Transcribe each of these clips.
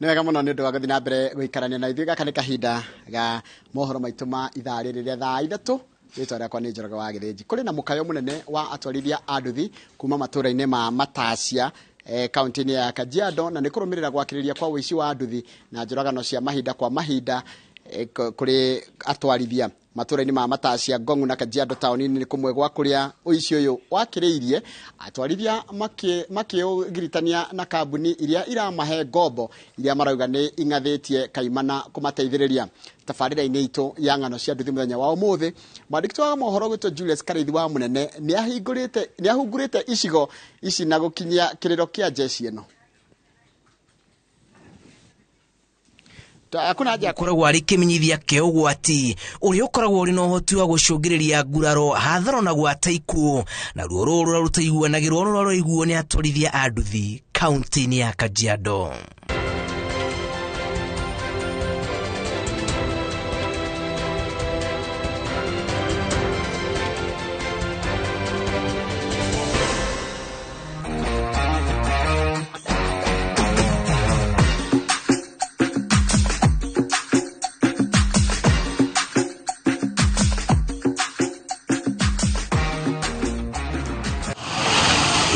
Nĩ wega mũno nĩ ũndũ wa gũthiĩ na mbere gũikarania na ithuĩ. Gaka nĩ kahinda ga mohoro maitũ ma ithaa rĩrĩ rĩa thaa 3. Rĩtwa rĩakwa nĩ Njoroge wa Gĩthĩnji. Kũrĩ na mũkayo mũnene wa atwarithia a nduthi kuma matũũra-inĩ ma Matacia kaunti-inĩ ya Kajiado, na nĩ kũrũmĩrĩra gwakĩrĩria kwa ũici wa nduthi na njũragano cia mahinda kwa mahinda kũrĩ atwarithia matũũra-inĩ ma Matacia, Ngong'u na Kajiado taũni-inĩ. Nĩ kũmwe gwa kũrĩa ũici ũyũ wakĩrĩirie atwarithia makĩũgiritania na kambuni iria iramahe ngombo iria marauga nĩ ing'athĩtie kaimana kũmateithĩrĩria. Tabarĩra-inĩ itũ ya ng'ano cia nduthi mũthenya wa ũmũthĩ, mwandĩki wa mohoro gwĩtwo Julius Karĩithi wa Mũnene nĩ ahungurĩte icigo ici na gũkinyia kĩrĩro kĩa jeshi ĩno. Hakuna haja ya Ũkoragwo arĩ kĩmenyithia kĩa ũgwati ũrĩa ũkoragwo ũrĩ na ũhoti wa gũcũngĩrĩria nguraro, hathara na gwata ikuũ, na ruo rũrũ rũrĩa rũtaiguanagĩrwo rũrĩa rũraiguo nĩ atwarithia a nduthi kaunti-inĩ ya Kajiado.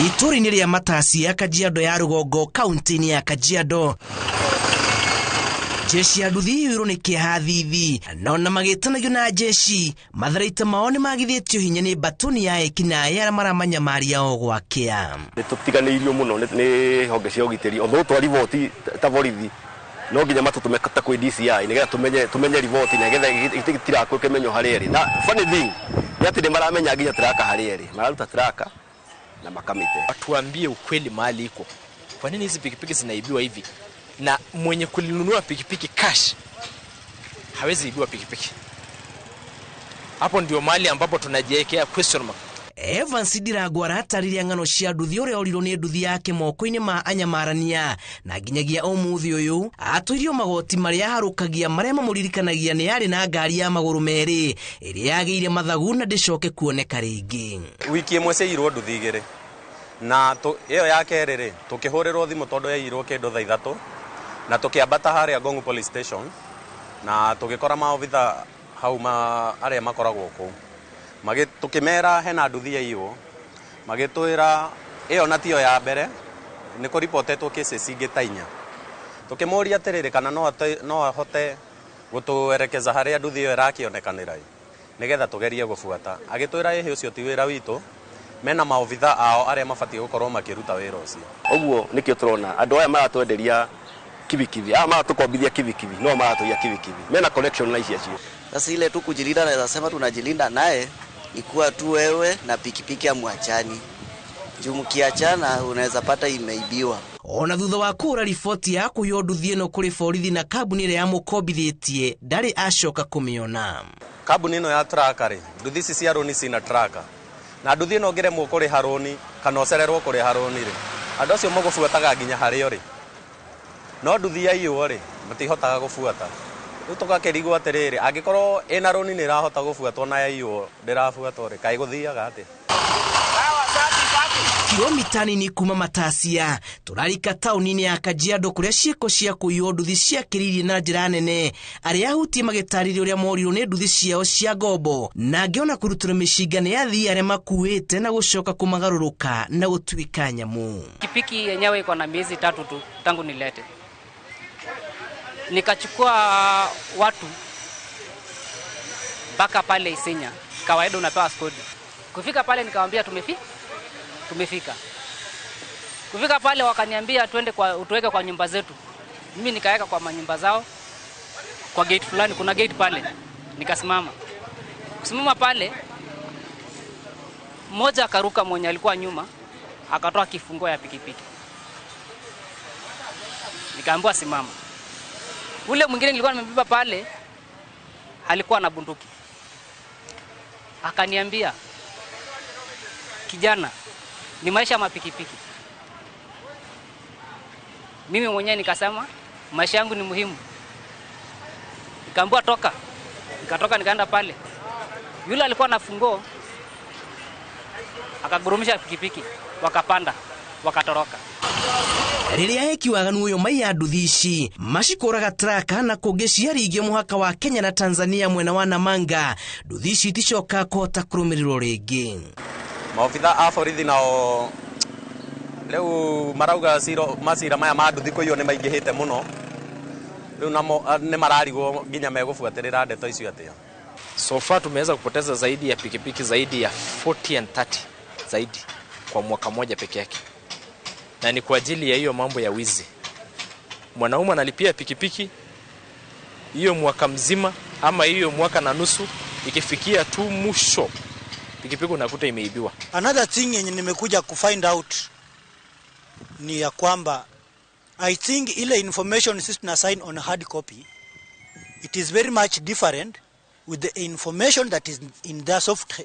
Itũũra-inĩ rĩa Matacia, Kajiado ya rũgongo, kaunti-inĩ ya Kajiado, jeshi ya nduthi iyũirwo nĩ kĩeha thithi, na ona magĩtanagio na jeshi matharaita mao nĩ magithĩtio hinya nĩ mbatoni ya ekinaĩ arĩa maramanyamaria o gwakĩa. Nĩ tũtiganĩirio mũno nĩ honge cia ũgitĩri. Although twa riboti ta borithi no nginya matũtũme ta kwĩ DCI nĩgetha tũmenye riboti, nĩgetha itirakwo kĩmenyo harĩa ĩrĩ. Na funny thing nĩ atĩ nĩ maramenya nginya tracker harĩa ĩrĩ, mararuta tracker na makamite. Watuambie ukweli mahali iko. Kwa nini hizi pikipiki zinaibiwa hivi? Na mwenye kulinunua pikipiki cash hawezi ibiwa pikipiki. Hapo ndio mahali ambapo tunajiwekea question mark. Evans Ndirangũ aratarĩria ng'ano cia nduthi ũrĩa orirwo nĩ nduthi yake moko-inĩ ma anyamarania, na nginyagia ũmũthĩ ũyũ atũirio magoti marĩa aharũkagia marĩa mamũririkanagia nĩ arĩ na ngari ya magũrũ merĩ ĩrĩa yagĩire mathagu na ndĩcoke kuoneka rĩngĩ. Wiki ĩmwe ciaiyirwo nduthi igĩrĩ, na ĩyo ya kerĩ rĩ, tũkĩhũrĩrwo thimũ tondũ yaiyirwo kĩndũ thaa 3, na tũkĩambata harĩa Ngong'u police station na tũgĩkora maobitha hau arĩa makoragwo kũu. Tũkĩmera hena nduthi yaiywo, magĩtwĩra ĩyo na tiyo ya mbere, nĩ kũripotetwo cases ingĩ ta 4. Tũkĩmũria atĩrĩrĩ kana no ahote gũtũerekeza harĩa nduthi ĩyo ĩrakĩonekanĩra ĩ, nĩgetha tũgerie gũbuata. Agĩtwĩra ĩhĩ ũcio ti wĩra witũ, mena maobitha ao arĩa mabatiĩ gũkorwo makĩruta wĩra ũcio. Ũguo nĩkĩo tũrona andũ aya maratwenderia kibikibi, aya maratũkombithia kibikibi, no maratũiya kibikibi, mena connection na ici acio. Sasa ile tu kujilinda, naweza sema tunajilinda naye ikuwa tu wewe na pikipiki hamwachani. Juu mkiachana unaweza pata imeibiwa. Ona thutha wa kũhũra riboti ya kũiywo nduthi ĩno kũrĩ borithi na kambuni ĩrĩa yamũkombithĩtie ndarĩ acoka kũmĩona. Kambuni ĩno ya tracker rĩ, nduthi ici cia rũni cina tracker. Na nduthi ĩno ũngĩremwo kũrĩha rũni kana ũcererwo kũrĩha rũni rĩ, andũ acio magũbuataga nginya harĩa ũrĩ. No nduthi yaiywo rĩ, matihotaga gũbuata. Rĩu tũgakĩrigwo atĩrĩrĩ, angĩkorwo ĩna rũni nĩ ĩrahota gũbuatwo na yaiywo ndĩrabuatwo rĩ, kaĩ gũthiaga atĩa? Kilomita nini kuma Matacia tũrarika taũni-inĩ ya Kajiado kũrĩa ciĩko cia kũiywo nduthi ciakĩrĩirie na njĩra nene. Arĩa ahutie magĩtarĩria ũrĩa morirwo nĩ nduthi ciao cia ngombo, na angĩ ona kũrutĩrwo mĩcinga nĩ athii arĩa makuĩte na gũcoka kũmagarũrũka na gũtuĩka nyamũ. Pikipiki yenyewe iko na miezi 3 tu tangu nilete. Nikachukua watu mpaka pale Isinya. Kawaida unapewa skodi. Kufika pale nikamwambia tumefika. Kufika pale wakaniambia twende kwa, utuweke kwa nyumba zetu. Mimi nikaweka kwa manyumba zao. Kwa gate fulani, kuna gate pale. Nikasimama. Kusimama pale, mmoja akaruka mwenye alikuwa nyuma, akatoa kifunguo ya pikipiki. Nikaambiwa simama. Ule mwingine nilikuwa nimebeba pale alikuwa na bunduki. Akaniambia, kijana, ni maisha ya mapikipiki. Mimi mwenyewe nikasema maisha yangu ni muhimu. Nikaambiwa toka. Nikatoka nikaenda pale. Yule alikuwa na funguo akagurumisha pikipiki, wakapanda, wakatoroka. Rĩrĩa eki waganu ũyũ maiya nduthi ici macikũraga traka na kũngĩ ciaringio mũhaka wa Kenya na Tanzania mwena wa Namanga, nduthi ici iticoka kũhota kũrũmĩrĩrwo rĩngĩ. Maobitha a borithi nao rĩu marauga macira maya ma nduthi kũiywo nĩ maingĩhĩte mũno, rĩu namo nĩ mararigwo nginya megũbuatĩrĩra ndeto icio atĩa. So far tumeweza kupoteza zaidi ya pikipiki zaidi ya 40 and 30 zaidi kwa mwaka mmoja peke yake, na ni kwa ajili ya hiyo mambo ya wizi. Mwanaume analipia pikipiki hiyo mwaka mzima ama hiyo mwaka na nusu, ikifikia tu mwisho pikipiki unakuta imeibiwa. Another thing yenye nimekuja kufind out ni ya kwamba I think ile information sisi tuna sign on hard copy, it is very much different with the information that is in their soft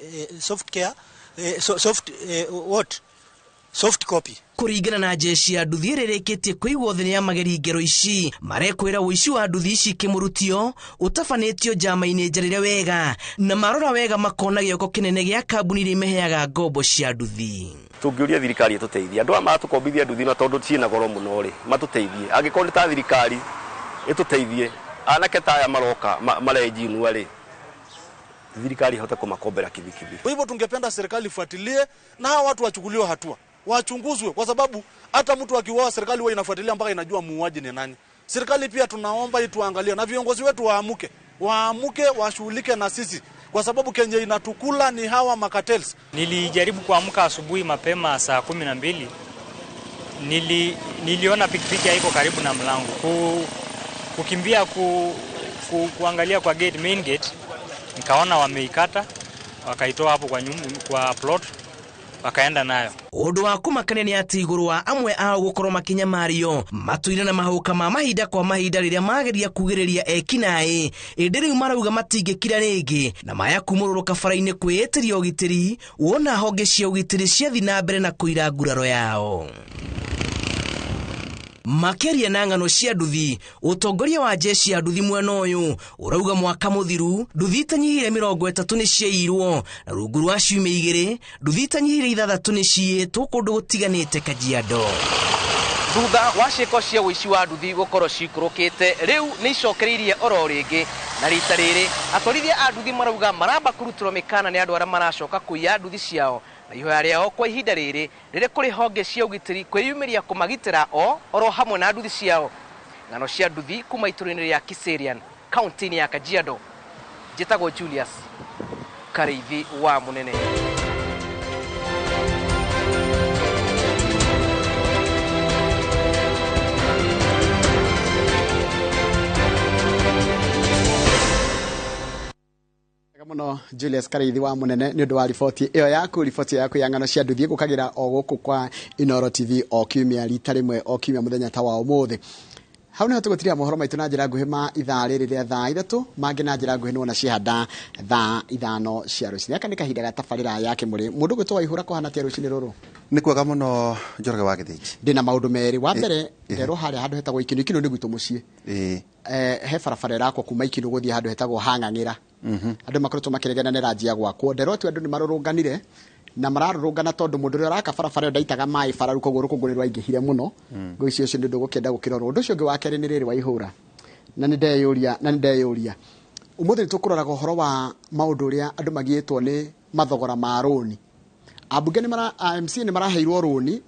copy. Kũringana na jeshi ya nduthi ĩrĩa ĩrĩkĩtie kũigwo thĩ nĩ ya mageri ngero ici, marekwĩra ũici wa nduthi ici kĩmũrutio ũtabanĩtio njama-inĩ njarĩre wega, na marora wega makona gĩoko kĩnene gĩa kambuni iria imeheaga ngombo cia nduthi. Tũngĩũria thirikari ĩtũteithie, andũ aya maratũkombithia nduthi na tondũ ciĩna goro mũno rĩ, matũteithie. Angĩkorwo nĩ ta thirikari ĩtũteithie, anake ta aya maroka marenjinua rĩ, thirikari ihote kũmakombera kibikibi. Kwa hivyo tungependa serikali ifuatilie na hawa watu wachukuliwe hatua, wachunguzwe, kwa sababu hata mtu akiuawa serikali huwa inafuatilia mpaka inajua muuaji ni nani. Serikali pia tunaomba ituangalie na viongozi wetu waamuke, waamuke washughulike na sisi, kwa sababu Kenya inatukula ni hawa makatels. Nilijaribu kuamka asubuhi mapema saa 12. Niliona pikipiki haiko karibu na mlango. Kukimbia kuangalia kwa gate, main gate, nikaona wameikata, wakaitoa hapo kwa nyumba, kwa plot, wakaenda nayo. Ũndũ wa kũmakania nĩ atĩ igũrũ wa amwe ao gũkorwo makĩnyamario matũire na mahũka ma mahinda kwa mahinda rĩrĩa mageria kugĩrĩria ekinaĩ, ĩndĩ rĩu marauga matingĩkira rĩngĩ na maya kumũrũrũka bara-inĩ kwĩĩtĩria ũgitĩri, wona honge cia ũgitĩri ciathiĩ na mbere na kũira nguraro yao. Makĩaria na ng'ano cia nduthi, ũtongoria wa jeshi ya nduthi mwena ũyũ ũrauga mwaka mũthiru nduthi itanyihire 30 nĩ ciaiyirwo, na rungu rwa ciumia 2 nduthi itanyihire 6 nĩ ciiyĩtwo kũndũ gũtiganĩte Kajiado. Thutha wa ciĩko cia ũici wa nduthi gũkorwo cikũrũkĩte, rĩu nĩ icokereirie oro rĩngĩ, na rita rĩrĩ atwarithia a nduthi marauga maramba kũrutĩrwo mĩkana nĩ andũ arĩa maracoka kũiya nduthi ciao, na ihoya rĩao kwa ihinda rĩrĩ rĩrĩ kũrĩ honge cia ũgitĩri kwĩyumĩria kũmagitĩra o oro hamwe na nduthi ciao. Ng'ano cia nduthi kuma itũũra-inĩ rĩa Kiserian, kaunti-inĩ ya Kajiado. Njĩtagwo Julius Karĩithi wa Mũnene. Mũno Julius Karĩithi wa Mũnene nĩ ũndũ wa riboti ĩyo yaku, riboti yaku ya ng'ano cia nduthi ĩgũkagĩra o gũkũ kwa Inooro TV o kiumia rita rĩmwe o kiumia mũthenya ta wa ũmũthĩ. Hau nĩho tũgũtiria mohoro maitũ na njĩra nguhĩ ma ithaa rĩrĩ rĩa thaa 3, mangĩ na njĩra nguhĩ nĩwona ciehanda thaa 5 cia rũcinĩ. Gaka nĩ kahinda ga tabarĩra ya Kĩmũrĩ. Mũndũ ũgwĩtwo Waihũra kũhana atĩa rũcinĩ rũrũ? Nĩ kwega mũno Njoroge wa Gĩthĩnji. Ndĩna maũndũ merĩ. Wa mbere nderwo harĩa handũ hetagwo Ikinũ. Ikinũ nĩ gwitũ mũciĩ. He barabara ĩrakwo kuma Ikinũ gũthiĩ handũ hetagwo Hang'ang'ĩra. Andũ makoretwo makĩregana na ĩranjia gwakwo. Nderwo tu andũ nĩ marũrũnganire na mararũrũngana tondũ mũndũ ũrĩa ũraka barabara ĩyo ndaitaga maĩ bara rĩu, koguo rũkũngũ nĩ rwaingĩhire mũno. Ngũ icio ũcio nĩ ũndũ ũgũkĩenda gũkĩrorwo. Ũndũ ũcio ũngĩ wa kerĩ nĩ rĩrĩ Waihũra, na nĩ ndeyũria ũmũthĩ nĩ tũkũroraga ũhoro wa maũndũ ũrĩa andũ magiĩtwo nĩ mathogora ma rũni. Ambunge nĩ mara MC nĩ maraheirwo rũni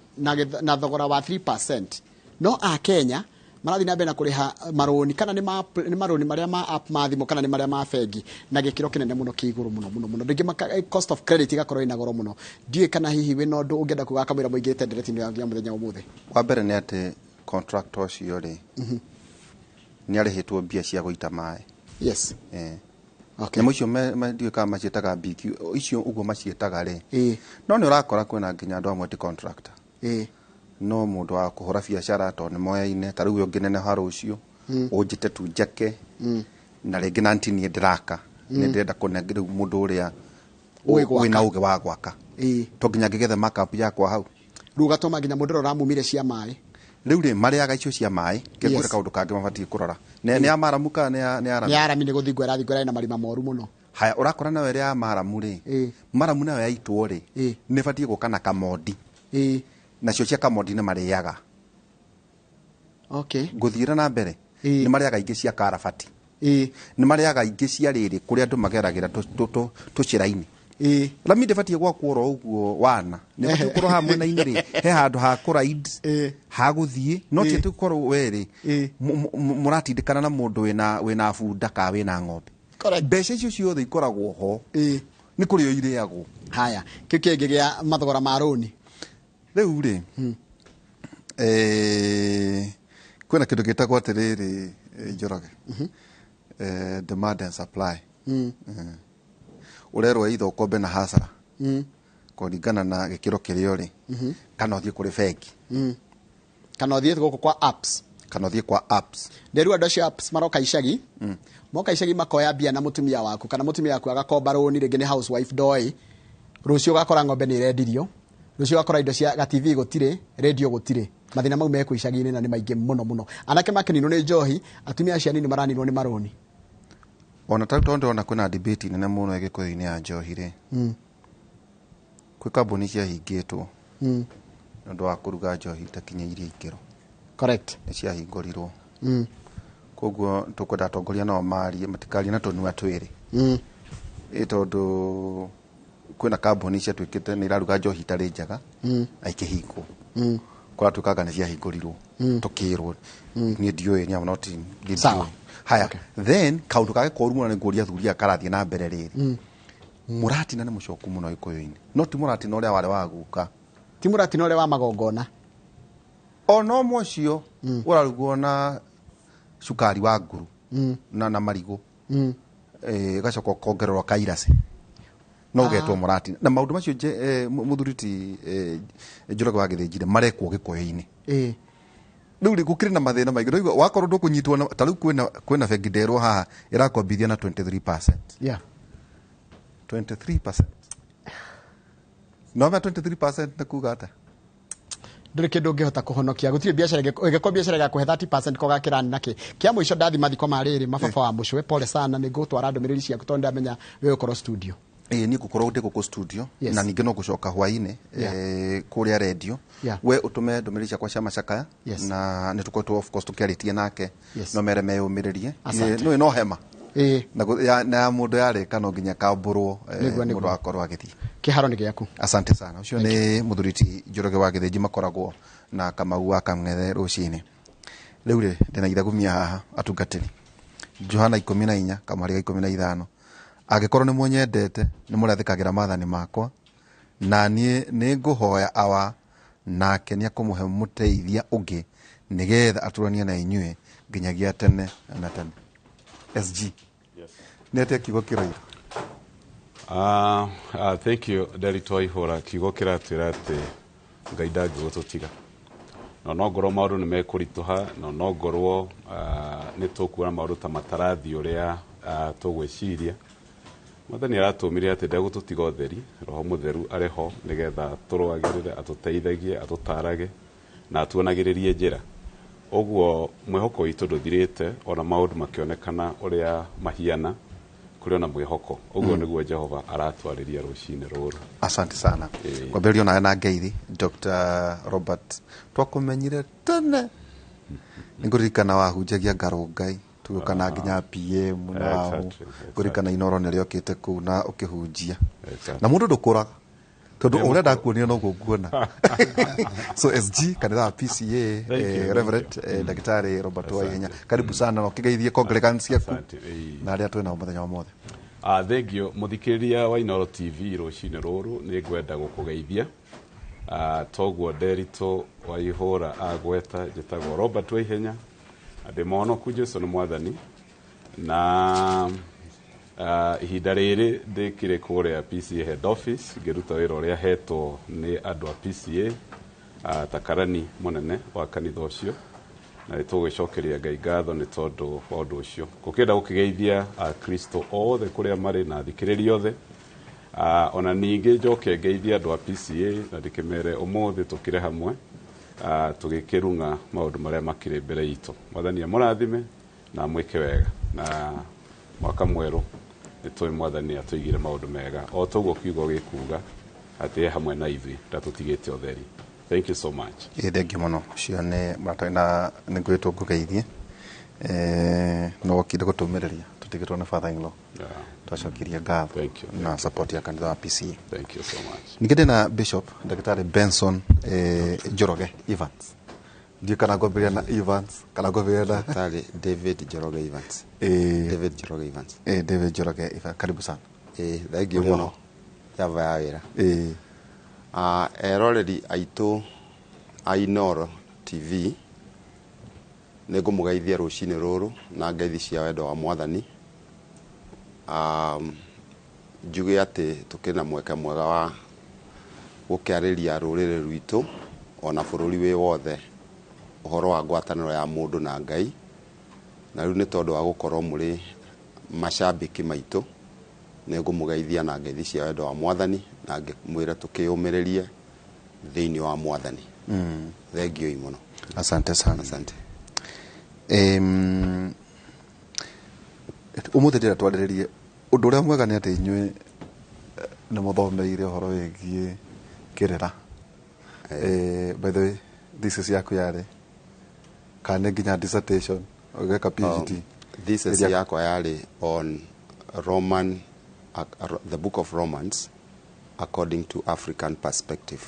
na thogora wa 3%, no a Kenya marathiĩ na mbere na kũrĩha marũni, kana nĩ marũni marĩa ma app ma thimũ kana nĩ marĩa ma bengi, na gĩkĩro kĩnene mũno kĩ igũrũ mũno mũno mũno. Rĩngĩ cost of credit igakorwo ĩna goro mũno. Ndiũĩ kana hihi wĩna ũndũ ũngĩenda kuga kamũira mũingĩrĩte ndereti-inĩ ya mũthenya ũmũthĩ. Wa mbere nĩ atĩ contractor ũcio rĩ, nĩ arĩhĩtwo mbia cia gũita maĩ. Yes. Okay. Nyamũ icio ndiũĩ kana maciĩtaga BQ, icio ũguo maciĩtaga rĩ. No nĩ ũrakora kwĩna nginya andũ amwe ti contractor. No mũndũ wa kũhũra biacara tondũ nĩ moyaine, ta rĩu ũngĩneneha rũciũ ũnjĩte tu njake, na rĩngĩ na ntinie ndĩraka, nĩ ndĩrenda kũnengera rĩu mũndũ ũrĩa wĩna ũgĩ wa gwaka, to nginya ngĩgethe markup yakwa hau. Rĩu ũgatũma nginya mũndũ ũrĩa ũramumire cia maĩ. Rĩu rĩ marĩaga icio cia maĩ, ngĩkwĩra kaũndũ kangĩ mabatiĩ kũrora. Nĩ ya maramu kana nĩ ya arami? Nĩ ya arami, nĩ gũthingwo ĩrathingwo ĩrarĩ na marima moru mũno. Haya, ũrakora nayo ĩrĩa ya maramu rĩ, maramu nayo yaitwo rĩ, nĩ ĩbatiĩ gũka na kamondi. Nacio cia kamondi nĩ marĩaga. Okay. Ngũthiĩra na mbere, nĩ marĩaga ingĩ cia karabati, nĩ marĩaga ingĩ cia rĩrĩ kũrĩa andũ mageragĩra tũcĩra-inĩ. Rami ndĩbatiĩ gwakwo oro ũguo wana, nĩ batiĩ gũkorwo haha mwena-inĩ rĩ, he handũ ha kũraid, ha gũthiĩ, no ti atĩ gũkorwo we rĩ mũratindĩkana na mũndũ wĩna bunda kana wĩna ng'ombe. Mbeca icio ciothe ikoragwo ho, nĩ kũrĩo irĩagwo. Haya, kĩu kĩngĩ gĩa mathogora ma rũni. Rĩu rĩ, kwĩna kĩndũ gĩtagwo atĩrĩrĩ, Njoroge, demand and supply. Ũrerwo either ũkombe na hasara kũringana na gĩkĩro kĩrĩa ũrĩ, kana ũthiĩ kũrĩ bengi, kana ũthiĩ gũkũ kwa apps, kana ũthiĩ kwa apps. Rĩu andũ acio apps maroka icagi, moka icagi makoya mbia na mũtumia waku, kana mũtumia waku agakomba rũni, rĩngĩ nĩ housewife ndoĩ. Rũciũ ũgakora ng'ombe nĩ irendirio, rũciũ ũgakora indo cia ga TV gũtirĩ, radio gũtirĩ. Mathĩna mau mekũ icagi-inĩ na nĩ maingĩ mũno mũno. Anake makĩninwo nĩ njohi, atumia acio anini maraninwo nĩ marũni. Ona tarĩu tondũ ndĩrona kwĩna debate nene mũno Gĩkũyũ-inĩ ya njohi rĩ, kwĩ kambuni ciahingĩtwo nĩ ũndũ wa kũruga njohi itakinyĩirie ikĩro. Nĩ ciahingũrirwo. Koguo tũkwenda atongoria nao marie, matikarie na tũnua twĩrĩ. Ĩ tondũ kwĩna kambuni ciatuĩkĩte nĩ iraruga njohi itarĩ njega, na ikĩhingwo. Kũratuĩkaga nĩ ciahingũrirwo, tũkĩrwo. Niĩ ndiũĩ, niĩ am not in, ndiũĩ. Sawa. Haya, then kaũndũ kangĩ koru mũno nĩ ngũria athuri aya karathiĩ na mbere rĩrĩ. Mũratina nĩ mũcoku mũno Gĩkũyũ-inĩ, no ti mũratina ũrĩa warĩ wa guka. Ti mũratina ũrĩa wa magongona. Ona ũmwe ũcio ũrarugwo na cukari wa nguru na marigũ, ĩgacoka ũkongererwo kairacĩ, no ũgetwo mũratina. Na maũndũ macio mũthuri ti Njoroge wa Gĩthĩnjire marekwo Gĩkũyũ-inĩ. Rĩu rĩ, gũkĩrĩ na mathĩna maingĩ. Rĩu wakorwo ndũkũnyitwo na, ta rĩu kwĩna bengi nderwo haha ĩrakombithia na 23%. 23%. No ma 23% nĩ kuga atĩa? Ndũrĩ kĩndũ ũngĩhota kũhonokia, gũtirĩ biacara ĩngĩkorwo biacara ĩgakũhe 30% ko gakĩrani nakĩ. Kĩa mũico ndathi mathiko ma rĩrĩ mababa wa mũcwe, pole sana, nĩ ngũtwara ndũmĩrĩri ciaku tondũ ndamenya wĩ gũkorwo studio. Ĩĩ, niĩ ngũkorwo ndĩ gũkũ studio, na ningĩ no ngũcoka hwainĩ, kũrĩa radio. We ũtũme ndũmĩrĩri ciakwa cia macakaya, na nĩ tũkoretwo of course tũkĩarĩtie nake, no mere meyũmĩrĩrie. Nĩ no hema. Na ya mũndũ yarĩka no nginya kambũrwo, mũndũ akorwo agĩthiĩ. Kĩharo nĩ gĩaku. Asante sana. Ũcio nĩ mũthuri ti Njoroge wa Gĩthĩnji, makoragwo na Kamau wa Kamng'ethe rũcinĩ. Rĩu rĩ, ndĩna ithagumia haha atungatĩri. Johana 14 kamũhari ga 15. Angĩkorwo nĩ mũnyendete, nĩ mũrĩathĩkagĩra maathani makwa, na niĩ nĩ ngũhoya Awa, nake nĩ akũmũhe mũteithia ũngĩ, nĩgetha atũranie na inyuĩ nginyagia tene na tene. SG. Yes. Nĩ atĩa kiugo kĩroira? Thank you, Nderitu wa Ihũra. Kiugo kĩratwĩra atĩ Ngai ndangĩgũtũtiga. Na no ngorwo maũndũ nĩ mekũritũha, na no ngorwo nĩ tũkuona maũndũ ta matarathiĩ ũrĩa tũgwĩciria. Mwathani aratũmire atĩ ndegũtũtiga ũtheri, Roho Mũtheru arĩ ho nĩgetha tũrũagĩrĩre, atũteithagie, atũtarage na atuonagĩrĩrie njĩra. Ũguo mwĩhoko witũ ndũthirĩte, ona maũndũ makĩonekana ũrĩa mahiana, kũrĩ ona mwĩhoko. Ũguo nĩguo Jehova aratwarĩria rũcinĩ rũrũ. Asante sana. Kwambĩrĩria onawe na ngeithi, Dr. Robert. Twakũmenyire tene. Nĩngũririkana wahunjagia Ngarũngai, tũgĩũka na nginya PM na ngũririkana Inoro nĩ rĩokĩte kũu na ũkĩhunjia. Na mũndũ ndũkũraga, tondũ ũrĩa ndakuonire noguo nguona. So SG, kanitha wa PCA, Thank you, thank Reverend, you. Ndagĩtarĩ Robert Waihenya, karibu sana na ũkĩgeithie congregants ciaku Asante. na arĩa twĩ nao mũthenya wa mothe. Thank you mũthikĩrĩria wa Inooro TV rũcinĩ rũrũ, nĩ ngwenda gũkũgeithia. Toguo Nderitu wa Ihũra agweta, njĩtagwo Robert Waihenya, na ndĩ mũhonoku, Jesũ nĩ mwathani, na ihinda rĩrĩ ndĩkĩrĩ kũrĩa PCA head office ngĩruta wĩra ũrĩa hetwo nĩ andũ a PCA, ta karani mũnene wa kanitha ũcio, na nĩ tũgwĩcokeria Ngai ngatho nĩ tondũ wa ũndũ ũcio. Ngũkĩenda gũkĩgeithia Akristo othe kũrĩa marĩ na athikĩrĩria othe. Ona ningĩ njoke ngeithie andũ a PCA na ndĩkĩmere ũmũthĩ tũkĩre hamwe, tũgĩkĩrung'a maũndũ marĩa makĩrĩ mbere itũ. Mwathani amũrathime na amwĩke wega, na mwaka mwerũ nĩ tũĩ Mwathani atũigire maũndũ mega o toguo kiugo gĩkuga atĩ e hamwe na ithuĩ, ndatũtigĩte ũtheri. Thank you so much. Ĩ, thengiũ mũno. Ũcio nĩ mũrata na nĩ ngwĩtwo ngũgeithie. No wokire gũtũmĩrĩria tũtigĩtwo nĩ father in law. Twacokirie ngatho. Thank you. Na support ya kanitha wa PCA. Thank you so much. Ningĩ ndĩna Bishop Ndagĩtarĩ Benson Njoroge Evans. Ndiũĩ kana ngwambĩrĩria na Evans kana ngwambĩrĩria na Daktari David Njoroge Evans. David Njoroge Evans. David Njoroge Evans, karibu sana. Thank you Ũrĩ mũno. oho? Java ya wĩra. Eroreri aitũ a Inooro TV, nĩ ngũmũgeithia rũcinĩ rũrũ na ngeithi cia wendo wa Mwathani. Njuge atĩ tũkĩrĩ na mweke mwega wa gũkĩarĩria rũrĩrĩ rwitũ ona bũrũri wĩ wothe ũhoro wa ngwatanĩro ya mũndũ na Ngai. Na rĩu nĩ tondũ wa gũkorwo mũrĩ macambĩki maitũ, nĩ ngũmũgeithia na ngeithi cia wendo wa Mwathani na ngĩmwĩra tũkĩyũmĩrĩrie thĩinĩ wa Mwathani. Thengiũi mũno. Asante sana. Asante. Ũmũthĩ ndĩrenda twarĩrĩrie ũndũ ũrĩa mwega nĩ atĩ inyuĩ nĩ mũthomeire ũhoro wĩgiĩ kĩrĩra. By the way, thesis yaku yarĩ kana nĩ nginya dissertation ũgeka PhD? Thesis yakwa yarĩ on Roman, the book of Romans according to African perspective.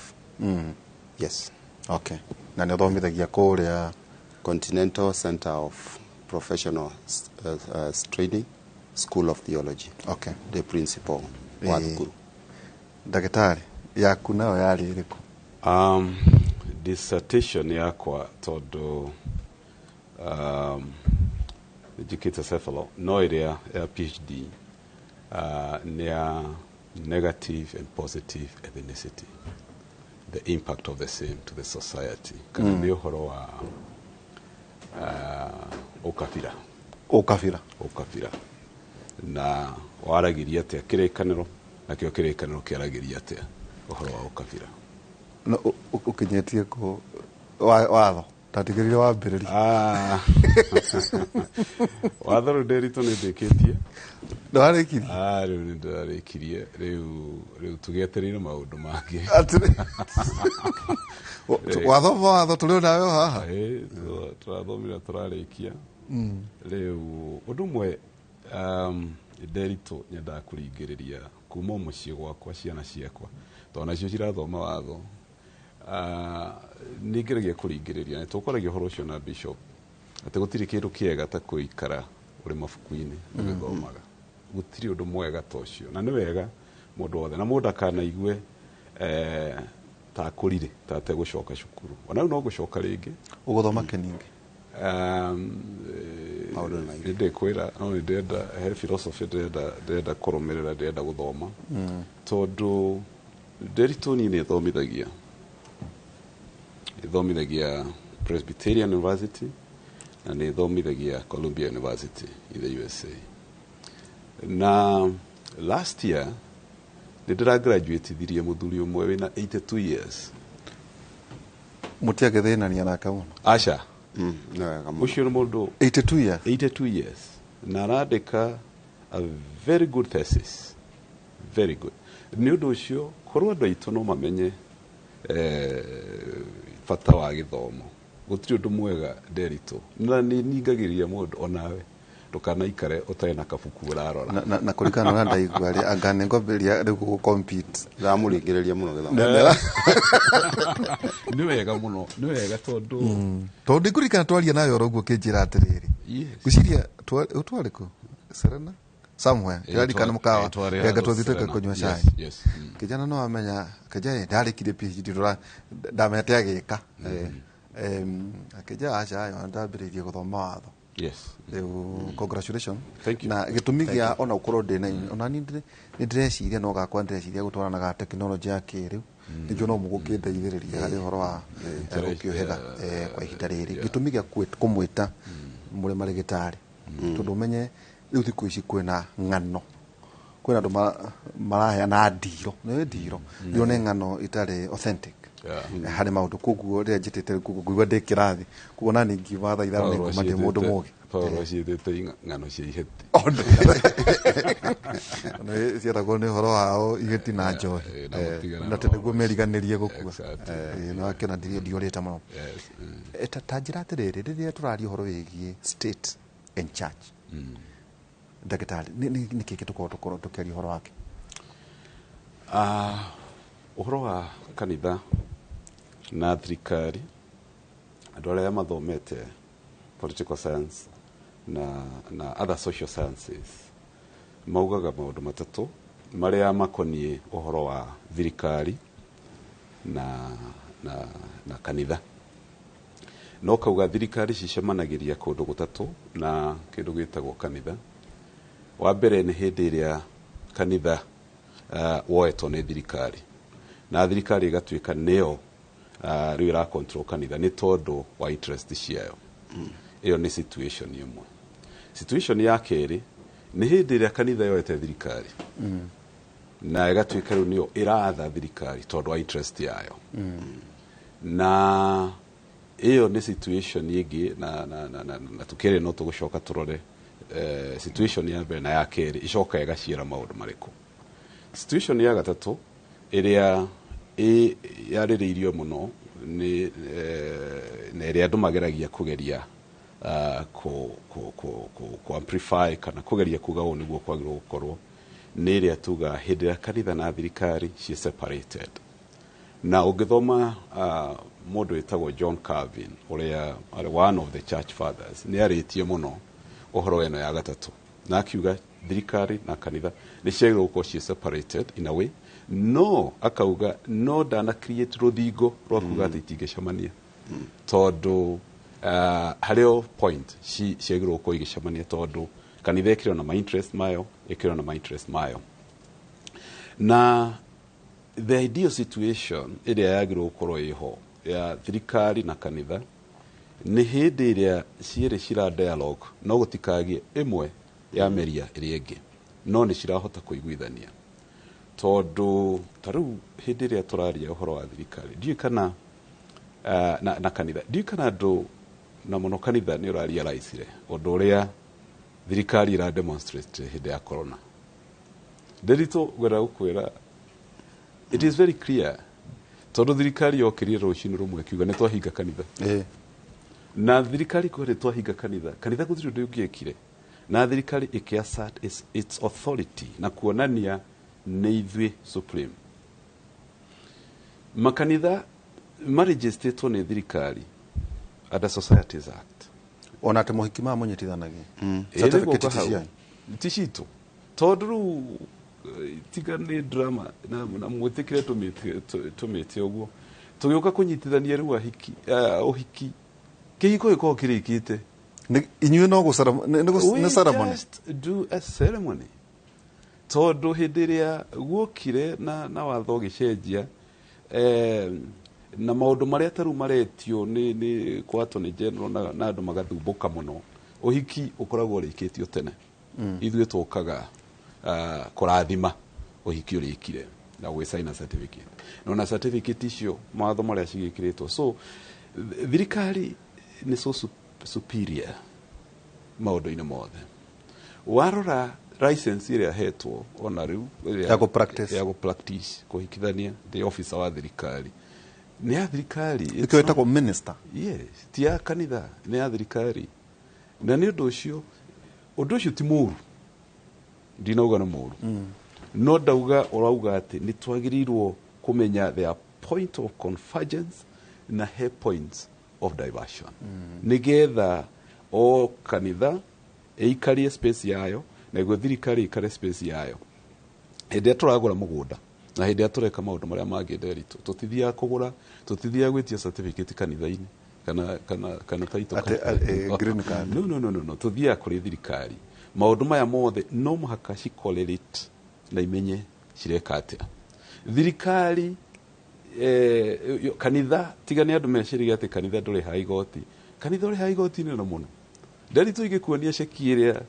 Yes. Okay. Na nĩ ũthomithagia kũrĩa Continental Center of Professional Training, School of Theology. Okay. The principal wa thukuru. Ndagĩtarĩ, yaku nayo yarĩ ĩrĩkũ? Dissertation yakwa, tondũ njĩkĩte cephalo no ĩrĩa ya PhD nĩ ya negative and positive ethnicity, the impact of the same to the society, kana nĩ ũhoro wa ũkabira. Ũkabira. Ũkabira na waragĩria atĩa kĩrĩkanĩro, nakĩo kĩrĩkanĩro kĩaragĩria atĩa ũhoro wa ũkabira. No ũkinyĩtie kũ watho ndatigĩrire wambĩrĩria? Watho rĩu ndĩritũ nĩ ndĩkĩtie. Ndwarĩkirie? Rĩu nĩ ndĩrarĩkirie, rĩu tũgĩetereire maũndũ mangĩ. Wathoma watho tũrĩ o nawe o haha. Tũrathomire, tũrarĩkia. Rĩu ũndũ ũmwe, nderitũ nyendaga kũringĩrĩria kuma o mũciĩ gwakwa ciana ciakwa, tondũ nacio cirathoma watho, nĩ ngeragia kũringĩrĩria, nĩ tũkwaragia ũhoro ũcio na bishop atĩ gũtirĩ kĩndũ kĩega ta kũikara ũrĩ mabuku-inĩ ũgĩthomaga. Gũtirĩ ũndũ mwega ta ũcio, na nĩ wega mũndũ wothe na mũndũ akanaigue ta akũrire ta ategũcoka cukuru. Ona rĩu no gũcoka rĩngĩ. Ũgũthoma kĩningĩ? Nĩ ndĩkwĩra, no nĩ ndĩrenda he philosophy ndĩrenda kũrũmĩrĩra, ndĩrenda gũthoma, tondũ ndĩritũ niĩ nĩ ĩthomithagia Presbyterian University na nĩ ĩthomithagia Columbia University in the USA. Na last year nĩ ndĩragraduatithirie mũthuri ũmwe wĩna 82 years. Mũtiagĩthĩnania nake mũno? Aca. Ũcio nĩ mũndũ 82 years. 82 years na arandĩka a very good thesis, very good. Nĩ ũndũ ũcio korwo andũ aitũ no mamenye bata wa gĩthomo, gũtirĩ ũndũ mwega nderitũ, na nĩ ningagĩrĩria mũndũ onawe ndũkanaikare ũtarĩ na kabuku ũrarora. Na kũringana na ndaigua rĩ, anga nĩ ngwambĩrĩria rĩu gũ compete. Ndamũringĩrĩria mũno gĩthomo. Nĩ wega mũno, nĩ wega tondũ tondũ ndikũririkana twaria nawe oro ũguo ũkĩnjĩra atĩrĩrĩ, ngwĩciria twarĩ kũ Serena somewhere, kĩrarikana mũkawa renga twathiĩte kũnyua cai, kijana no amenya kijana ndarĩkirie PhD, ndũra ndamenya atĩ agĩka, akĩnjĩra aca, ndambĩrĩirie gũthoma watho. Rĩu congratulations. Na gĩtũmi gĩa ona ũkorwo ndĩ na ona niĩ nĩ ndĩreciria no gakwa ndĩreciria gũtwaranaga tekinoronjĩ ya kĩrĩu, nĩkĩo no mũgũkĩndeithĩrĩria harĩ ũhoro wa gũkĩũhĩga kwa ihinda rĩrĩ. Gĩtũmi gĩa kũmwĩta mũrĩ marĩgĩtarĩ, tondũ ũmenye rĩu thikũ ici kwĩna ng'ano, kwĩna andũ maraheana ndiro, nĩ ndiro, ndiro nĩ ng'ano itarĩ authentic harĩ maũndũ. Koguo rĩrĩa njĩtĩte ngũigua ndĩ kĩrathi, koguo nani ngiuma thaa 5 nĩ nguma ndĩ mũndũ mũgĩ. Paul aciĩtĩte ng'ano cia iheti. Nĩ ciaragwo nĩ ũhoro wao iheti na njohi. Na mũtigana na atĩ nĩguo meriganĩrie gũkua. Exactly. No akĩona ndiũrĩte mũno. Yes. Ta njĩra atĩrĩrĩ, rĩrĩa tũraria ũhoro wĩgiĩ state and church, ndagĩtarĩ, nĩ kĩĩ tũkorwo tũkĩaria ũhoro wake? Ah, ũhoro wa kanitha na thirikari, andũ arĩa mathomete political science na other social sciences maugaga maũndũ matatũ marĩa makoniĩ ũhoro wa thirikari na kanitha. No kauga thirikari cicemanagĩria kũndũ gũtatũ na kĩndũ gĩtagwo kanitha. Wa mbere nĩ hĩndĩ ĩrĩa kanitha woetwo nĩ thirikari na thirikari ĩgatuĩka nĩyo rĩu ĩra control kanitha nĩ tondũ wa interest ciayo. Ĩyo nĩ situation ĩmwe. Situation ya kerĩ nĩ hĩndĩ ĩrĩa kanitha yoete thirikari na ĩgatuĩka rĩu nĩyo ĩratha thirikari tondũ wa interest yayo. Na ĩyo nĩ situation ĩngĩ na tukĩrĩ no tũgũcoka tũrore situation ya mbere na ya kerĩ icoka ĩgaciara maũndũ marĩkũ. Situation ya gatatũ ĩrĩa yarĩrĩirio mũno nĩ na ĩrĩa andũ mageragia kũgeria ku amplify kana kũgeria kuga ũũ nĩguo kwagĩrĩirwo gũkorwo, nĩ ĩrĩa tuga hĩndĩ ĩrĩa kanitha na thirikari ci separated. Na ũngĩthoma mũndũ wĩtagwo John Calvin, ũrĩa arĩ one of the church fathers, nĩ arĩtie mũno ũhoro ĩno ya gatatũ na akiuga thirikari na kanitha nĩ ciagĩrĩirwo gũkorwo ci separated in a way, no akauga no ndana create rũthingo rwa kuga atĩ itingĩcemania, tondũ harĩ o point ciagĩrĩirwo gũkorwo igĩcemania, tondũ kanitha ĩkĩrĩ na ma interest mayo, ĩkĩrĩ na ma interest mayo. Na the ideal situation ĩrĩa yagĩrĩirwo gũkorwo ĩho ya thirikari na kanitha nĩ hĩndĩ ĩrĩa cierĩ cira dialogue, no gũtikagie ĩmwe ya meria ĩrĩa ĩngĩ, no nĩ cirahota kũiguithania. Tondũ ta rĩu hĩndĩ ĩrĩa tũraria ũhoro wa thirikari, ndiũĩ kana na kanitha, ndiũĩ kana andũ na mũno kanitha nĩ ũrarealize ũndũ ũrĩa thirikari ĩra demonstrate hĩndĩ ya corona. Ndĩritũ ngwenda gũkwĩra, it is very clear, tondũ thirikari yokĩrire rũcinĩ rũmwe ĩkiuga nĩ twahinga kanitha. Na thirikari kwĩ nĩ twahinga kanitha, kanitha gũtirĩ ũndũ ũngĩekire, na thirikari ĩkĩ assert its authority na kuonania nĩ ithuĩ supreme. Makanitha marejistĩtwo nĩ thirikari under Societies Act. Ona atĩ mohiki maya mũnyitithanagia, Ĩ, certificate nĩgũka ti hau. cianyu? Ti citũ, tondũ rĩu tiga nĩ drama na mwĩtĩkĩre tũmĩte ũguo, tũgĩũka kũnyitithania rĩu ahiki, ũhiki, kĩhiko gĩkoragwo kĩrĩkĩte. Inyuĩ no We nĩ ceremony. just do a ceremony, tondũ hĩndĩ ĩrĩa guokire na watho ũgĩcenjia, na maũndũ marĩa ta rĩu maretio nĩ kwa Attorney General na andũ magathumbũka mũno, ũhiki ũkoragwo ũrĩkĩtio tene. Ithuĩ tũkaga kũrathima ũhiki ũrĩkire na gwĩcaina certificate, na ona certificate icio mawatho marĩa cigĩkĩrĩtwo. So thirikari nĩ so superior maũndũ-inĩ mothe. Warora license ĩrĩa hetwo ona rĩu Ya gũ-practice. Ya gũ-practice kũhikithania, ndĩ officer wa thirikari, nĩ ya thirikari. It's Nĩkĩo ĩtagwo not- minister. Yes, ti ya kanitha, nĩ ya thirikari. Na nĩ ũndũ ũcio, ũndũ ũcio ti mũru, ndinauga nĩ mũru, no ndauga ũrauga atĩ nĩ twagĩrĩirwo kũmenya there are point of convergence na he points of diversion, nĩgetha o kanitha ĩikarie space yayo naguo thirikari ĩikare space yayo. Hĩndĩ ĩrĩa tũragũra mũgũnda na hĩndĩ ĩrĩa tũreka maũndũ marĩa mangĩ, Nderitũ, tũtithiaga kũgũra, tũtithiaga gwĩtia certificate kanitha-inĩ kana title. Atĩ, green card. No, no, no, no, no. Tũthiaga kũrĩ thirikari. Maũndũ maya mothe no mũhaka ci correlate na imenye cireka atĩa thirikari. Kanitha, tiga nĩ andũ meciragia atĩ kanitha ndũrĩhaga igoti. Kanitha ũrĩhaga igoti inene mũno. Ndari tũingĩkuonia ceki ĩrĩa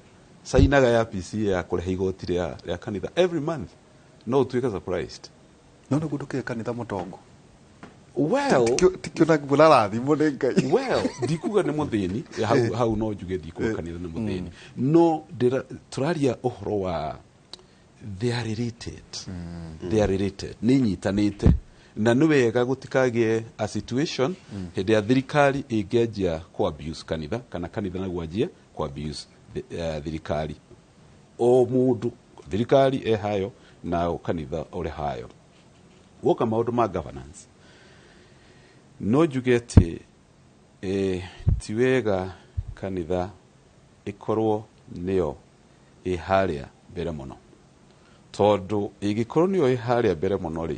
cainaga ya PCA ya kũrĩha igoti rĩa kanitha every month, no ũtuĩke surprised. No nĩguo ndũkĩrĩ kanitha mũtongo. Well, tikĩona mũrarathimwo nĩ Ngai. Well, ndikuga nĩ mũthĩni hau, hau no njuge ndikuga kanitha nĩ mũthĩni, no tũraria ũhoro wa they are related, they are related, nĩ inyitanĩte, na nĩ wega gũtikagĩe a situation hĩndĩ ya thirikari ĩngĩanjia ku abuse kanitha, kana kanitha naguo anjie ku abuse thirikari. O mũndũ thirikari ĩhayo na kanitha ũrĩ hayo. Woka maũndũ ma governance, no njuge atĩ ti wega kanitha ĩkorwo nĩyo ĩ harĩa mbere mũno, tondũ ĩngĩkorwo nĩyo ĩ harĩa mbere mũno rĩ,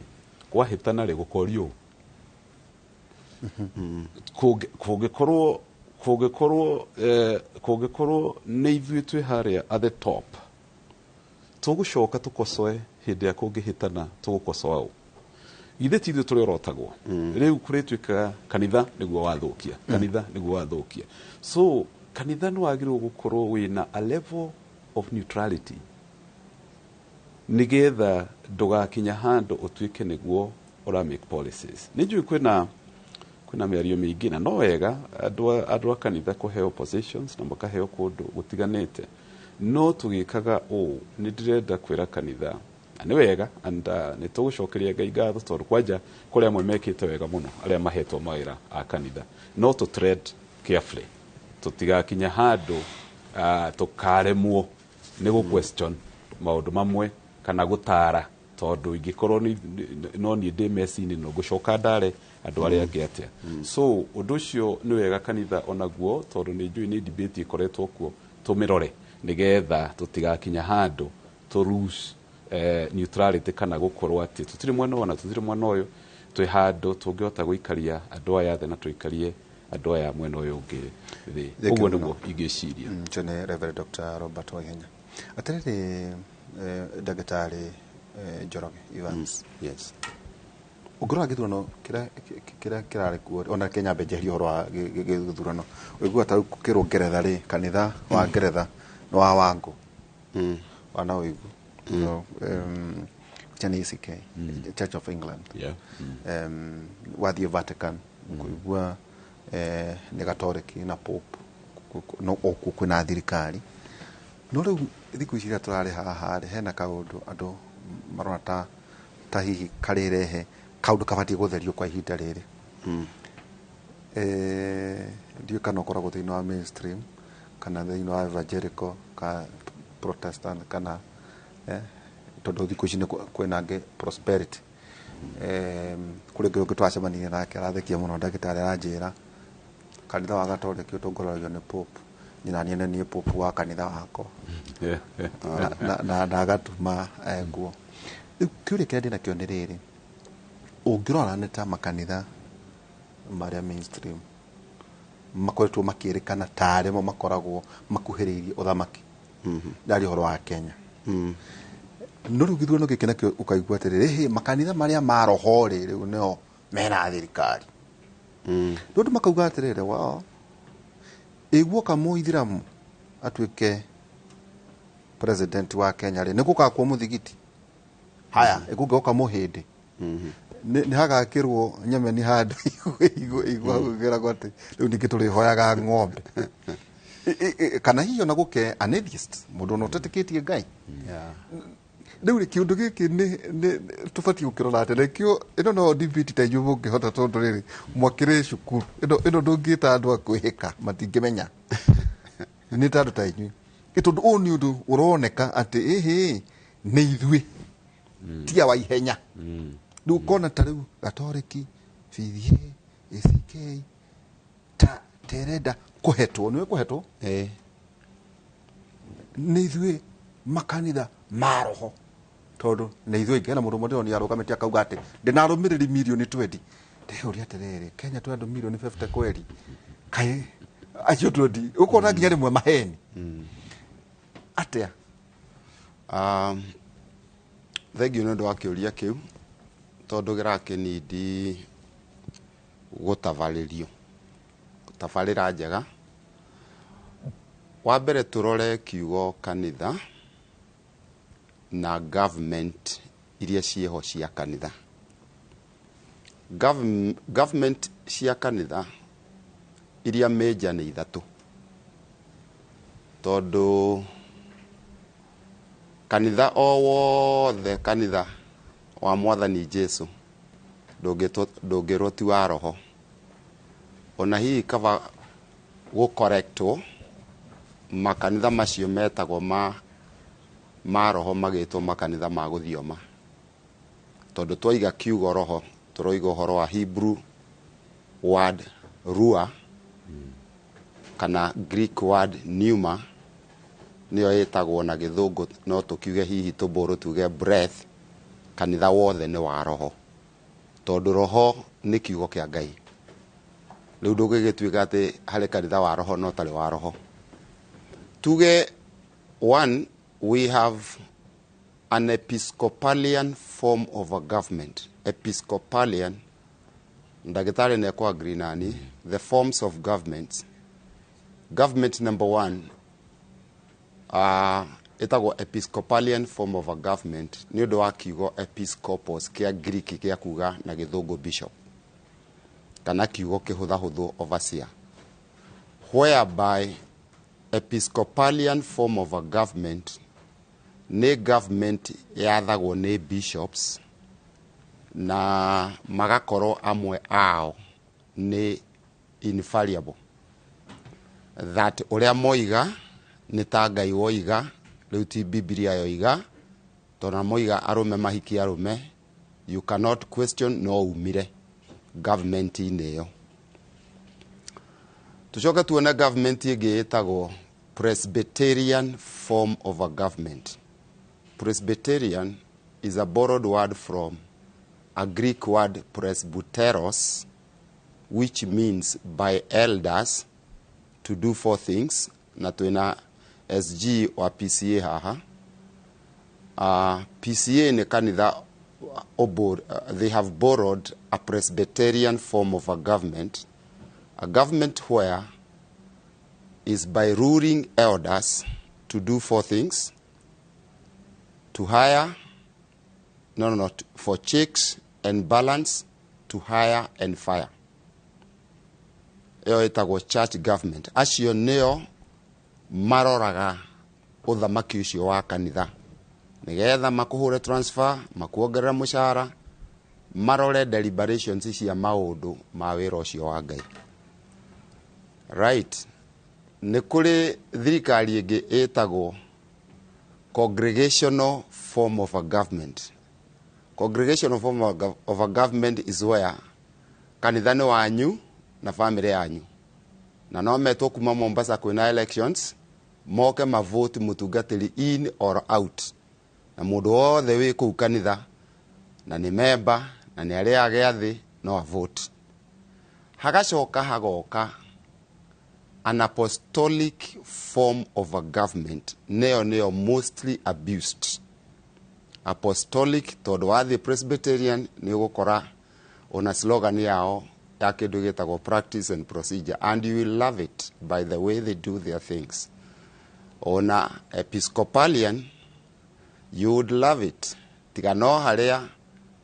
kwahĩtana rĩ, gũkorio kũngĩkorwo nĩ ithuĩ twĩ harĩa at the top, tũgũcoka tũkocoe hĩndĩ ya kũngĩhĩtana, tũgũkocoa ũ? Ithe ti ithuĩ tũrĩorotagwo rĩu, kũrĩtuĩkaga kanitha nĩguo wathũkia, kanitha nĩguo wathũkia. So kanitha nĩ wagĩrĩirwo gũkorwo wĩna a level of neutrality, nĩgetha ndũgakinya handũ ũtuĩke nĩguo ũra make policies. Nĩ njũĩ kwĩna mĩario mĩingĩ, na no wega andũ a kanitha kũheo positions na makaheo kũndũ gũtiganĩte, no tũgĩkaga ũũ, nĩ ndĩrenda kwĩra kanitha, na nĩ wega, and nĩ tũgũcokeria Ngai ngatho, tondũ kwanja kũrĩ amwe mekĩte wega mũno arĩa mahetwo mawĩra a kanitha, no tũ tread carefully tũtigakinya handũ tũkaremwo nĩ gũ question maũndũ mamwe kana gũtara, tondũ ingĩkorwo no niĩ ndĩ meci-inĩ, no ngũcoka ndare andũ arĩa angĩ atĩa? So ũndũ ũcio nĩ wega kanitha onaguo, tondũ nĩ njũĩ nĩ debate ĩkoretwo kuo, tũmĩrore nĩgetha tũtigakinya handũ tũ lose neutrality, kana gũkorwo atĩ tũtirĩ mwena ũyũ na tũtirĩ mwena ũyũ, twĩ handũ tũngĩhota gũikaria andũ aya thĩ na tũikarie andũ aya mwena ũyũ ũngĩ thĩ. Thank you Ũguo mũno. nĩguo ingĩciria. Ũcio nĩ Reverend Dr. Robert Waihenya. Atĩrĩrĩ, ndagĩtarĩ Njoroge Evans, Yes. Ũngĩrora gĩthurano kĩrĩa kĩrarĩ kuo, ona Kenya mbe njeherie ũhoro wa gĩthurano, ũiguaga ta rĩu kĩrwo Ngeretha rĩ, kanitha wa Ngeretha nĩ wa Wangũ wana ũigu nĩ ACK, Church of England. Wathiĩ Vatican, kũigua nĩ Gatoriki na Pope, no okuo kwĩna thirikari. No rĩu thikũ ici iria tũrarĩ haha rĩ, hena kaũndũ andũ marona ta hihi karĩrehe kaũndũ kabatiĩ gũtherio kwa ihinda rĩrĩ. Ndiũĩ kana ũkoragwo thĩinĩ wa mainstream kana thĩinĩ wa evangelical ka Protestant kana tondũ thikũ ici nĩ kwĩna angĩ prosperity. Kũrĩ ũngĩ twacemanirie nake arathekia mũno, ndagĩtarĩ, aranjĩra kanitha wa Gatoriki ũtongoragio nĩ Pope, nyina niĩ nĩ niĩ Pope wa kanitha wakwa, na agatũma nguo. Rĩu kĩũria kĩrĩa ndĩnakĩo nĩ rĩrĩ, ũngĩrora nĩ ta makanitha marĩa mainstream makoretwo makĩrĩkana tarĩ mo makoragwo makuhĩrĩirie ũthamaki, ndaria ũhoro wa Kenya, no rĩu gĩthurano gĩkĩ nakĩo ũkaigua atĩrĩrĩ, hĩ, makanitha marĩa ma roho rĩ, rĩu nĩo mena thirikari. Rĩu andũ makauga atĩrĩrĩ, well, ĩguoka mũithiramu atuĩke president wa Kenya rĩ, nĩ gũgakwo mũthigiti? Haya, ĩkũngĩoka mũhĩndĩ, nĩ hagakĩrwo nyameni handũ igũ hau ĩragwo atĩ rĩu ningĩ tũrĩhoyaga ng'ombe? Kana hihi ona gũke an atheist, mũndũ ona ũtetĩkĩtie Ngai. Rĩu rĩ, kĩũndũ gĩkĩ nĩ tũbatiĩ gũkĩrora atĩ nĩkĩo ĩno no debate ta inyuĩ mũngĩhota, tondũ rĩrĩ mwakĩrĩ cukuru ĩno ndũngĩta andũ a kwĩhĩka, matingĩmenya, nĩ ta andũ ta inyuĩ. Tondũ ũyũ nĩ ũndũ ũroneka atĩ ĩhĩ nĩ ithuĩ ti awa ihenya. Rĩu ũkona ta rĩu Gatoriki, PDA, ACK ta terenda kũhetwo, nĩwe kũhetwo nĩ ithuĩ makanitha ma roho, tondũ nĩ ithuĩ aingĩ. Hena mũndũ ũmwe ndĩronire arũgamĩte akauga atĩ ndĩna arũmĩrĩri mirioni 20. Ndĩũria atĩrĩrĩ, Kenya twĩ andũ mirioni 50 kweri? Kaĩ acio 20 ũkona nginya rĩmwe maheni atĩa? Thengiũ nĩ ũndũ wa kĩũria kĩu, tondũ gĩrakĩnindi gũtabarĩrio tabarĩra njega. Wa mbere, tũrore kiugo kanitha na government iria ciĩho cia kanitha. Government cia kanitha iria major nĩ ithatũ, tondũ kanitha o wothe, kanitha wa Mwathani Jesu, ndũngĩrwo ti wa roho. Ona hihi kaba gũkorektwo makanitha macio metagwo ma roho magĩtwo makanitha ma gũthioma, tondũ twaiga kiugo roho tũroiga ũhoro wa Hebrew word rua kana Greek word pneuma, nĩyo ĩtagwo na Gĩthũngũ, no tũkiuge hihi tũbũrũ tuge breath. Kanitha wothe nĩ wa roho, tondũ roho nĩ kiugo kĩa Ngai. Rĩu ndũngĩgĩtuĩka atĩ harĩ kanitha wa roho no tarĩ wa roho. Tuge one, we have an Episcopalian form of a government. Episcopalian, ndagĩtarĩ nĩ ekũ nani, the forms of government. Government number one ĩtagwo Episcopalian form of a government nĩ ũndũ wa kiugo episcopos kĩa Greek gĩa kuga na Gĩthũngũ bishop, kana kiugo kĩhũthahũthũ overseer, whereby Episcopalian form of a government nĩ government yathagwo nĩ bishops na magakorwo amwe ao nĩ infallible, that ũrĩa moiga nĩ ta Ngai woiga, rĩu ti Bibilia yoiga, tondũ moiga arũme mahikie arũme, you cannot question, no umire government-inĩ ĩyo. Tucoke tuone government ĩngĩ ĩtagwo Presbyterian form of a government. Presbyterian is a borrowed word from a Greek word presbyteros, which means by elders to do four things. Na twina SG wa PCA haha. PCA nĩ kanitha they have borrowed a Presbyterian form of a government, a government where is by ruling elders to do four things: to hire, no, for checks and balance, to hire and fire. Ĩyo ĩtagwo church government. Acio nĩo maroraga ũthamaki ũcio wa kanitha nĩgetha makũhũre transfer, makuongerera mũcara, marore deliberations cia maũndũ ma wĩra ũcio wa Ngai. Right, nĩ kũrĩ thirikari ĩngĩ ĩtagwo congregational form of a government. Congregational form of a government is where kanitha nĩ wanyu na family yanyu, na no metwo kuma Mombasa kwĩna elections, moke mavote mũtungatĩri in or out, na mũndũ wothe wĩ kũu kanitha na nĩ memba na nĩ arĩa gĩathĩ no avote. Hagacoka hagoka an apostolic form of a government, nĩyo mostly abused. Apostolic, tondũ wathiĩ Presbyterian nĩ ũgũkora ona slogan yao ya kĩndũ gĩtagwo practice and procedure, and you will love it by the way they do their things. Ona Episcopalian, you would love it, tiga no harĩa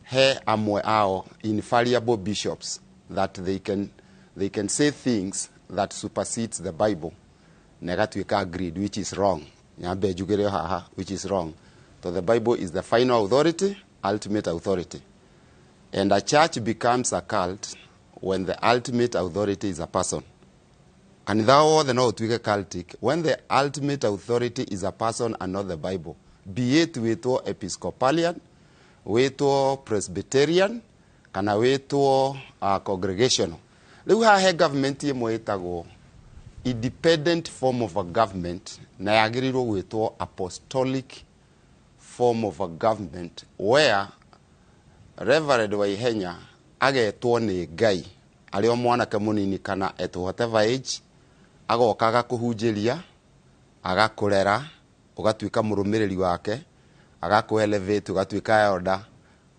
he amwe ao infallible bishops that they can say things that supersedes the Bible na ĩgatuĩka agreed, which is wrong. Nyambe njugĩre haha, which is wrong, so the Bible is the final authority, ultimate authority, and a church becomes a cult when the ultimate authority is a person. Kanitha wothe no ũtuĩke cultic when the ultimate authority is a person and not the Bible, be it wĩtwo Episcopalian, wĩtwo Presbyterian, kana wĩtwo congregational. Rĩu haha he government ĩmwe ĩtagwo independent form of a government, na yagĩrĩirwo gwĩtwo apostolic form of a government, where Reverend Waihenya agetwo nĩ Ngai arĩ o mwanake mũnini kana at whatever age, agoka agakũhunjĩria, agakũrera, ũgatuĩka mũrũmĩrĩri wake, agakũ elevate ũgatuĩka elder,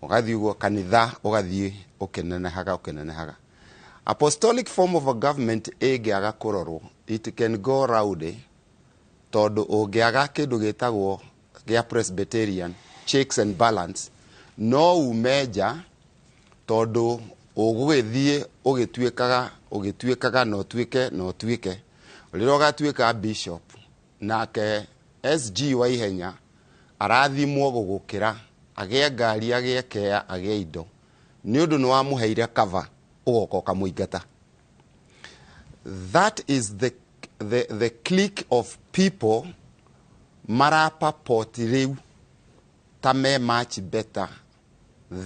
ũgathiĩ ũguo kanitha ũgathiĩ ũkĩnenehaga ũkĩnenehaga. Apostolic form of a government ĩngĩaga kũrorwo, it can go rowdy, tondũ ũngĩaga kĩndũ gĩtagwo gĩa Presbyterian checks and balance, no ume nja, tondũ Ũgũgĩthiĩ ũgĩtuĩkaga ũgĩtuĩkaga na ũtuĩke na ũtuĩke rĩrĩa ũgatuĩka bishop, nake SG wa ihenya arathimwo gũgũkĩra, agĩe ngari, agĩe kea, agĩe indo, nĩ ũndũ nĩ wamũheire cover, ũgoka ũkamũingata. That is the clique of people marapapoti rĩu ta me much better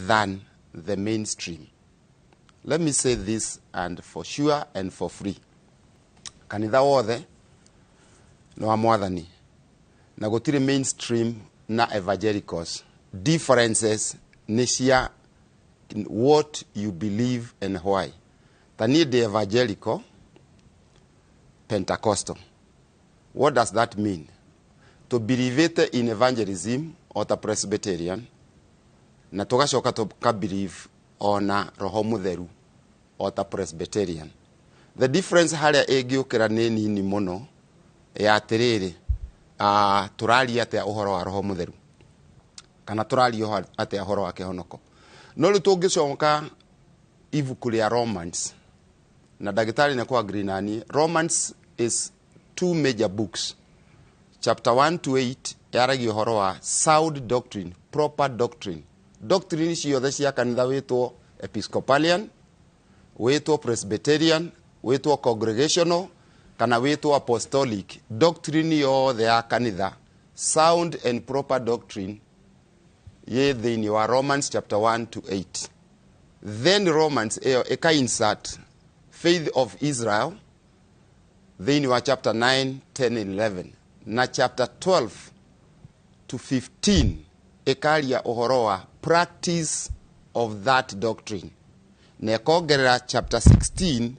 than the mainstream. Let me say this, and for sure and for free, kanitha wothe nĩ wa Mwathani na gũtirĩ mainstream na evangelicals. Differences nĩ cia what you believe and why. Ta niĩ ndĩ evangelical Pentecostal. What does that mean? To believe in evangelism o ta Presbyterian, na tũgacoka tũka believe ona Roho Mũtheru o ta Presbyterian. The difference harĩa ĩngĩũkĩra nĩ nini mũno ya atĩrĩrĩ, tũraria atĩa ũhoro wa Roho Mũtheru kana tũraria atĩa ũhoro wa kĩhonoko. No rĩu tũngĩcoka ibuku rĩa Romans, na ndagĩtarĩ nĩ agree nani, Romans is two major books. Chapter 1 to 8 yaragia ũhoro wa sound doctrine, proper doctrine, doctrine ciothe cia kanitha, wĩtwo Episcopalian, wĩtwo Presbyterian, wĩtwo Congregational kana wĩtwo Apostolic, doctrine yothe ya kanitha, sound and proper doctrine, yĩ thĩinĩ wa Romans chapter 1 to 8. Then Romans ĩyo ĩka insert faith of Israel thĩinĩ wa chapter 9, 10, 11, na chapter 12 to 15 ĩkaria ũhoro wa practice of that doctrine, na ĩkongerera chapter 16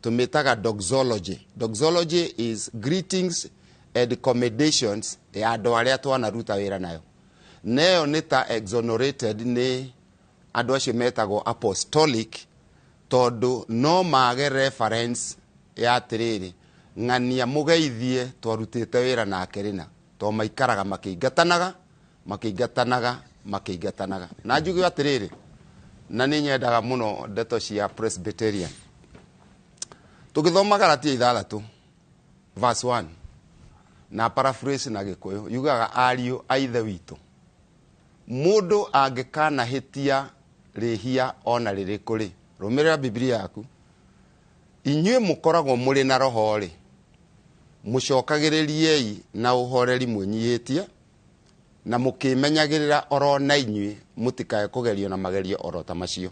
tũmĩtaga doxology. Doxology is greetings and commendations ya andũ arĩa twanaruta wĩra nayo, neyo nĩ ta exonerated nĩ andũ acio metagwo apostolic, tondũ no mage reference ya atĩrĩrĩ, ng'ania mũgeithie twarutĩte wĩra nake rĩna, to maikaraga makĩingatanaga, makĩingatanaga, makĩingatanaga. Na njuge atĩrĩrĩ, na nĩ nyendaga mũno ndeto cia Presbyterian. Tũgĩthoma Galatia 6 verse 1, na paraphrase na Gĩkũyũ, yugaga, "Ariũ a Ithe witũ, mũndũ angĩkanahĩtia rĩhia ona rĩrĩkũ rĩ," rũmĩrĩra Bibilia yaku, "inyuĩ mũkoragwo mũrĩ na Roho rĩ, mũcokagĩrĩriei na ũhoreri mwĩnyihĩtie na mũkĩmenyagĩrĩra oro na inyuĩ, mũtikae kũgerio na magerio oro ta macio."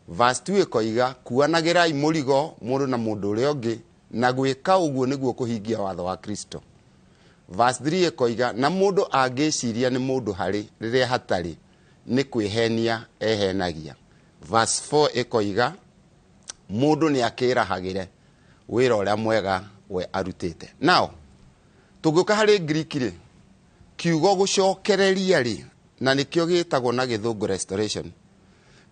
Verse 2 ĩkoiga, "Kuanagĩrai mũrigo mũndũ na mũndũ ũrĩa ũngĩ, na gwĩka ũguo nĩguo kũhingia watho wa Kristo." Verse 3 ĩkoiga, "Na mũndũ angĩciria nĩ mũndũ harĩ rĩrĩa hatarĩ, nĩ kwĩhenia ehenagia." Verse 4 ĩkoiga, "Mũndũ nĩ akĩrahagĩre wĩra ũrĩa mwega we arutĩte." Now tũngĩũka harĩ Greek rĩ, kiugo gũcokereria rĩ, na nĩkĩo gĩtagwo na Gĩthũngũ restoration,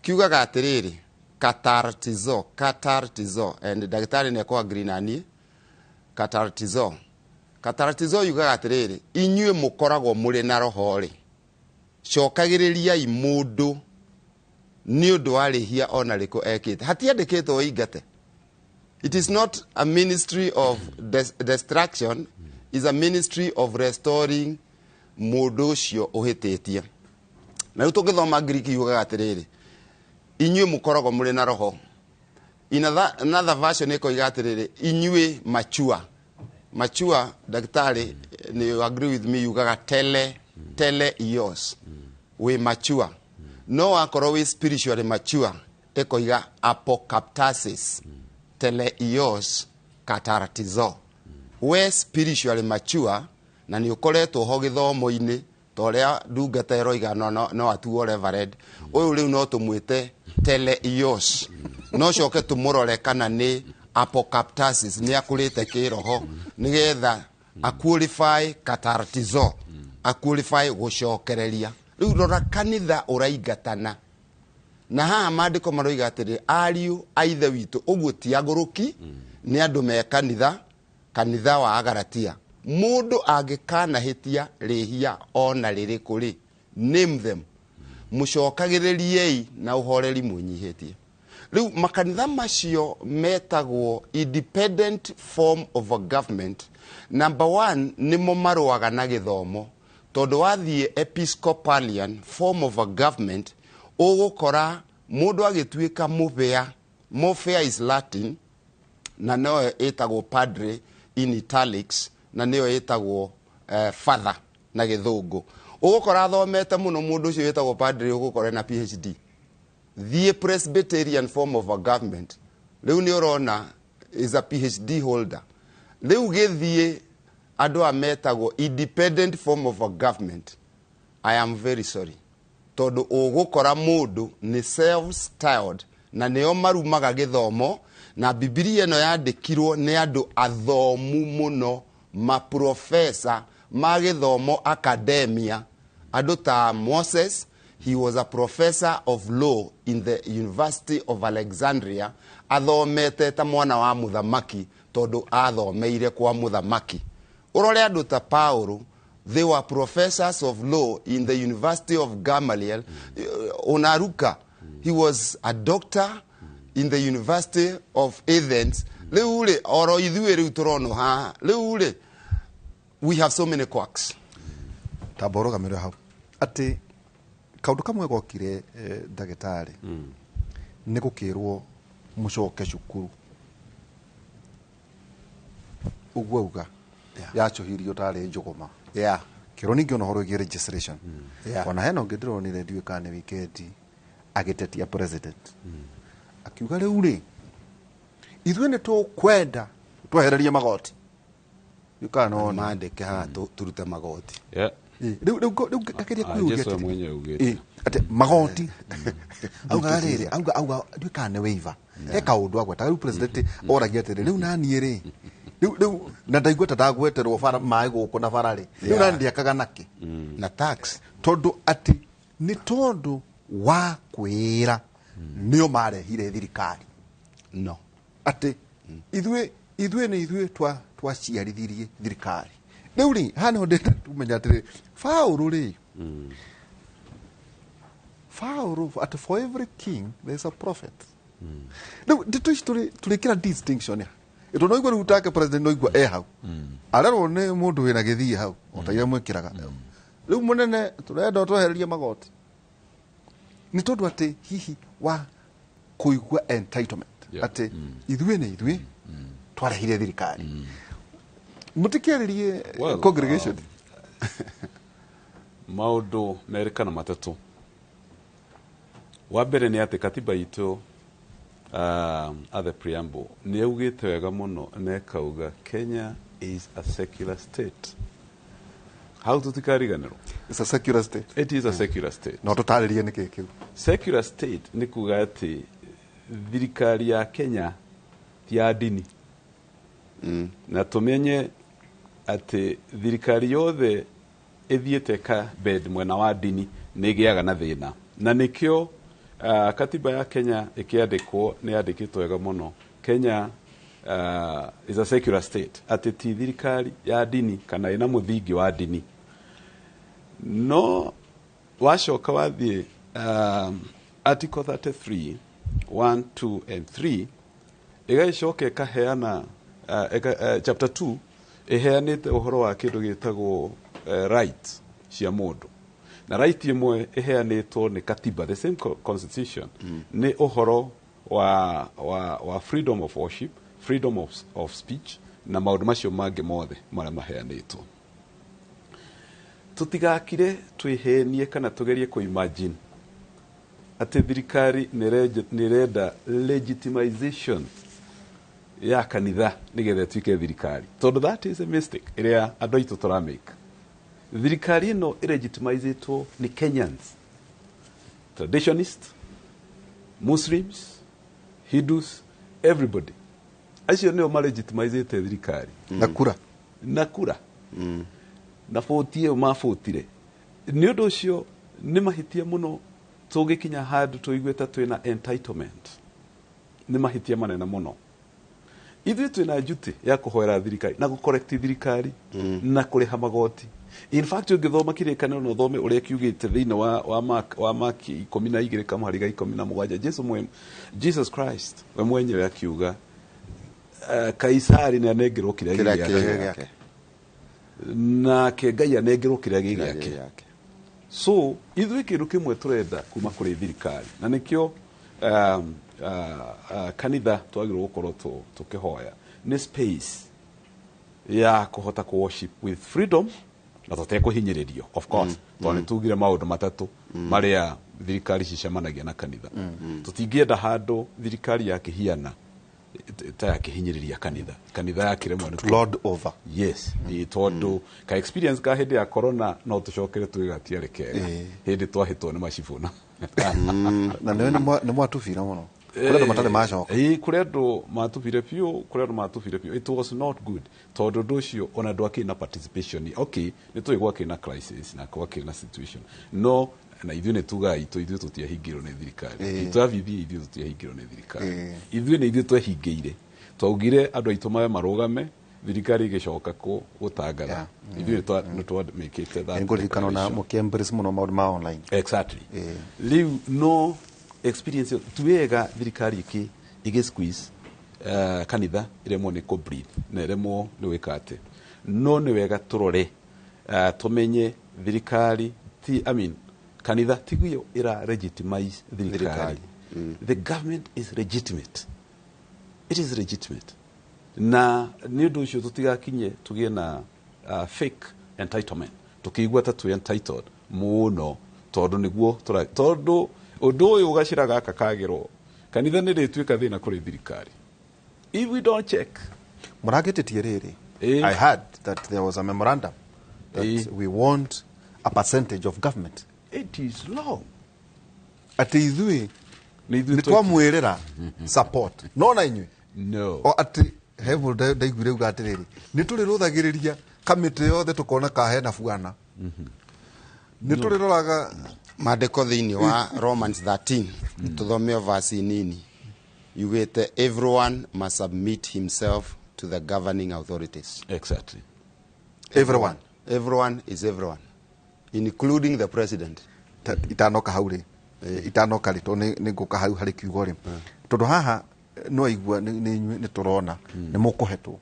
kiugaga atĩrĩrĩ, katartizo, katartizo, and ndagĩtarĩ nĩ agree na niĩ. Katartizo, katartizo yugaga atĩrĩrĩ, inyuĩ mũkoragwo mũrĩ na Roho rĩ, cokagĩrĩriai mũndũ nĩ ũndũ wa rĩhia ona rĩkũ ekĩte. Hatiandĩkĩtwo ũingate. It is not a ministry of destruction, is a ministry of restoring mũndũ ũcio ũhĩtĩtie. Na rĩu tũngĩthoma Greek, yugaga atĩrĩrĩ, inyuĩ mũkoragwo mũrĩ na Roho. In another version ĩkoiga atĩrĩrĩ, inyuĩ mature. Mature, ndagĩtarĩ nĩ agree with me, yugaga tele ios, wĩ mature. No wakorwo wĩ spiritually mature, ĩkoiga apokaptasis teleios kataratizo. We spiritually mature na nĩ ũkoretwo ho gĩthomo-inĩ ta ũrĩa ndungata ĩroiga, no atuo reverend ũyũ rĩu no tũmwĩte teleios, no coke tũmũrore kana nĩ apokaptasis, nĩ akũrĩte kĩroho nĩgetha aqualify kataratizo, aqualify gũcokereria. Rĩu rora kanitha ũraingatana, na haha maandĩko maroiga atĩrĩ, ariũ a Ithe witũ, ũguo ti agũrũki, nĩ andũ me kanitha, kanitha wa Agaratia, mũndũ angĩkanahĩtia rĩhia ona rĩrĩkũ rĩ, name them, mũcokagĩrĩriei na ũhoreri mwĩnyihĩtie. Rĩu makanitha macio metagwo independent form of a government. Number one, nĩmo marũaga na gĩthomo, tondũ wathiĩ Episcopalian form of a government ũgũkora mũndũ agĩtuĩka mũbĩa. Mũbĩa is Latin, na noyo ĩtagwo padre in italics, na nĩyo ĩtagwo father na Gĩthũngũ. Ũgũkora athomete mũno mũndũ ũcio wĩtagwo padre, ũgũkora na PhD. Thiĩ Presbyterian form of a government, rĩu nĩ ũrona is a PhD holder. Rĩu gĩthiĩ andũ a metagwo independent form of a government, I am very sorry, tondũ ũgũkora mũndũ nĩ self styled na nĩo marumaga gĩthomo. Na Bibilia ĩno yandĩkirwo nĩ andũ athomu mũno, maprofesa ma gĩthomo, academia, andũ ta Moses. He was a professor of law in the University of Alexandria. Athomete ta mwana wa mũthamaki, tondũ athomeire kwa mũthamaki. Ũrore andũ ta Paulo, they were professors of law in the University of Gamaliel. Onaruka, he was a doctor in the University of Athens. Rĩu rĩ, oro ithuĩ rĩu tũronwo haha rĩu rĩ, we have so many quacks. Tamba ũrũgamĩre hau atĩ kaũndũ kamwe gokire, ndagĩtarĩ, nĩ gũkĩrwo mũcoke cukuru. Ũguo auga yacũhirio tarĩ njũgũma. Kĩrwo ningĩ ona ũhoro wĩgiĩ registration. Ona hena ũngĩ ndĩronire, ndiũĩ kana nĩ wikendi, agĩtetia president, akiuga rĩu rĩ, ithuĩ nĩ tũkwenda twehererie magoti. Ndiũĩ kana nĩwona. Mandĩke haha tũrute magoti. Rĩu ngageria Ah, kwĩyũria Jesu we atĩrĩrĩ. mwenyewe augĩte. Atĩ magoti auga rĩrĩ, auga ndiũĩ kana nĩ waiver, he kaũndũ agwetaga. Rĩu president oragia atĩrĩ, rĩu naniĩ rĩ, rĩu na ndaigua ta ndagweterwo bara maĩ gũkũ na bara rĩ, rĩu nani ndiakaga nakĩ na tax? Tondũ atĩ nĩ tondũ wa kwĩra nĩo marehire thirikari. No. Atĩ ithuĩ nĩ ithuĩ twaciarithirie thirikari. Rĩu rĩ, haha nĩho ndĩrenda tumenya atĩrĩ, Paũlũ rĩ, Paũlũ atĩ for every king there is a prophet. Rĩu ndeto ici tũrĩkĩra distinction ya ĩtondũ noigua rĩu take president, noigua e hau arerwo nĩ mũndũ wĩna gĩthiĩ hau o ta iria mwĩkĩraga. Rĩu mũnene, tũrenda twehererie magoti nĩ tondũ atĩ hihi wa kũigua entitlement, atĩ ithuĩ nĩ ithuĩ twarehire thirikari. Mũtikĩarĩrie Well, congregation. Maũndũ merĩ kana matatũ. Wa mbere nĩ atĩ katiba itũ, at the preamble, nĩ yaugĩte wega mũno na ĩkauga Kenya is a secular state. Hau tũtikariganĩrwo. It's a secular state. It is a secular state. No tũtarĩrie nĩkĩ kĩu. Secular state nĩ kuga atĩ thirikari ya Kenya ti ya ndini, na tũmenye atĩ thirikari yothe ĩthiĩte ka bend mwena wa ndini nĩ ĩgĩaga na thĩna. Na nĩkĩo katiba ya Kenya ĩkĩandĩkwo nĩ yandĩkĩtwo wega mũno, Kenya is a secular state, atĩ ti thirikari ya ndini kana ĩna mũthingi wa ndini. No wacoka wathiĩ article 33 1 2 and 3, ĩgagĩcoka ĩkaheana chapter 2 ĩheanĩte ũhoro wa kĩndũ gĩtagwo right cia mũndũ. Na right ĩmwe ĩheanĩtwo nĩ katiba, the same constitution, nĩ ũhoro wa freedom of worship, freedom of speech na maũndũ macio mangĩ mothe marĩa maheanĩtwo. Tũtigakire twĩhenie kana tũgerie kũ-imagine atĩ thirikari nĩ ĩrenda legitimization ya kanitha nĩgetha ĩtuĩke thirikari, tondũ that is a mistake ĩrĩa andũ aitũ tũramake. Thirikari ĩno ĩlegitimizĩtwo nĩ Kenyans, traditionist, Muslims, Hindus, everybody. Acio nĩo malegitimizĩte thirikari. Na kura. Na kura na bũti ĩyo mabũtire. Nĩ ũndũ ũcio nĩ mahĩtia mũno tũgĩkinya handũ tũigue ta twĩna entitlement. Nĩ mahĩtia manene mũno. Ithuĩ twĩna duty ya kũhoera thirikari na gũcorrect thirikari na kũrĩha magoti. In fact, ũngĩthoma kĩrĩkanĩro na ũthome ũrĩa kiugĩte thĩinĩ wa Mark 12 kamũhari ga 17, Jesu mwe, Jesus Christ we mwenyewe akiuga Kaisari nĩ anengerwo kĩrĩa Kĩrĩa gĩ kĩ gĩake, gĩake. Nake Ngai anengerwo kĩrĩa gĩ Kĩrĩa gĩ gĩake. gĩake. So ithuĩ kĩndũ kĩmwe tũrenda kuma kũrĩ thirikari, na nĩkĩo kanitha twagĩrĩirwo gũkorwo tũkĩhoya nĩ space ya kũhota kũ worship with freedom na tũtekũhinyĩrĩrio, of course, tondũ nĩ tugire maũndũ matatũ marĩa thirikari cicemanagia na kanitha. Tũtingĩenda handũ thirikari yakĩhiana ta yakĩhinyĩrĩria kanitha, kanitha yakĩremwo nĩ lord over. Yes, tondũ ka experience ka hĩndĩ ya corona no tũcokere tuge gatiarĩ kega, hĩndĩ twahĩtwo nĩ macibũ. Na nĩwe nĩ mwatubire mũno, kũrĩ andũ matarĩ macoka. Ĩĩ, kũrĩ andũ matubire biũ, kũrĩ andũ matubire biũ. It was not good, tondũ ũndũ ũcio ona ndwakĩrĩ na participation. Okay, nĩ tũĩ gwakĩrĩ na crisis na gwakĩrĩ na situation, no na ithuĩ nĩ tugaga itũ, ithuĩ tũtiahingĩirwo nĩ thirikari. Itũ ya BBI, ithuĩ tũtiahingĩirwo nĩ thirikari. Ithuĩ nĩ ithuĩ twehingĩire, twaugire andũ aitũ mawe marũgame, thirikari ĩgĩcoka gũtangatha. Ithuĩ nĩ twamĩkĩte that Nĩngũririkana ona declaration. mũkĩ-embrace mũno maũndũ ma online. Exactly. Rĩu no experience ĩyo, ti wega thirikari ĩgĩ squeeze kanitha ĩremwo nĩ kũ breathe na ĩremwo nĩ gwĩka atĩ, no nĩ wega tũrore, tũmenye thirikari ti, I mean, kanitha tiguo ĩra legitimize thirikari. The government is legitimate, it is legitimate, na nĩ ũndũ ũcio tũtigakinye tũgĩe na fake entitlement, tũkĩigua ta twĩ entitled mũno, tondũ nĩguo tondũ ũndũ ũyũ gacĩra gaka kagĩrwo kanitha nĩ rĩtuĩka thĩna kũrĩ thirikari if we don't check. Mũrangĩtĩtie rĩrĩ, I heard that there was a memorandum that we want a percentage of government. It is long. Atĩ ithuĩ nĩ twamwĩrĩra support, no na inyuĩ no. O atĩ he mũndũ ndaiguire uga atĩrĩrĩ, nĩ tũrĩrũthagĩrĩria kamĩtĩ yothe tũkona ka hena buana, nĩ tũrĩroraga. Maandĩko thĩinĩ wa Romans 13, tũthome o verse nini, yugĩte everyone must submit himself to the governing authorities. Exactly. Everyone. Everyone is everyone, including the president. Itanoka hau rĩ, itanoka rĩ, tondũ nĩ ngũka hau harĩ kiugo rĩ, tondũ haha no aigua nĩ inyuĩ nĩ tũrona nĩ mũkũhetwo,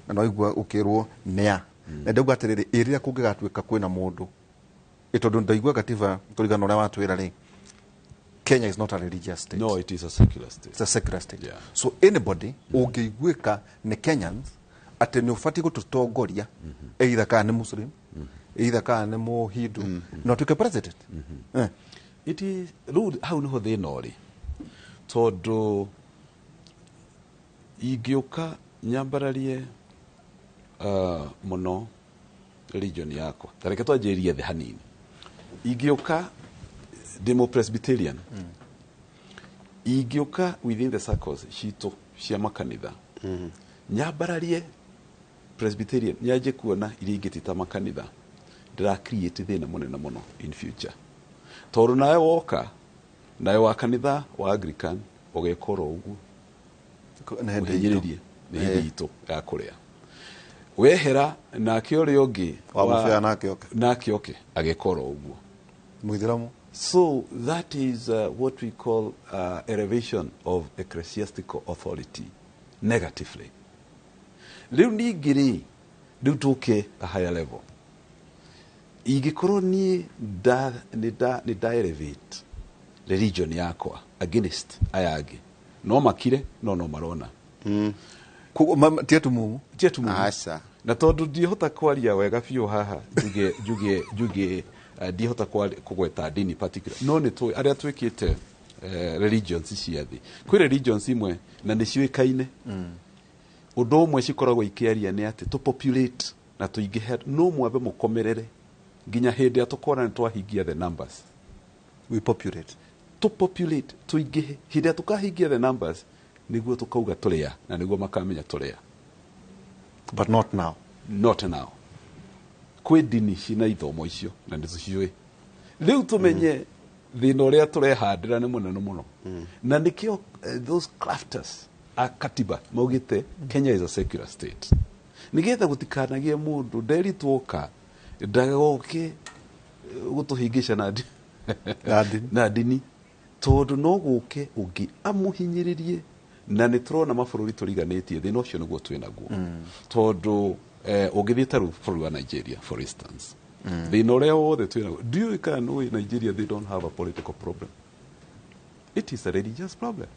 na no aigua ũkĩrwo nĩa, na ndauga atĩrĩrĩ, ĩ rĩrĩa kũngĩgatuĩka kwĩna mũndũ, ĩ tondũ ndaigua gatiba kũringana na ũrĩa watwĩra rĩ, Kenya is not a religious state. No, it is a secular state. It's a secular state. So anybody ũngĩiguĩka nĩ Kenyans atĩ nĩ ũbatiĩ gũtũtongoria, either kana nĩ Muslim, either kana nĩ Mũhindu, no atuĩke president. It is rĩu hau nĩho thĩna ũrĩ, tondũ ingĩũka nyambararie mũno religion yakwa, ta reke twanjĩrĩrie thĩ hanini, ingĩũka ndĩ mũ Presbyterian, ingĩũka within the circles citũ cia makanitha nyambararie Presbyterian, nyanjie kuona iria ingĩ ti ta makanitha, ndĩra create thĩna mũnene mũno in future, tondũ nawe woka nawe wa kanitha wa Anglican ũgeka oro ũguo. Nĩ hĩndĩ itũ. Ũhinyĩrĩrie nĩ hĩndĩ itũ ya kũrĩa wehera, nake ũrĩa ũngĩ Wa mũbĩa nake oke. Nake oke ageka oro ũguo. Mũithĩramu. So that is what we call elevation of ecclesiastical authority negatively. Rĩu ningĩ rĩ, rĩu tũke a higher level, ingĩkorwo niĩ nĩ nda elevate religion yakwa against aya angĩ, no makire, no marona. Koguo ti atumumu. Ti atumumu. Aca. Na tondũ ndiĩhota kwaria wega biũ haha, njuge ndiĩhota kũgweta ndini particular, no nĩ tũĩ arĩa twĩkĩte religions cia thĩ, kwĩ religions imwe na nĩ ciũĩkaine, ũndũ ũmwe cikoragwo ikĩaria nĩ atĩ tũ populate na tũingĩhe, no mwambe mũkomerere nginya hĩndĩ ĩrĩa tũkona nĩ twahingia the numbers. We populate. Tũ populate, tũingĩhe, hĩndĩ ĩrĩa tũkahingia the numbers nĩguo tũkauga tũrĩa, na nĩguo makamenya tũrĩa. But not now. Not now. Kwĩ ndini cina ithomo icio na nĩ tũciũĩ. Rĩu tũmenye thĩna ũrĩa tũrehandĩra nĩ mũnene mũno, na nĩkĩo those crafters a katiba maugĩte Kenya is a secular state, nĩgetha gũtikanagie mũndũ nderitwoka Ndagoke gũtũhĩngĩca na ndini tondũ no gũke ũngĩ amũhinyĩrĩrie na nĩ tũrona mabũrũri tũriganĩtie thĩna ũcio nĩguo twĩ naguo. Tondũ ũngĩthiĩ ta rĩu bũrũri wa Nigeria, for instance, thĩna ũrĩa wothe twĩ naguo, ndiũĩ kana nĩũĩ, Nigeria, they don't have a political problem, it is a religious problem.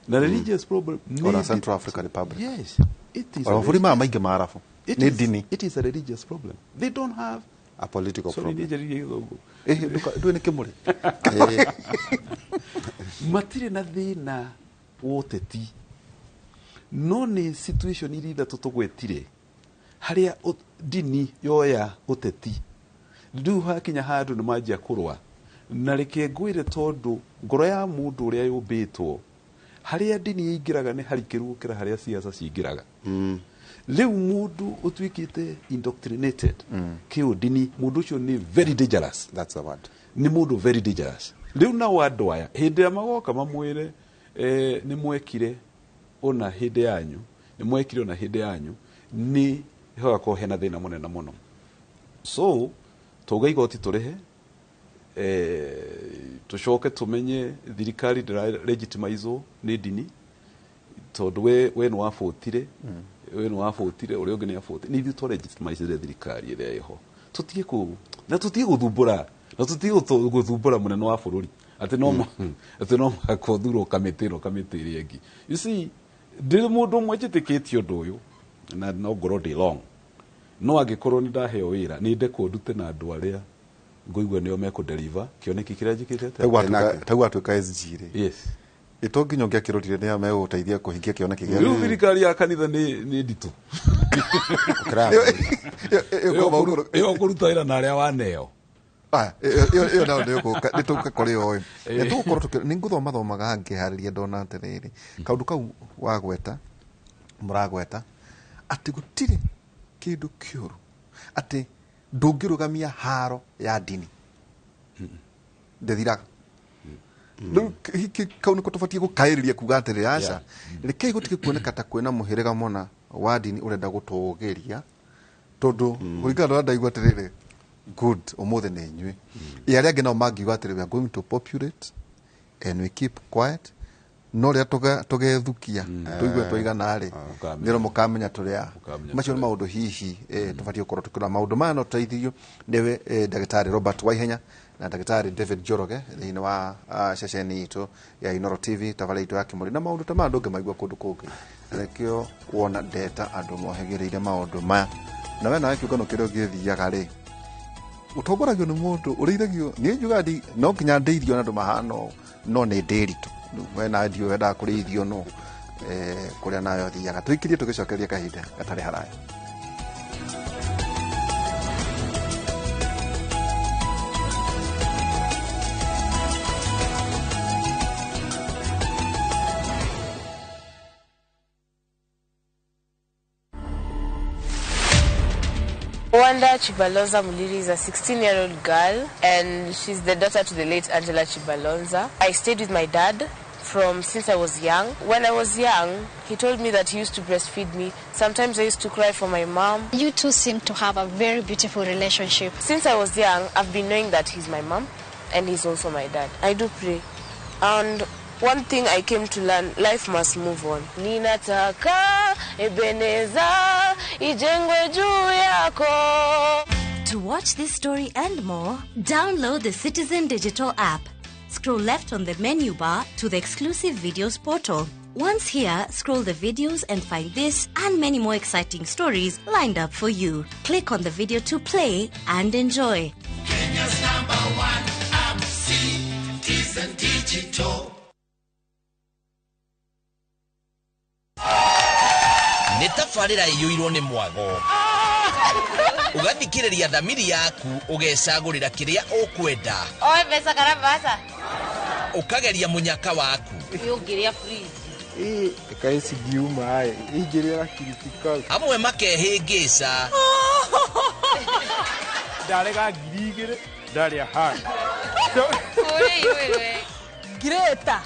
Na religious problem Ona Central African Republic. Yes, it is. Ona mabũrũri maya maingĩ ma Arabu nĩ ndini. It is a religious problem, they don't have a political Sorry, problem. Nĩ njaririe gĩthũngũ. Ndũĩ nĩ kĩmũrĩ. Matirĩ na thĩna wa ũteti, no nĩ situation iria ithatũ tũgwetire harĩa ndini yoya ũteti. Rĩu hakinya handũ nĩ manjia kũrũa, na reke ngwĩre, tondũ ngoro ya mũndũ ũrĩa yũmbĩtwo, harĩa ndini ĩingĩraga nĩ harikĩru gũkĩra harĩa siasa cingĩraga. Rĩu mũndũ ũtuĩkĩte indoctrinated kĩũndini, mũndũ ũcio nĩ very dangerous. That's the word. Nĩ mũndũ very dangerous. Rĩu nao andũ aya hĩndĩ ĩrĩa magoka mamwĩre, nĩ mwekire ona hĩndĩ yanyu, nĩ mwekire ona hĩndĩ yanyu, nĩ hagakorwo hena thĩna mũnene mũno. So tauga igoti tũrĩhe, tũcoke tũmenye thirikari ndĩra legitimizwo nĩ ndini, tondũ we nĩ wabũtire, we nĩ wabũtire, ũrĩa ũngĩ nĩ abũtire, nĩ ithuĩ twa legitimizire thirikari ĩrĩa ĩho. Tũtige kũ na tũtige gũthumbũra, na tũtige gũthumbũra mũnene wa bũrũri atĩ no mũhaka ũthurwo kamĩtĩ ĩno, kamĩtĩ ĩrĩa ĩngĩ. You see, ndĩ mũndũ ũmwe njĩtĩkĩtie ũndũ ũyũ, na no ngorwo ndĩ wrong, no angĩkorwo nĩ ndaheo wĩra, nĩ ndekwo ndute na andũ arĩa ngũigua nĩo mekũdeliver kĩoneki kĩrĩa njĩkĩte atĩa. Tau watuĩka SG rĩ, Yes. ĩto nginya ũngĩakĩrorire nĩ a megũgũteithia kũhingia kĩoneki Rĩu gĩaku. Thirikari ya kanitha nĩ nditũ. Ĩyo kũruta wĩra na arĩa waneo. Aya, ĩyo nayo nĩ tũka kũrĩ o ĩ nĩ tũgũkorwo nĩ ngũthoma thomaga ngĩharĩria, ndona atĩrĩrĩ, kaũndũ kau wagweta, mũragweta atĩ gũtirĩ kĩndũ kĩũru, atĩ ndũngĩrũgamia haro ya ndini, ndĩthiraga. Rĩu kau nĩko tũbatiĩ gũkaĩrĩria kuga atĩrĩ, aca, rekei gũtige kuoneka ta kwĩna mũhĩrĩga mũna wa ndini ũrenda gũtũgĩria, tondũ kũringana na ũrĩa ndaigua atĩrĩrĩ, good, ũmũthĩ nĩ inyuĩ. Ĩ arĩa angĩ nao mangiuga atĩrĩ, we are going to populate and we keep quiet, no rĩrĩa tũgethukia tũigue twaigana rĩ, nĩrĩo mũkamenya tũrĩa. Macio nĩ maũndũ hihi tũbatiĩ gũkorwo tũkĩrora. Maũndũ maya no tũteithirio nĩwe ndagĩtarĩ Robert Waihenya na ndagĩtarĩ David Njoroge thĩinĩ wa ceceni itũ ya Inoro TV, tabarĩra itũ ya Kĩmũrĩ, na maũndũ ta maya ndũngĩmaigua kũndũ kũngĩ, na nĩkĩo wona ndeta andũ mohĩgĩrĩire maũndũ maya. Na we nawe kĩũngano kĩrĩa ũngĩthiaga rĩ, ũtongoragio nĩ mũndũ ũrĩithagio. Niĩ njugaga no nginya ndĩithio na andũ mahana ũũ, no nĩ ndĩritũ. We nawe ndiũĩ wendaga kũrĩithio no kũrĩa nawe ũthiaga. Tũikirie tũgĩcokeria kahinda gatarĩ haraya. Wanda Chibalonza Muliri is a 16-year-old girl, and she's the daughter to the late Angela Chibalonza. I stayed with my dad from since I was young. When I was young, he told me that he used to breastfeed me. Sometimes I used to cry for my mom. You two seem to have a very beautiful relationship. Since I was young, I've been knowing that he's my mom and he's also my dad. I do pray. And one thing I came to learn, life must move on. Ninataka Ebeneza ijengwe juu yako. To watch this story and more, download the Citizen Digital app. Scroll left on the menu bar to the exclusive videos portal. Once here, scroll the videos and find this and many more exciting stories lined up for you. Click on the video to play and enjoy. Kenya's number one app, Citizen Digital. Nĩ tabarĩra ĩiyũirwo nĩ mwago, ũgathikĩrĩria thamiri yaku, ũgecagũrĩra kĩrĩa ũkwenda. Oe mbeca kana mbaca. Ũkageria mũnyaka waku. Ũngĩrĩa fridge. Ĩkaĩ cingiuma ĩ ingĩrĩa gakiriti kau. Amwe makehĩngĩca. Ndarega 2000 ndarĩa hanga. Greta.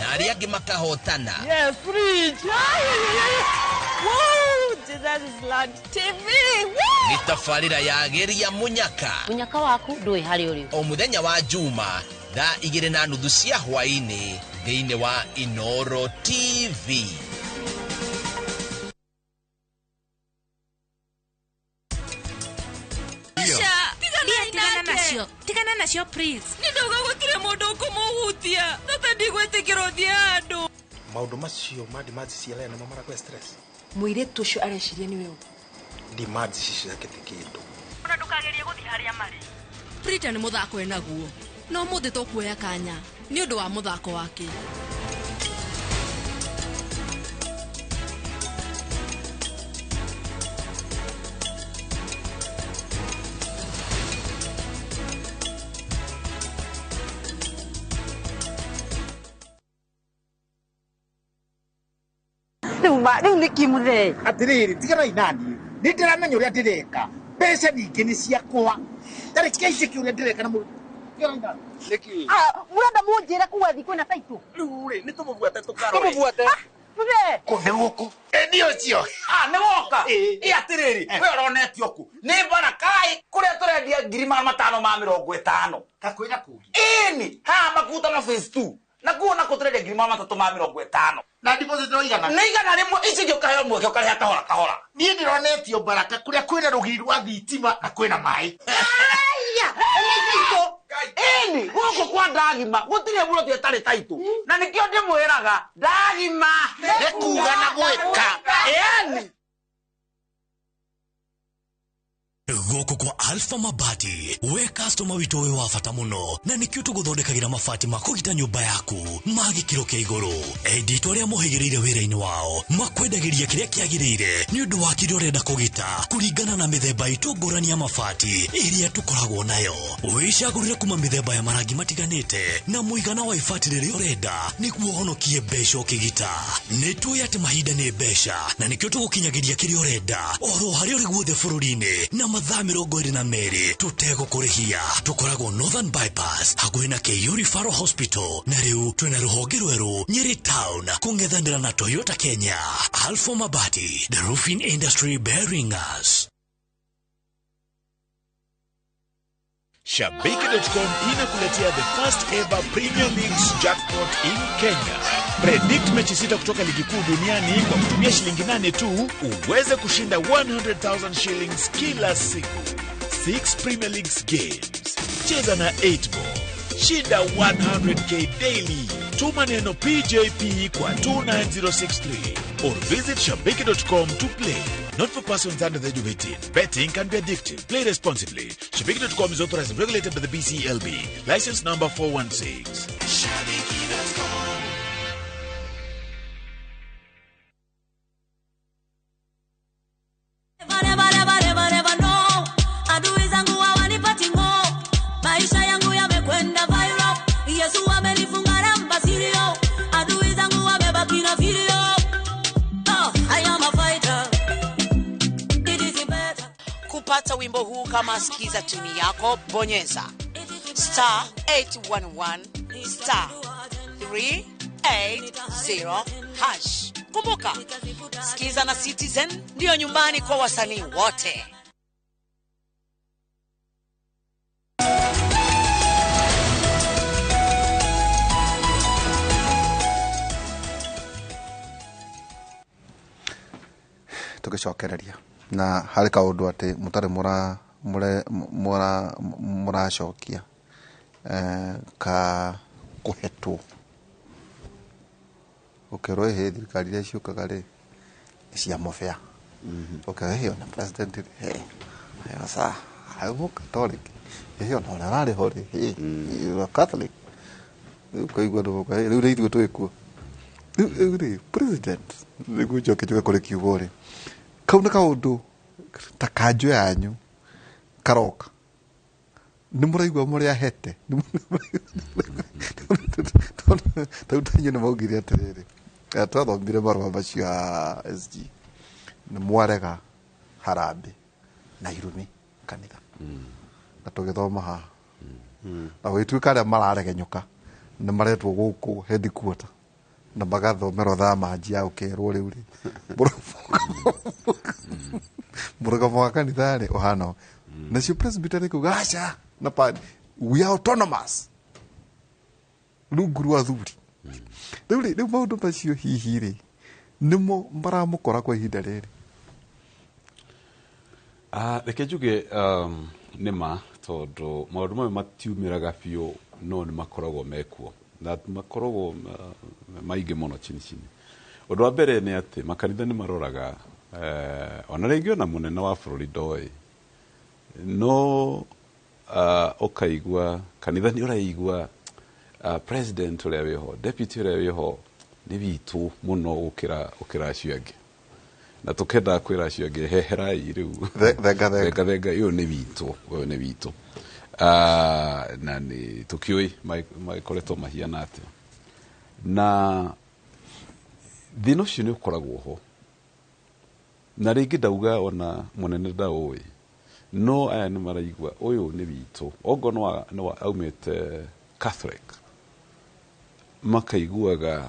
Na arĩa angĩ makahotana. Yes, fridge. Wow, Jesus is Lord TV. Nĩ tabarĩra ya geria mũnyaka. Mũnyaka waku ndũĩ harĩa ũrĩ. O mũthenya wa Juma thaa 2:30 cia hwaĩ-inĩ thĩinĩ wa Inoro TV. Tigana nacio, tigana nacio please. Nĩ ndauga gũtirĩ mũndũ ũkũmũhutia. Tata ndigwĩtĩkĩra ũthiĩ handũ. Maũndũ macio ma demands cia lea nĩmo marakũhe stress. Mũirĩtu ũcio areciria nĩwe ũ? Demands ici ciake ti kĩndũ. Ona ndũkagerie gũthiĩ harĩa marĩ. Prita nĩ mũthako enaguo. No mũthĩ tũkuoya kanya nĩ ũndũ wa mũthako wake. Rĩu nĩ kĩ mũthee? Atĩrĩrĩ, tiganai naniĩ, nĩ ndĩramenya ũrĩa ndĩreka. Mbeca ningĩ nĩ ciakwa. Tareke njĩke ũrĩa ndĩreka na mũndũ. Tiganai naniĩ. Nĩkĩ? Mũrenda mũnjĩre kuga thiĩ kwĩna taitũ? Rĩu rĩ, nĩ tũmũbuate tũkarore. Tũmũbuate. Mũthee. Kũ nĩ gũkũ? Ĩ nĩ ũcio. Nĩ woka? Ĩ atĩrĩrĩ, we ũronetio kũ? Nĩ Barakai kũrĩa tũrendia 550,000. Kakwĩna kũngĩ? Ĩni, haha Makutano phase 2. Na kuo nako tũrendia 350,000. Na deposit no igana? Nĩ 100, ici ingĩ ũkaheo mweke ũkarĩha kahora kahora. Niĩ ndĩronetio Baraka kũrĩa kwĩna rũgiri rwa thitima na kwĩna maĩ. Aya, nĩ taitũ. Ĩni, gũkũ kwa Ndagima gũtirĩ mũroti ĩtarĩ taitũ. Na nĩkĩo ndĩmwĩraga Ndagima nĩ kuga na gwĩka. Ĩni. Gũkũ kwa Alpha Mabati, we customer witũ wĩ wa bata mũno, na nĩkĩo tũgũthondekagĩra mabati ma kũgita nyũmba yaku ma gĩkĩro kĩa igũrũ. Endi itũ arĩa mohĩgĩrĩire wĩra-inĩ wao makwendagĩria kĩrĩa kĩagĩrĩire nĩ ũndũ wa kĩrĩa ũrenda kũgita kũringana na mĩthemba itũ ngũrani ya mabati ĩrĩa tũkoragwo nayo. Wĩcagũrĩre kuma mĩthemba ya marangi matiganĩte na mũigana wa ibati rĩrĩa ũrenda nĩguo ũhonokie mbeca ũkĩgita. Nĩ tũĩ atĩ mahinda nĩ mbeca na nĩkĩo tũgũkinyagĩria kĩrĩa ũrenda oro harĩa ũrĩ guothe bũrũri-inĩ na mathaa 22 tũtegũkũrĩhia. Tũkoragwo Northern Bypass hakuhĩ na KU Referral Hospital, na rĩu twĩna rũhonge rwerũ Nyeri Town kũng'ethanĩra na Toyota Kenya. Alpha Mabati, the roofing industry bearing us. Shabiki.com inakuletea the first ever Premier League's jackpot in Kenya. Predict mechi 6 kutoka ligi kuu duniani kwa kutumia shilingi 8 tu uweze kushinda 100,000 shillings kila siku. 6 Premier Leagues games. Cheza na 8 ball. Shinda 100k daily. Tuma neno PJP kwa 29063 or visit shabiki.com to play. Not for persons under the age of 18. Betting can be addictive. Play responsibly. Shabiki.com is authorized and regulated by the BCLB. License number 416. Shabiki.com. Never, never, never, never know. Adui zangu hawanipati ngo. Maisha yangu yamekwenda viral. Yesu amenifunga namba sirio. Adui zangu wamebaki na video. Oh, I am a fighter. It is better. Kupata wimbo huu kama sikiza tuni yako, bonyeza star 811 star 380 hash. Kumbuka, Sikiza na Citizen ndiyo nyumbani kwa wasanii wote. Tũgĩcokereria na harĩ kaũndũ atĩ mũtarĩ mũracokia ka kũhetwo ũkerwo ĩhĩ thirikari iria ciũkaga rĩ nĩ cia mũbĩa ũkerwo ĩhĩ ona president rĩ sa I'm Catholic ĩhĩ ona ũrĩa ũrarĩ ho rĩ hĩ Catholic rĩu ũkaigua rĩu rĩ ithuĩ twĩkuo rĩu rĩ president nĩguo njoke njuge kũrĩ kiugo rĩ kau nĩ kaũndũ ta kanjũ yanyu karoka nĩ mũraigua mũrĩ ahete tau tanyu nĩ maugire atĩrĩrĩ twathomire marũa macio a SG nĩ mwarega harambĩ na irumi kanitha na tũgĩthoma haha na gũgĩtuĩka arĩa mararegenyũka nĩ maretwo gũkũ headquarter Na magathomerwo thaa manjia ũkerwo rĩu rĩ mũrũgamo wa kanitha rĩ ũhana ũũ. Nacio presbytery kuga aca na pa we are autonomous rungu rwa athuri. Rĩu rĩ, rĩu maũndũ macio hihi rĩ nĩmo maramũkora kwa ihinda rĩrĩ? Ah, reke njuge nĩ ma, tondũ maũndũ mayo matiumĩraga biũ, no nĩ makoragwo mekuo na makoragwo maingĩ mũno chini chini. Ũndũ wa mbere nĩ atĩ makanitha nĩ maroraga, ona rĩngĩ ona mũnene wa bũrũri ndoĩ, no ũkaigua kanitha nĩ ũraigua president ũrĩa wĩho, deputy ũrĩa wĩho, nĩ witũ mũno gũkĩra acio angĩ, na tũkendaga kwĩra acio angĩ, heherai rĩu. Thenga thenga. Thenga thenga, ũyũ nĩ witũ, ũyũ nĩ witũ. Na nĩ tũkĩũĩ magĩkoretwo mahiana atĩa, na thĩna ũcio nĩ ũkoragwo ho, na rĩngĩ ndauga ona mũnene ndaũĩ, no aya nĩ maraigua ũyũ nĩ witũ, ongo nĩ wa aumĩte Catholic, makaiguaga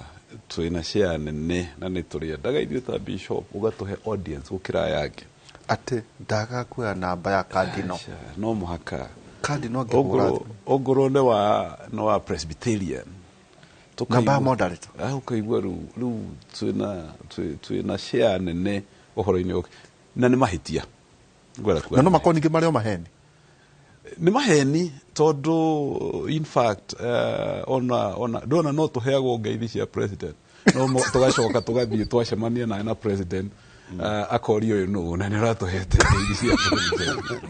twĩna share nene na nĩ tũrĩendaga ithuĩ ta bishop ũgatũhe audience gũkĩra aya angĩ. Atĩ ndaga kuoya namba ya cardinal? Aca, no mũhaka. Cardinal angĩhũra Ongorwo ongorwo nĩ wa Presbyterian. Namba ya moderator. Ah, ũkaigua rĩu twĩna share nene ũhoro-inĩ ũyũ, na nĩ mahĩtia. Ngwenda kuga Na no nĩ makorwo ningĩ marĩ o maheni. Nĩ maheni, tondũ in fact ona ndona no tũheagwo ngeithi cia president, no tũgacoka tũgathiĩ twacemania naye na president, akoria ũyũ nũ na nĩ ũratũhete ngeithi cia president.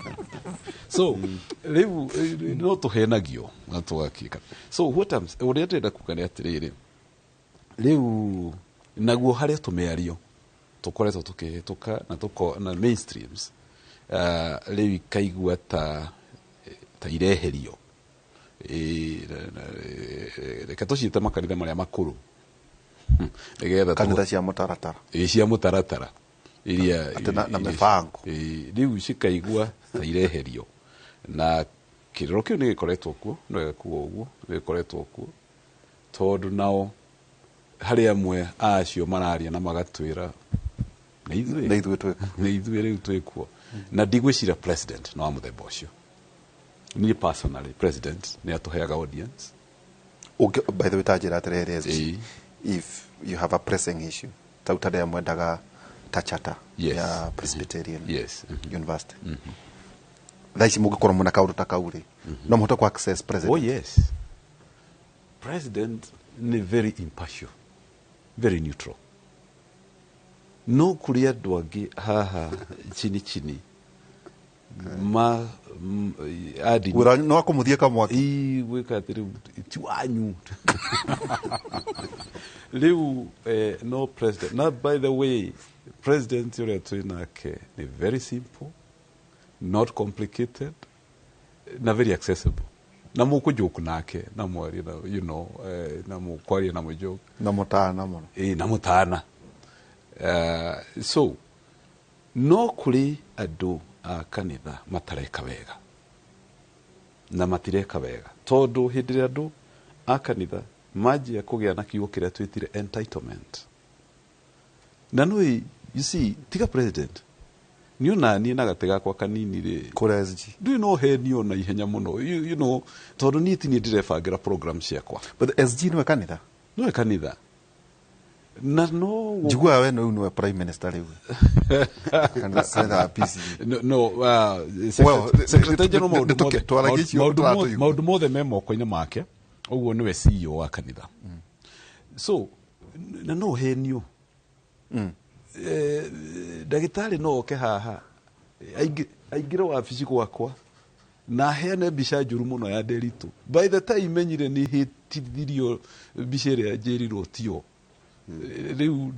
So rĩu no tũhenagio na tũgakĩka. So what I'm, ũrĩa ndĩrenda kuga nĩ atĩrĩrĩ, rĩu naguo harĩa tũmĩario tũkoretwo tũkĩhĩtũka na tũko na mainstreams, rĩu ikaigua ta ireherio. Reke tũciĩte makanitha marĩa makũrũ nĩgetha Kanitha cia mũtaratara. Ĩ, cia mũtaratara iria Atĩ na mĩbango. Ĩ, rĩu cikaigua ta ireherio, na kĩrĩro kĩu nĩ gĩkoretwo kuo. No wega kuga ũguo, nĩ gĩkoretwo kuo, tondũ nao harĩ amwe acio mararia na magatwĩra nĩ ithuĩ. Nĩ ithuĩ twĩkuo. Nĩ ithuĩ rĩu twĩkuo, na ndigwĩciria president no wa mũthemba ũcio. Niĩ personally, president nĩ atũheaga audience. By the way, ta njĩra atĩrĩrĩ, SG, Ĩĩ. if you have a pressing issue ta utarĩa mwendaga ta charter ya Presbyterian University, thaa ici mũngĩkorwo mwĩna kaũndũ ta kau rĩ, no mũhote ku access president? Oh yes, president nĩ very impartial, very neutral, no kũrĩ andũ angĩ haha chini chini ma adi. Wĩra no akũmũthiĩ kamwaki. Ii, gwĩka atĩ rĩu ti wanyu rĩu, no president. Na by the way, president ũrĩa twĩ nake nĩ very simple, not complicated, na very accessible, na mũkũjoke nake na mwarie na na mũkwaria na mũjoke. Na mũtana mũno. Ĩ, na mũtana. So no kũrĩ andũ a kanitha matareka wega, na matireka wega tondũ hĩndĩ ĩrĩa andũ a kanitha manjia kũgĩa na kiugo kĩrĩa twĩtire entitlement, na no you see, tiga president, niĩ ona niĩ na gatĩ gakwa kanini rĩ. Kũrĩa SG. Ndũĩ no henio na ihenya mũno, tondũ niĩ ti niĩ ndĩrebangĩra program ciakwa. But SG nĩwe kanitha. Nĩwe kanitha na no Njiguaga we rĩu nĩwe prime minister rĩu kanitha wa PCEA. No, Well, secretary general, maũndũ mothe twaragie icio tũratũigua. Maũndũ mothe me moko-inĩ make, ũguo nĩwe CEO wa kanitha. So na no henio. Ndagĩtarĩ no oke haha aingĩre wabici gwakwa na aheane mbica njũru mũno ya Nderitu. By the time menyire nĩ hĩtithirio mbica ĩrĩa njĩrirwo tio, rĩu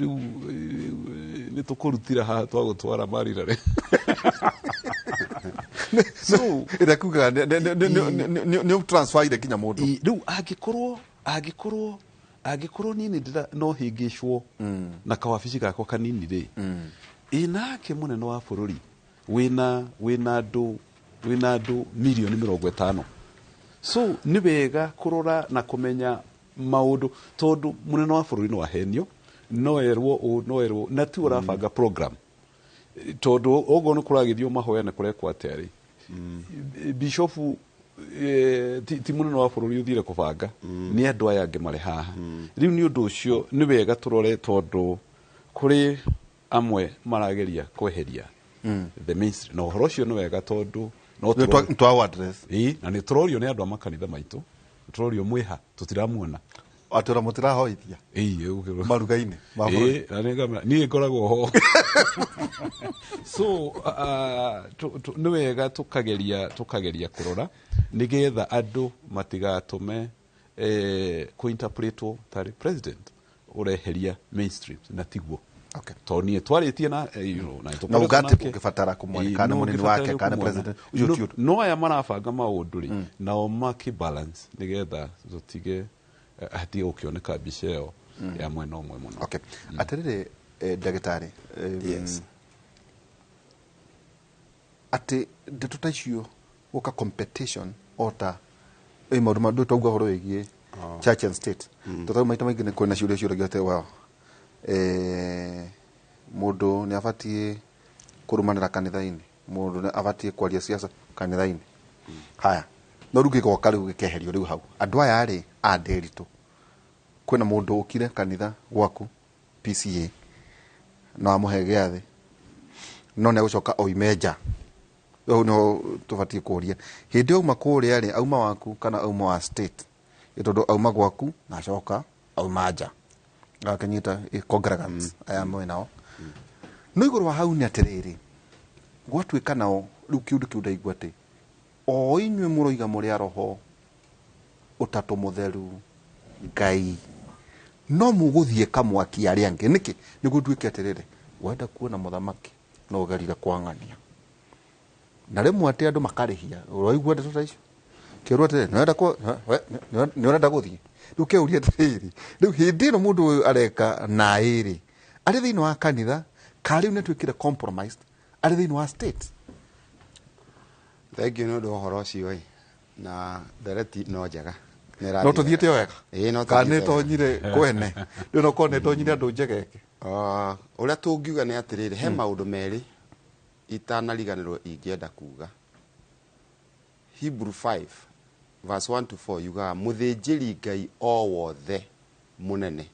nĩ tũkũrutira haha twagũtwara marirare. So ĩrĩa kugaga nĩ transferire nginya mũndũ. Rĩu angĩkorwo niĩ nĩ ndĩra no hĩngĩcwo na kawabici gakwa kanini rĩ, ĩ nake mũnene wa bũrũri wĩna andũ mirioni 50. So nĩ wega kũrora na kũmenya Maũndũ tondũ mũnene wa bũrũri no ahenio, no erwo ũũ, no erwo na ti ũrabanga program, tondũ oguo nĩ kũragĩthio mahoya nĩ kũrekwo atĩa rĩ, bishofu ti mũnene wa bũrũri ũthire kũbanga, nĩ andũ aya angĩ marĩ haha. Rĩu nĩ ũndũ ũcio nĩ wega tũrore, tondũ kũrĩ amwe marageria kweheria the mainstream, na ũhoro ũcio nĩ wega tondũ no Nĩ twa address. Ĩĩ, na nĩ tũrorio nĩ andũ a makanitha maitũ, tũrorio mwĩha tũtiramuona. Atĩ ona mũtirahoithia Ĩĩ, ũkĩrwo- maruga-inĩ ma bũrũri. Ĩĩ, na nĩ ngamera- niĩ ngoragwo ho. So nĩ wega tũkageria kũrora nĩgetha andũ matigatũme kũinterpretwo tarĩ president ũreheria mainstream, na tiguo. Tondũ niĩ twarĩtie na na Na tũkoretwo uga atĩ nake. ũngĩbatara kũmwona Ĩĩ, kana no mũnini ũngĩbatara wake kana kũmuona. president ũcio ti ũndũ. No aya marabanga maũndũ rĩ, nao makĩbalance nĩgetha tũtige hatige gũkĩoneka mbica ĩyo ya mwena ũmwe mũno. Okay. Atĩrĩrĩ, ndagĩtarĩ, Yes. Atĩ ndeto ta icio gũka competition ota ĩ maũndũ ma twauga ũhoro wĩgiĩ church and state, tondũ maita maingĩ nĩ kwĩna ciũria ciũragio atĩ, well, mũndũ nĩ abatiĩ kũrũmanĩra kanitha-inĩ, mũndũ nĩ abatiĩ kwaria siasa kanitha-inĩ. Haya, no rĩu gĩgoka rĩu gĩkeherio rĩu hau andũ aya rĩ a Nderitu, kwĩna mũndũ ũkire kanitha gwaku PCA no amũhe gĩathĩ, no nĩ agũcoka oime nja. Hau nĩho tũbatiĩ kũria, hĩndĩ ĩyo auma kũrĩa rĩ, auma waku kana auma wa state? Ĩ tondũ auma gwaku na acoka auma nja agakĩnyita congregants aya mwĩ nao. No igũrũ wa hau nĩ atĩrĩrĩ, gwatuĩka nao rĩu kĩũndũ kĩu ndaigua atĩ o inyuĩ mũroiga mũrĩ a roho ũtatũ mũtheru Ngai, no mũgũthiĩ kamwaki arĩa angĩ nĩkĩ? Nĩguo nduĩke atĩrĩrĩ, wenda kuona mũthamaki no ũgerire kwang'ania, na rĩmwe atĩ andũ makarĩhia. Ũraigua ndeto ta icio kĩrwo atĩrĩrĩ, nĩ ũrenda gũthiĩ rĩu kĩũria atĩrĩrĩ, rĩu hĩndĩ ĩno mũndũ ũyũ areka naĩ rĩ, arĩ thĩinĩ wa kanitha ka rĩu nĩ atuĩkire compromised arĩ thĩinĩ wa state? Thank you nĩ ũndũ wa ũhoro ũcio ĩ, na ndereti no njega. Nĩ ĩrathiĩ No tũthiĩte o wega. Ĩĩ, no kana nĩ tũthiĩte wega. tonyire kwene rĩu, no korwo nĩ tonyire andũ njegeke. Ah, ũrĩa tũngiuga nĩ atĩrĩrĩ, he maũndũ merĩ itanariganĩrwo ingĩenda kuga. Hebrew 5 verse 1 to 4 yugaga mũthĩnjĩri Ngai o wothe mũnene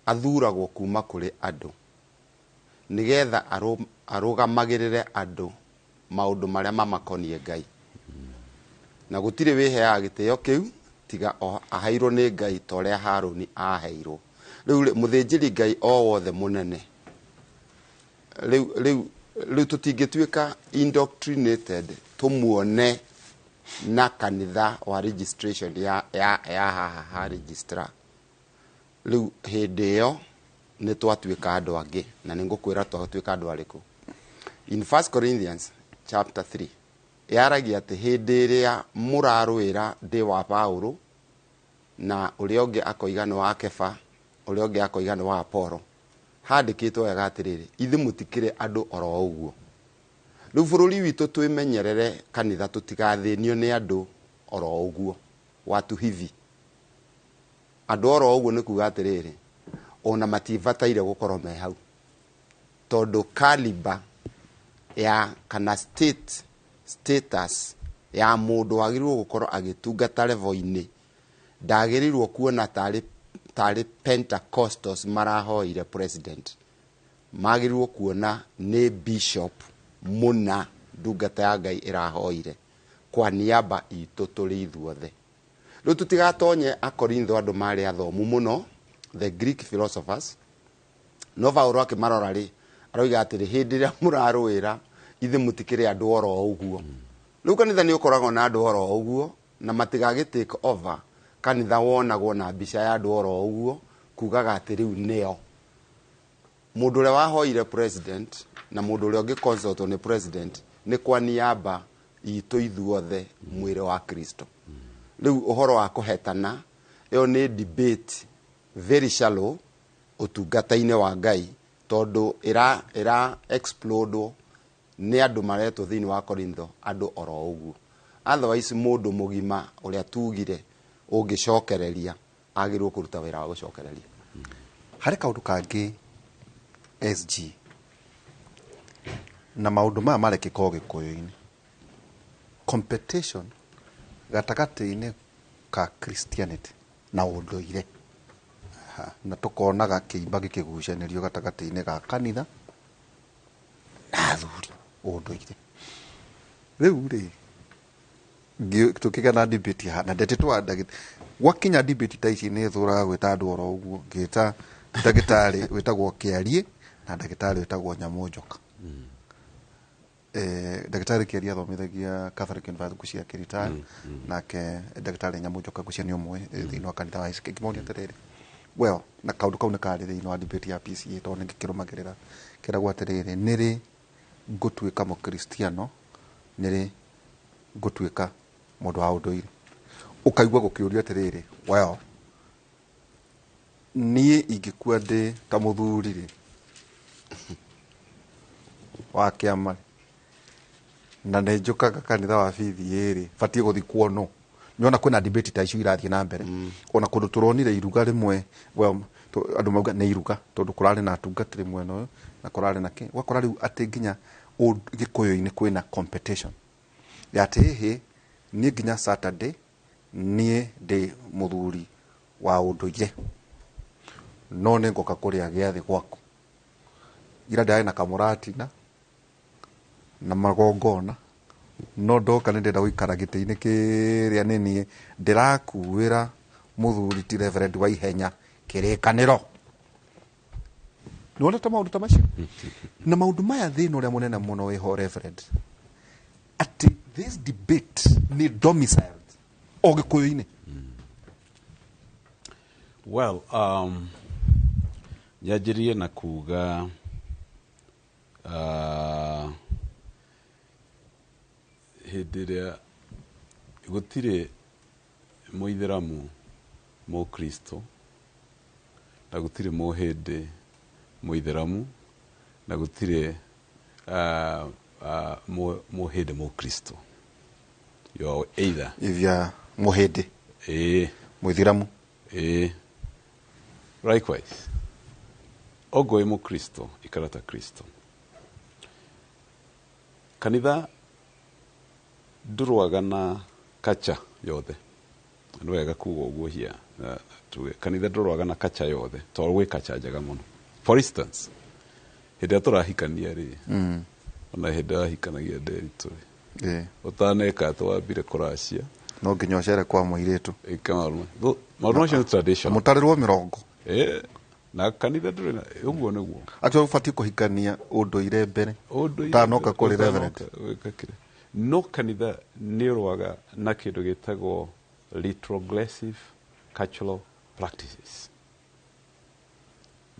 athuragwo kuma kũrĩ andũ nĩgetha arũgamagĩrĩre andũ maũndũ marĩa mamakoniĩ Ngai, na gũtirĩ wĩheaga gĩtĩo kĩu tiga o aheirwo nĩ Ngai ta ũrĩa Harũni aheirwo. Rĩu rĩ, mũthĩnjĩri Ngai o wothe mũnene, rĩu tũtingĩtuĩka indoctrinated tũmuone na kanitha wa registration ya haha ha registrar. Rĩu hĩndĩ ĩyo nĩ twatuĩka andũ angĩ, na nĩ ngũkwĩra twatuĩka andũ arĩkũ. In 1 Corinthians chapter 3 yaragia atĩ hĩndĩ ĩrĩa mũrarũĩra ndĩ wa Paulo, na ũrĩa ũngĩ akoiga nĩ wa Kefa, ũrĩa ũngĩ akoiga nĩ wa Apollo, handĩkĩtwo wega atĩrĩrĩ, ithuĩ mũtikĩrĩ andũ oro ũguo. Rĩu bũrũri witũ twĩmenyerere kanitha tũtigathĩnio nĩ andũ oro ũguo, watu hivi andũ oro ũguo nĩ kuga atĩrĩrĩ, ona matibataire gũkorwo me hau, tondũ caliber ya kana status ya mũndũ wagĩrĩirwo gũkorwo agĩtungata level-inĩ ndagĩrĩirwo kuona tarĩ Pentecostals marahoire president, magĩrĩirwo kuona nĩ bishop mũna ndungata ya Ngai ĩrahoire kwa niaba itũ tũrĩ ithuothe. Rĩu tũtigatonye Akorintho andũ marĩ athomu mũno, the Greek philosophers, no Paulo akĩmarora rĩ, aroiga atĩrĩ, hĩndĩ ĩrĩa mũrarũĩra ithuĩ mũtikĩrĩ andũ oro ũguo. Rĩu kanitha nĩ ũkoragwo na andũ oro ũguo, na matigagĩ take over kanitha wonagwo na mbica ya andũ oro ũguo, kugaga atĩ rĩu nĩo mũndũ ũrĩa wahoire president na mũndũ ũrĩa ũngĩ consult nĩ president nĩ kwa niaba itũ ithuothe mwĩrĩ wa Kristo. Rĩu ũhoro wa kũhetana ĩyo nĩ debate very shallow ũtungata-inĩ wa Ngai, tondũ ĩra explode nĩ andũ maretwo thĩinĩ wa Korintho andũ oro ũguo. Otherwise mũndũ mũgima ũrĩa tugire ũngĩcokereria Agĩrĩirwo kũruta wĩra wa gũcokereria. Harĩ kaũndũ kangĩ, SG, na maũndũ maya marekĩka o Gĩkũyũ-inĩ, competition gatagatĩ-inĩ ka Christianity na ũndũire, na tũkonaga kĩimba gĩkĩgucanĩrio gatagatĩ-inĩ ga kanitha na athuri ũndũire. Rĩu rĩ, tũkĩgĩa na debate haha na ndetĩtwo gwakinya debate ta ici, nĩ thũraga gwĩta andũ oro ũguo. Ngĩta ndagĩtarĩ wĩtagwo Kĩariĩ na ndagĩtarĩ wĩtagwo Nyamũ Njoka. Ndagĩtarĩ Kĩariĩ athomithagia Catholic University ngũcia kĩritaya, nake ndagĩtarĩ Nyamũ Njoka ngũcia nĩ ũmwe thĩinĩ wa kanitha wa ICK. Ngĩmoria atĩrĩrĩ, well, na kaũndũ kau nĩ karĩ thĩinĩ wa debate ya PCA, tondũ nĩ ngĩkĩrũmagĩrĩra, kĩragwo atĩrĩrĩ, nĩrĩ ngũtuĩka mũkristiano, nĩrĩ ngũtuĩka mũndũ wa ũndũire? Ũkaigua gũkĩũrio atĩrĩrĩ, well, niĩ ingĩkua ndĩ ta mũthuri rĩ wa kĩama na nĩ njũkaga kanitha wa BBA rĩ, batiĩ gũthikwo no nĩwona kwĩna debate ta icio irathiĩ na mbere. Ona kũndũ tũronire iruga rĩmwe, well, andũ mauga nĩ iruga tondũ kũrarĩ na atungatĩri mwena ũyũ na kũrarĩ na kĩ. Ũgakora rĩu atĩ nginya Gĩkũyũ-inĩ kwĩna competition ya atĩ hĩhĩ niĩ nginya Saturday niĩ ndĩ mũthuri wa ũndũire, no nĩ ngoka kũrĩa gĩathĩ gwaku. Ira ndĩrarĩ na kamũratina na magongona, no ndoka nĩ ndĩrenda gũikara gĩtĩ-inĩ kĩrĩa, nĩ niĩ ndĩrakuĩra mũthuri ti Reverend wa ihenya kĩrĩkanĩro. Nĩwonete maũndũ ta macio na maũndũ maya? Thĩna ũrĩa mũnene mũno wĩho, Reverend, atĩ this debate nĩ domiciled o Gĩkũyũ-inĩ. Well, nyanjĩrĩrie na kuga hĩndĩ ĩrĩa gũtirĩ mũithĩramu mũkristo na gũtirĩ mũhĩndĩ mũithĩramu na gũtirĩ mũhĩndĩ mũkristo. You are either If you are mũhĩndĩ ĩĩ mũithĩramu. Ĩĩ, likewise, ogo wĩ mũkristo, ikara ta Kristo. Kanitha ndũrũaga na kacha yothe. Nĩ wega kuga ũguo hia na tuge kanitha ndũrũaga na kacha yothe, tondũ gwĩ kacha njega mũno. For instance, hĩndĩ ĩrĩa tũrahikania rĩ, ona hĩndĩ ĩrĩa wahikanagia Nderitũ rĩ, ũtaneka atĩ wambire kũracia. No nginya ũcere kwa mũirĩtu. Ĩka maũndũ maũndũ macio nĩ tradition. Mũtarĩrwo mĩrongo. Ĩĩ, na kanitha ndũrĩ na ũguo nĩguo. Actually ũbatiĩ kũhikania ũndũire mbere Ũndũire ũtanoka kũrĩ ũtanoka Reverend. gwĩka kĩrĩa. No kanitha nĩ ũrũaga na kĩndũ gĩtagwo retrogressive cultural practices.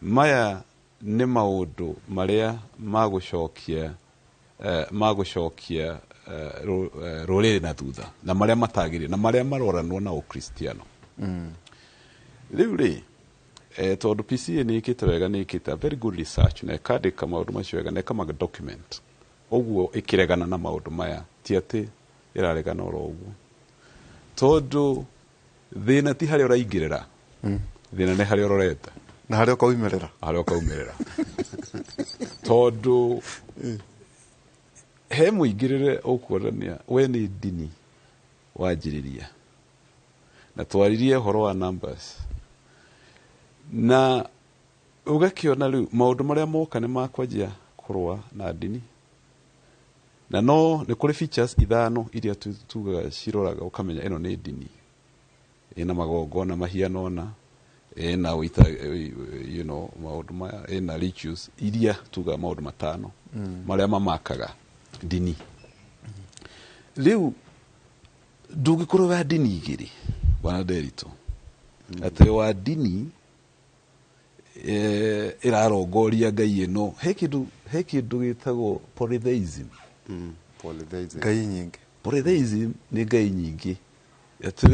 Maya nĩ maũndũ marĩa magũcokia rũrĩrĩ na thutha, na marĩa matagĩrĩire, na marĩa maroranwo na ũkristiano. Rĩu rĩ, tondũ PCA nĩ ĩkĩte wega, nĩ ĩkĩte a very good research na ĩkandĩka maũndũ macio wega na ĩkama document ũguo, ĩkĩregana na maũndũ maya, ti atĩ ĩraregana oro ũguo, tondũ thĩna ti harĩa ũraingĩrĩra, thĩna nĩ harĩa ũrorete na harĩa ũkaumĩrĩra. Harĩa ũkaumĩrĩra, tondũ he mũingĩrĩre ũkuonania we nĩ ndini wanjĩrĩria. Na twaririe ũhoro wa numbers na ũgakĩona rĩu maũndũ marĩa moka nĩ makwanjia kũrũa na ndini, na no nĩ kũrĩ features ithano iria tugaga ciroraga ũkamenya ĩno nĩ ndini ĩna magongona mahiana ũna, ĩna ũita, maũndũ maya, ĩna rituals iria tugaga maũndũ matano marĩa mamakaga ndini. Rĩu ndũngĩkorwo wa ndini igĩrĩ, bwana Nderitũ, atĩ wa ndini ĩrarongoria ngai ĩno. He kĩndũ gĩtagwo polytheism. Polytheism. Ngai nyingĩ. Polytheism nĩ ngai nyingĩ, atĩ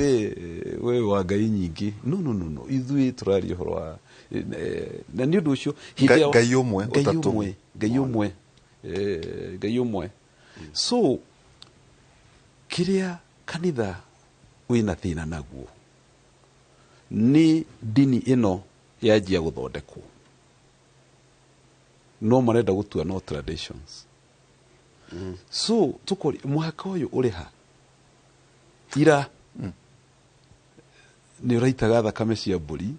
we wa ngai nyingĩ. No, no, no, no, ithuĩ tũraria ũhoro wa na nĩ ũndũ ũcio hĩndĩ Ngai ũmwe, Ngai ũtatũ. ũmwe, Ngai ũmwe, Ngai ũmwe. So kĩrĩa kanitha wĩna thĩna naguo Nĩ ndini ĩno yanjia gũthondekwo, no marenda gũtua no traditions. So tũkori mũhaka ũyũ ũrĩ ha? Ira nĩ ũraitaga thakame cia mbũri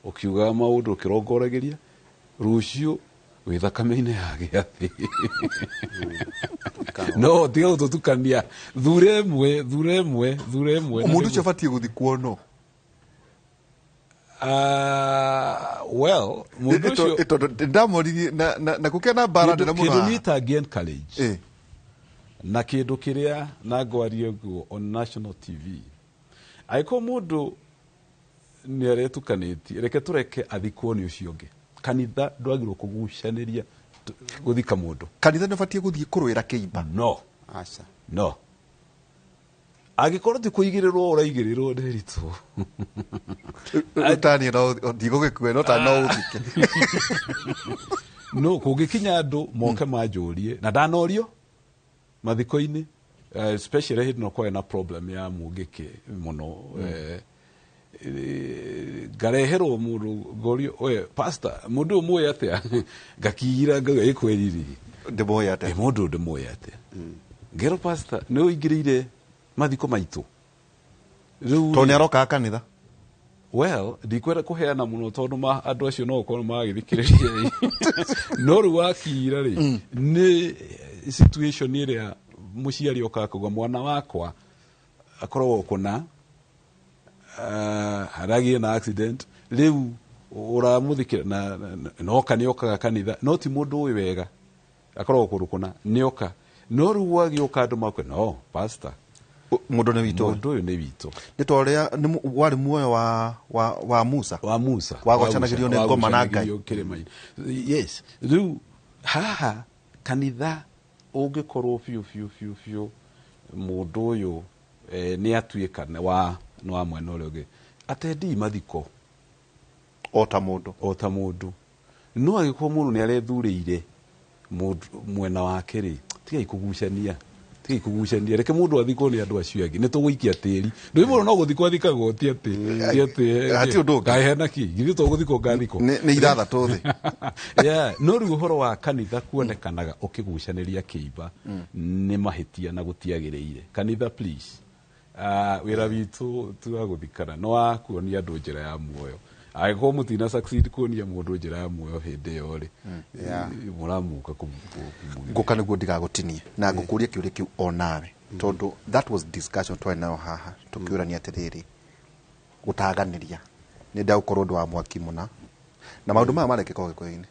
ũkiugaga maũndũ, ũkĩrongoragĩria, rũciũ wĩ thakame-inĩ ya gĩathĩ. No tiga gũtũtukania, thure ĩmwe, thure ĩmwe, thure ĩmwe. Mũndũ ũcio abatiĩ gũthikwo no? Well, mũndũ ũcio Tondũ ndamoririe na kũkĩa na mbara nene mũno kĩndũ haha. niĩ itangĩ encourage na kĩndũ kĩrĩa na ngwarie ũguo on national TV, angĩkorwo mũndũ nĩ aretukanĩtie, reke tũreke athikwo nĩ ũcio ũngĩ. Kanitha ndwagĩrĩirwo kũgucanĩria gũthika mũndũ. Kanitha nĩ ũbatiĩ gũthiĩ kũrũĩra kĩimba? No. Aca. No, angĩkorwo ti kũigĩrĩrwo ũraigĩrĩrwo, ndĩritũ. Tani no ndigũgĩkue, no tani no ũthike. No kũngĩkinya andũ moke manjũrie, na ndanorio mathiko-inĩ, especially hĩndĩ ĩno kwarĩ na problem ya mũngĩkĩ mũno, ngareherwo mũndũ, ngorio, "We pastor, mũndũ ũyũ mũĩ atĩa?" Ngakiira, ngauga, "Ĩkweri rĩ, ndĩmũĩ atĩa? Mũndũ ũyũ ndĩmũĩ atĩa?" Ngerwo, "Pastor, nĩ ũingĩrĩire mathiko maitũ rĩu." Tondũ nĩ arokaga kanitha. Well, ndikwenda kũheana mũno tondũ andũ acio no gũkorwo magĩthikĩrĩria, no rĩu wakiira rĩ, nĩ situation ĩrĩa mũciari okaga kuga, "Mwana wakwa akoragwo kũna haragĩe na accident, rĩu ũramũthikĩra noka nĩ okaga kanitha, no ti mũndũ ũĩ wega, akoragwo kũndũ kũna, nĩoka." No rĩu gwagĩũka andũ makwe, "No pastor, Mũndũ nĩ witũ. Mũndũ ũyũ nĩ witũ." Nĩ ta ũrĩa nĩ warĩ muoyo wa Musa. Wa Musa. Wagocanagĩrio nĩ ngoma na Ngai. Wagucanagĩrio kĩrĩma-inĩ. Yes, rĩu haha kanitha ũngĩkorwo biũ biũ biũ biũ mũndũ ũyũ nĩ atuĩka nĩ wa mwena ũrĩa ũngĩ, atendii mathiko o ta mũndũ. O ta mũndũ. No angĩkorwo mũndũ nĩ arethurĩire mũndũ mwena wake rĩ, tigai kũgucania, tigai kũgucania, reke mũndũ athikwo nĩ andũ acio angĩ. Nĩ tũgũikia tĩri, ndũĩ mũndũ no gũthikwo athikagwo, ti atĩ Hatirĩ ũndũ ũngĩ. Kaĩ hena kĩ githĩ to gũthikwo ngathikwo? Nĩ ithathatũ thĩ. Yeah, no rĩu ũhoro wa kanitha kuonekanaga ũkĩgucanĩria kĩimba nĩ mahĩtia na gũtiagĩrĩire. Kanitha, please, wĩra witũ ti wa gũthikana, nĩ wa kuonia andũ njĩra ya muoyo. Angĩkorwo mũtina succeed kuonia mũndũ njĩra ya muoyo hĩndĩ ĩyo rĩ, mũramuka kũmũgirĩrĩria. Ngũka nĩguo ndigagũtinie na ngũkũria kĩũria kĩu o nawe, tondũ that was discussion twarĩ nayo haha, tũkĩũrania atĩrĩrĩ, gũtaganĩria nĩ ndagũkorwo ũndũ wa mwaki mũna na maũndũ maya marekĩka Ũgĩkũyũ-inĩ.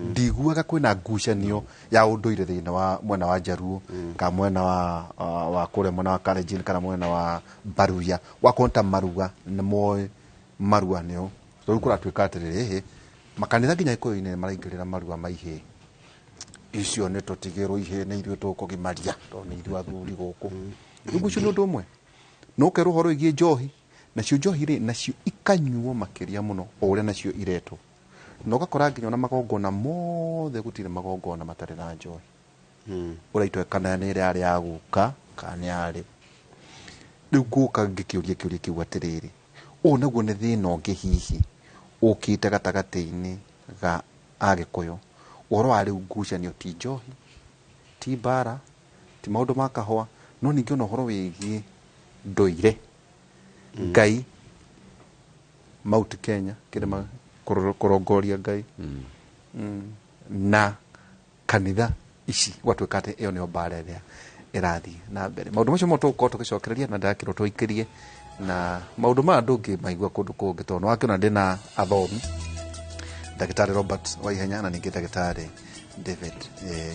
Ndiguaga kwĩna ngucanio ya ũndũire thĩinĩ wa mwena wa Njaruo kana mwena wa kũrĩa mwena wa Kalenjin kana mwena wa Baruya, wakorwo ta Marua nĩ moĩ Marua nĩo. Rĩu kũratuĩka atĩrĩrĩ, ĩhĩ, makanitha nginya Gĩkũyũ-inĩ nĩ maraingĩrĩra marua ma ihĩĩ icio, nĩ tũtigĩrwo ihĩĩ nĩ ithuĩ tũkũgimaria tondũ nĩ ithuĩ athuri gũkũ. Rĩu ũcio nĩ ũndũ ũmwe. No ũkerwo ũhoro wĩgiĩ njohi, nacio njohi rĩ, nacio ikanyuo makĩria mũno o ũrĩa nacio iretwo, na ũgakora nginya ona magongona mothe gũtirĩ magongona matarĩ na njohi ũraitwo, kana nĩ ĩrĩa yarĩ ya guka kana nĩ yarĩ rĩu. Ngũka ngĩkĩũria kĩũria kĩu atĩrĩrĩ, ũũ naguo nĩ thĩna ũngĩ hihi ũkĩte gatagatĩ-inĩ ga Agĩkũyũ, ũhoro wa rĩu ngucanio ti njohi, ti mbara, ti maũndũ ma kahũa, no ningĩ ona ũhoro wĩgiĩ ndũire, Ngai, Mount Kenya, kĩrĩma kũrongoria Ngai na kanitha ici, gwatuĩka atĩ ĩyo nĩyo mbara ĩrĩa ĩrathiĩ na mbere. Maũndũ macio mo tũgũkorwo tũgĩcokereria na ndakĩrwo tũikĩrie na maũndũ maya ndũngĩmaigua kũndũ kũngĩ, tondũ nĩwakĩona ndĩna athomi, Ndagĩtarĩ Robert Waihenya na ningĩ Ndagĩtarĩ David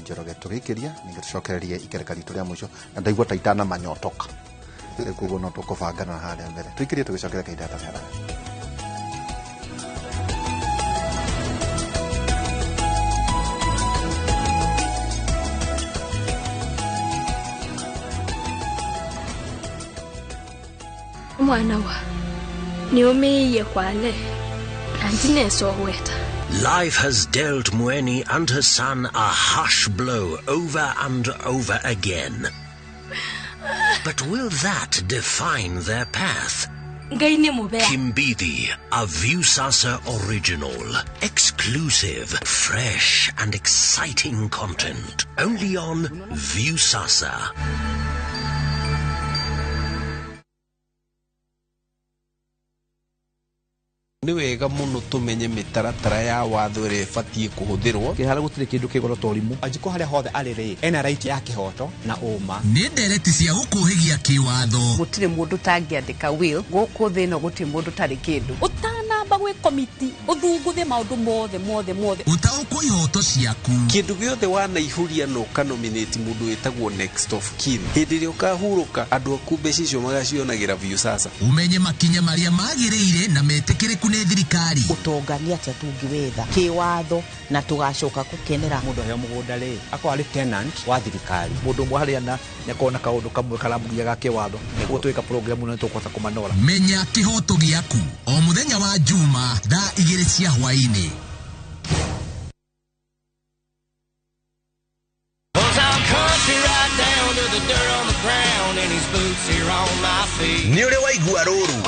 Njoroge. Tũgĩikĩria ningĩ tũcokererie ikereka ritũ rĩa mũico, na ndaigua ta itanamanyotoka rĩu, koguo no tũkũbangana harĩa mbere. Tũikĩrie tũgĩcokeria kahinda gatarĩ haraka. Mwana wa nĩũmĩiye kwale na ndinesogweta. Life has dealt Mueni and her son a harsh blow over and over again. But will that define their path? Ngai nĩ mũbea. Kimbithi, a Viusasa original. Exclusive, fresh, and exciting content. Only on Viusasa. Nĩ wega mũno tũmenye mĩtaratara ya watho ĩrĩa ĩbatiĩ kũhũthĩrwo. Kĩhara gũtirĩ kĩndũ kĩ goro ta ũrimũ. Anjikũ harĩa hothe arĩ rĩ, ena right ya kĩhoto na ũma. Nĩ ndereti cia gũkũhĩgia kĩwatho. Gũtirĩ mũndũ ũtangĩandĩka will gũkũ thĩ ĩno, gũtirĩ mũndũ ũtarĩ kĩndũ. Ũtanamba gwĩ komiti ũthunguthe maũndũ mothe mothe mothe. Ũtaũkwo ihoto ciaku. Kĩndũ gĩothe wanaihũria na ũkanominate mũndũ wĩtagwo next of kin, hĩndĩ ĩrĩa ũkahurũka andũ aku mbeca icio magacionagĩra Viusasa. Ũmenye makinya marĩa magĩrĩire na metĩkĩrĩku nĩ thirikari. Ũtonga nĩ atĩa tũngĩwetha kĩwatho na tũgacoka gũkenera. Mũndũ aheo mũgũnda rĩ, akorwo arĩ tenant wa thirikari. Mũndũ ũmwe harĩa na nĩakorwo na kaũndũ kamwe karamũgia ga kĩwatho, nĩguo twĩka program ĩno nĩtũkũhota kũmanora. Menya kĩhoto gĩaku o mũthenya wa Juma thaa 2 cia hwaĩ-inĩ. Nĩ ũrĩ waigua rũru.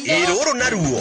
Ĩrũrũ naruo.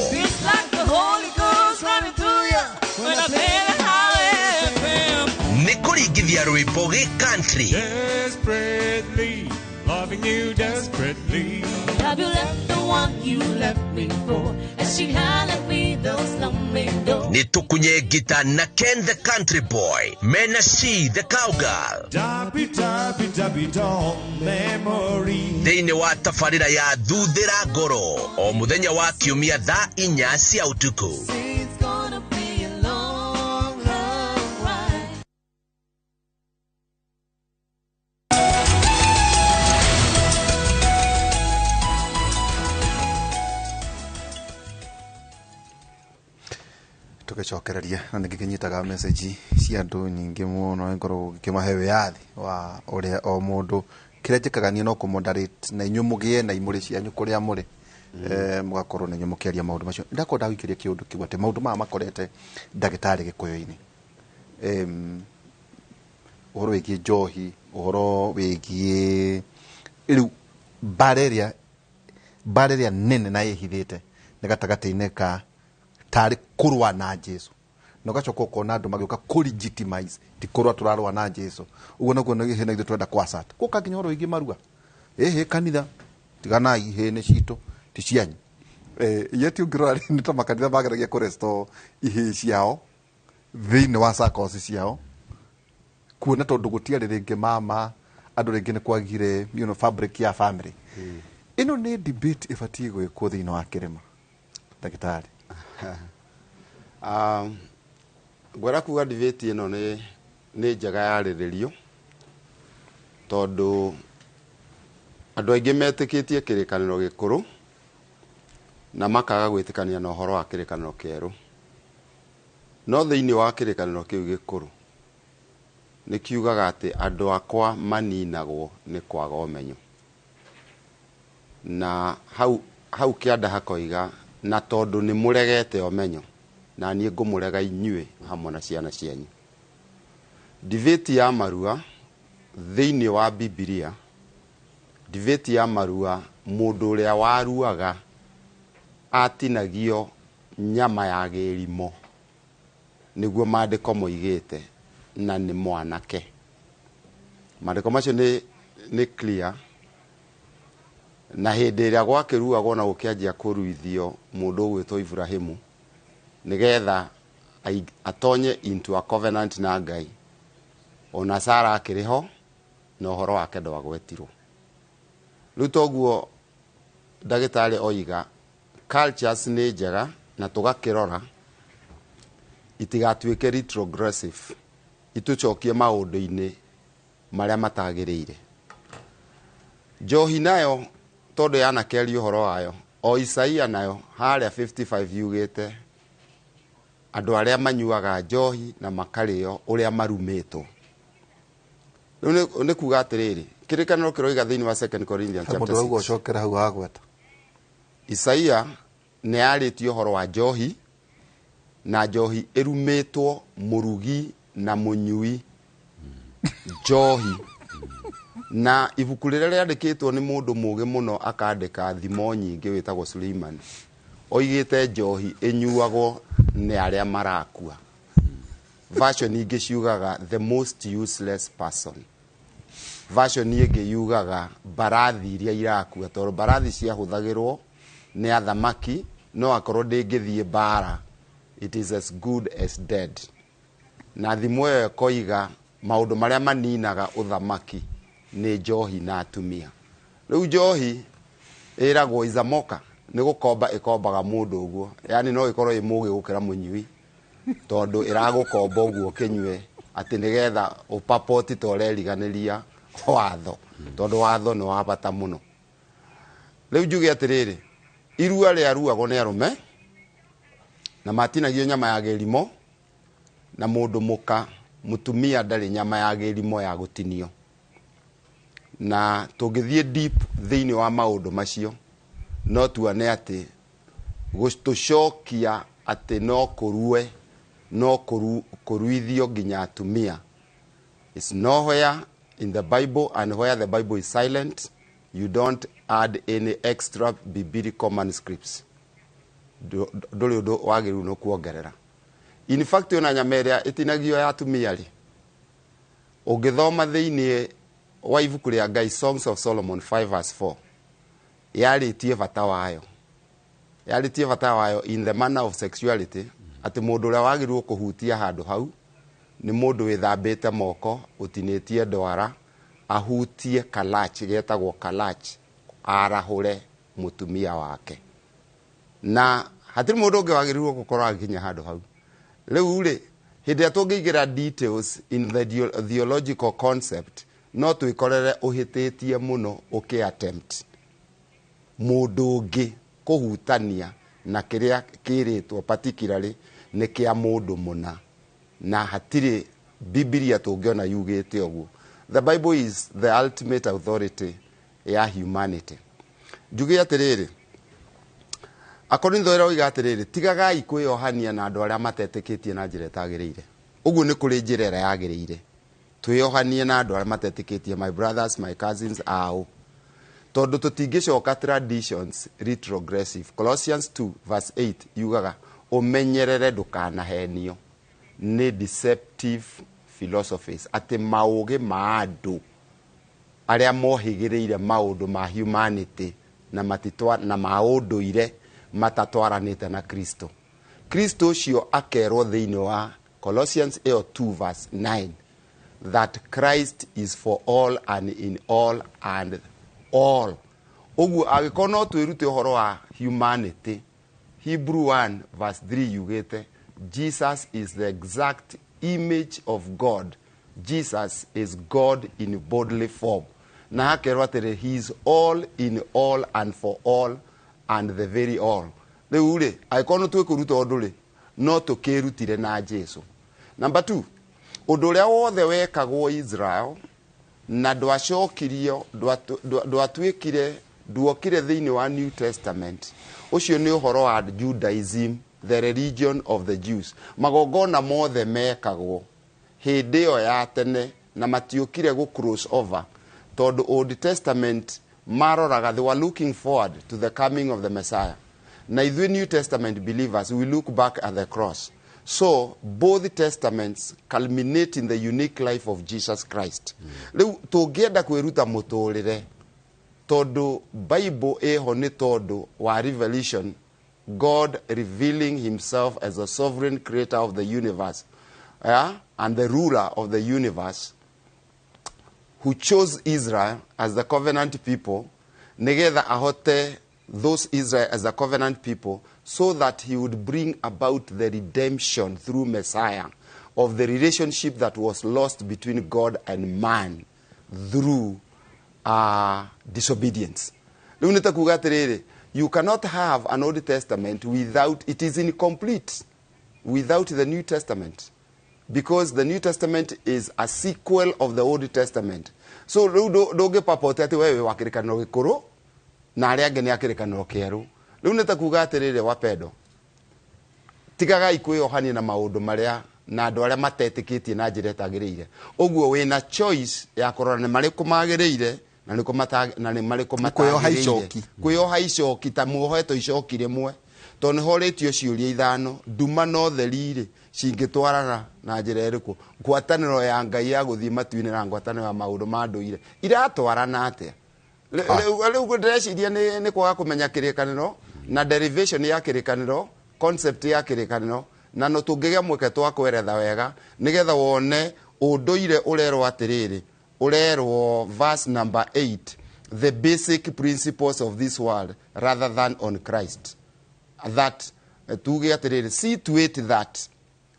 Nĩ kũringithia rwĩmbo gĩ country. Desperately, loving you desperately. Have you left the one you left me for? As she hollered me those lonely doors. Nĩ tũkunye ngita na Ken the Country Boy, mena C the Cowgirl. Dabi dabi dabi dom memory. Thĩinĩ wa tabarĩra ya Thuthĩra Ngoro o mũthenya wa Kiumia thaa 4 cia ũtukũ. It's gonna be a long, long ride. Tũgĩcokereria na nĩ ngĩkĩnyitaga message cia andũ nyingĩ mũno, ngoragwo ngĩkĩmahe wĩyathi wa ũrĩa o mũndũ kĩrĩa njĩkaga niĩ no kũ-moderate na inyuĩ mũgĩe na imũrĩ cianyu kũrĩa mũrĩ, mũgakorwo na inyuĩ mũkĩaria maũndũ macio. Ndakorwo ndagũikĩria kĩũndũ kĩu atĩ maũndũ maya makorete ndagĩtarĩ Gĩkũyũ-inĩ, ũhoro wĩgiĩ njohi, ũhoro wĩgiĩ rĩu mbara ĩrĩa nene na ĩhithĩte nĩ gatagatĩ-inĩ ka tarĩ kũrũa na Jesu, na ũgacoka ũkona andũ magĩũka kũ-legitimize ti kũrũa tũrarũa na Jesu. Ũguo naguo nĩ ithuĩ tũrenda kũ-assert gũka nginya ũhoro wĩgiĩ marua, ĩhĩ kanitha tiganai, ihĩ nĩ citũ ti cianyu. Yet ũngĩrora nĩ ta makanitha mageragia kũ-restore ihĩ ciao thĩinĩ wa SACCOs ciao, kuona tondũ gũtiarĩ rĩngĩ mama andũ rĩngĩ nĩ kwagire, you know, fabric ya family. Ĩno nĩ debate ĩbatiĩ gwĩkwo thĩinĩ wa kĩrĩma, ndagĩtarĩ. Ngwenda kuga debate ĩno nĩ njega yarĩrĩrio, tondũ andũ aingĩ metĩkĩtie kĩrĩkanĩro gĩkũrũ na makaga gwĩtĩkania na ũhoro wa kĩrĩkanĩro kĩerũ. No thĩinĩ wa kĩrĩkanĩro kĩu gĩkũrũ nĩ kiugaga atĩ andũ akwa maninagwo nĩ kwaga ũmenyo, na hau kĩanda hakoiga na tondũ nĩ mũregete ũmenyo na niĩ ngũmũrega inyuĩ hamwe na ciana cianyu. Debate ya marua thĩinĩ wa Bibilia, debate ya marua, mũndũ ũrĩa waruaga atinagio nyama ya gĩrimo, nĩguo maandĩko moigĩte, na nĩ mwanake. Maandĩko macio nĩ clear. Na hĩndĩ ĩrĩa gwakĩruagwo na gũkĩanjia kũruithio mũndũ ũgwĩtwo Ibrahimu nĩgetha atonye into a covenant na Ngai, ona Sara akĩrĩ ho na ũhoro wake ndwagwetirwo. Rĩu toguo ndagĩtarĩ oiga cultures nĩ njega na tũgakĩrora itigatuĩke retrogressive, itũcokie maũndũ-inĩ marĩa matagĩrĩire. Njohi nayo tondũ yanakerio ũhoro wayo, o Isaia nayo harĩa 55 yugĩte andũ arĩa manyuaga njohi na makarĩo ũrĩa marumĩtwo. Rĩu nĩ kuga atĩrĩrĩ, kĩrĩkanĩro kĩroiga thĩinĩ wa 2 Corinthians chapter 6. Mũndũ ũgũcokera hau hagweta. Isaia nĩ yarĩtie ũhoro wa njohi, na njohi ĩrumĩtwo mũrugi na mũnyui njohi. Na ibuku rĩrĩa rĩandĩkĩtwo nĩ mũndũ mũũgĩ mũno, akandĩka thimo nyingĩ, wĩtagwo Suleiman, oigĩte njohi ĩnyuagwo nĩ arĩa marakua. Version ingĩ ciugaga the most useless person. Version ĩngĩ yugaga mbarathi iria irakua, tondũ mbarathi ciahũthagĩrwo nĩ athamaki, no akorwo ndĩngĩthiĩ mbara, it is as good as dead. Na thimo ĩyo ĩkoiga maũndũ marĩa maninaga ũthamaki nĩ njohi na atumia. Rĩu njohi ĩragwo izamoka nĩ gũkomba, ĩkombaga mũndũ ũguo, yani no ĩkorwo ĩ mũgĩ gũkĩra mũnyui, tondũ ĩragũkomba ũguo kĩnyue atĩ nĩgetha ũpapoti ta ũreriganĩria watho, tondũ watho nĩ wa bata mũno. Rĩu njuge atĩrĩrĩ, irua rĩaruagwo nĩ arũme na matinagio nyama ya gĩrimũ, na mũndũ mũka, mũtumia, ndarĩ nyama ya gĩrimũ ya gũtinio. Na tũngĩthiĩ deep thĩinĩ wa maũndũ macio, no tuone atĩ gũtũcokia atĩ no kũrue, no kũruithio nginya atumia. It's nowhere in the Bible, and where the Bible is silent, you don't add any extra biblical manuscripts. Ndũrĩ ũndũ wagĩrĩirwo nĩ kuongerera. In fact, ona nyama ĩrĩa ĩtinagio ya atumia rĩ, ũngĩthoma thĩinĩ wa ibuku rĩa Ngai, Songs of Solomon 5 verse 4, yarĩtie bata wayo, yarĩtie bata wayo in the manner of sexuality, atĩ mũndũ ũrĩa wagĩrĩirwo kũhutia handũ hau nĩ mũndũ wĩthambĩte moko, ũtinĩtie ndwara, ahutie kalach getagwo kalach, arahũre mũtumia wake, na hatirĩ mũndũ ũngĩ wagĩrĩirwo gũkorwo agĩkinya handũ hau. Rĩu rĩ, hĩndĩ ĩrĩa tũngĩingĩra details in the theological concept, no twĩkorere ũhĩtĩtie mũno ũkĩ attempt mũndũ ũngĩ kũhutania na kĩrĩa kĩrĩtwo particularly nĩ kĩa mũndũ mũna, na hatirĩ Bibilia tũngĩona yugĩte ũguo. The Bible is the ultimate authority ya humanity. Njuge atĩrĩrĩ, Akorintho ĩrĩa oiga atĩrĩrĩ, tigagai kwĩyohania na andũ arĩa matetĩkĩtie na njĩra ĩtagĩrĩire. Ũguo nĩ kũrĩ njĩra ĩrĩa yagĩrĩire twĩyohanie na andũ arĩa matetĩkĩtie, my brothers, my cousins, ao, tondũ tũtingĩcoka traditions retrogressive. Colossians 2 verse 8 yugaga ũmenyerere ndũkanahenio nĩ deceptive philosophies, atĩ maũgĩ ma andũ arĩa mohĩgĩrĩire maũndũ ma humanity na matitwa na maũndũire matatwaranĩte na Kristo. Kristo ũcio akerwo thĩinĩ wa Colossians ĩyo 2 verse 9 that Christ is for all and in all and all. Ũguo angĩkorwo no twĩrute ũhoro wa humanity, Hebrew 1 verse 3 yugĩte Jesus is the exact image of God. Jesus is God in bodily form, na hakerwo atĩrĩ, he is all in all and for all and the very all. Rĩu rĩ, angĩkorwo nĩ twĩkũruta ũndũ rĩ, no tũkĩrutire na Jesu. Number 2, ũndũ ũrĩa wothe wekagwo Israel na ndwacokirio, ndwatuĩkire, nduokire thĩinĩ wa New Testament, ũcio nĩ ũhoro wa Judaism, the religion of the Jews. Magongona mothe mekagwo hĩndĩ ĩyo ya tene na matiũkire gũ cross over, tondũ Old Testament maroraga, they were looking forward to the coming of the Messiah, na ithuĩ New Testament believers, we look back at the cross. So both testaments culminate in the unique life of Jesus Christ. Rĩu tũngĩenda kwĩruta mũtũrĩre, tondũ Bible ĩho nĩ tondũ wa revelation, God revealing himself as a sovereign creator of the universe, yeah, and the ruler of the universe, who chose Israel as the covenant people, nigetha ahote those Israel as a covenant people, so that he would bring about the redemption through Messiah of the relationship that was lost between God and man through disobedience. Rĩu nĩ ta kuga atĩrĩrĩ, you cannot have an Old Testament without, it is incomplete without the New Testament, because the New Testament is a sequel of the Old Testament. So rĩu ndũngĩpapote atĩ wewe wa kĩrĩkanĩro gĩkũrũ na arĩa angĩ nĩ a kĩrĩkanĩro kĩerũ. Rĩu nĩ ta kuga atĩrĩrĩ, wapendo, tigagai kwĩyohania na maũndũ marĩa Na andũ arĩa matetĩkĩtie na njĩra ĩtagĩrĩire. Ũguo wĩna choice ya kũrora nĩ marĩkũ magĩrĩire na nĩkũ na nĩ marĩkũ Kwĩyoha matagĩrĩire. icoki. Kwĩyoha icoki ta muohetwo icoki rĩmwe, tondũ nĩ horĩtio ciũria ithano. Nduma na ũtheri rĩ, cingĩtwarana na njĩra ĩrĩkũ? Ngwatanĩro ya Ngai ya gũthiĩ matu-inĩ na ngwatanĩro ya maũndũ ma ndũire iratwarana atĩa? Rĩu ndĩreciria nĩ kwaga kũmenya kĩrĩkanĩro na derivation ya kĩrĩkanĩro, concept ya kĩrĩkanĩro, na no tũngĩgĩa mweke twakweretha wega nĩgetha wone ũndũire ũrerwo atĩrĩrĩ, ũrerwo verse number 8, the basic principles of this world rather than on Christ, that tuge atĩrĩrĩ, see to it that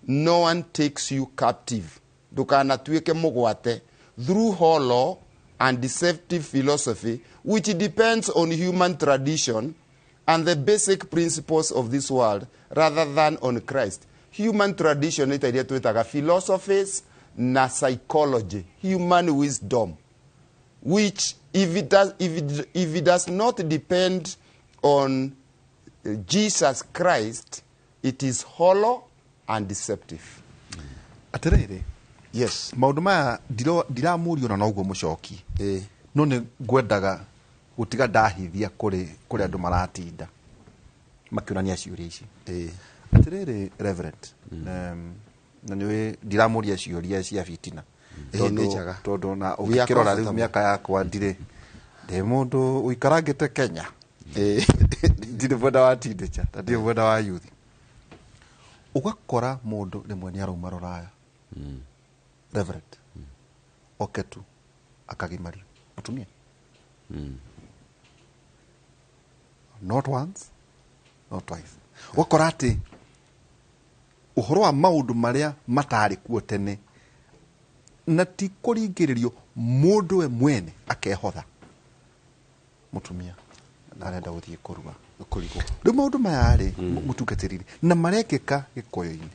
no one takes you captive, ndũkanatuĩke mũgwate, through hollow and deceptive philosophy which depends on human tradition and the basic principles of this world rather than on Christ. Human tradition nĩ ta iria twĩtaga philosophies na psychology, human wisdom, which if it does not depend on Jesus Christ, it is hollow and deceptive. Atĩrĩrĩ. Yes. Maũndũ maya ndiramũrio na noguo mũcoki, no nĩ ngwendaga gũtiga ndahithia kũrĩ andũ maratinda makĩũrania ciũria ici. Atĩrĩrĩ, Reverend, na nĩũĩ ndiramũria ciũria cia bitina. Nĩ njega. Tondũ na We are ũngĩkĩrora rĩu comfortable. mĩaka yakwa, ndirĩ ndĩ mũndũ ũikarangĩte Kenya, ndirĩ mwena wa teenager na ndirĩ mwena wa youth. Ũgakora mũndũ rĩmwe nĩ arauma rũraya, Reverend, oke tu akagimario mũtumia, not once, not twice. Ũgakora atĩ ũhoro wa maũndũ marĩa matarĩ kuo tene na ti kũringĩrĩrio, mũndũ we mwene akehotha mũtumia na arenda gũthiĩ kũrua. Kũrigwo. Rĩu maũndũ maya rĩ, mũtungatĩrire na marekĩka gĩkũyũ-inĩ,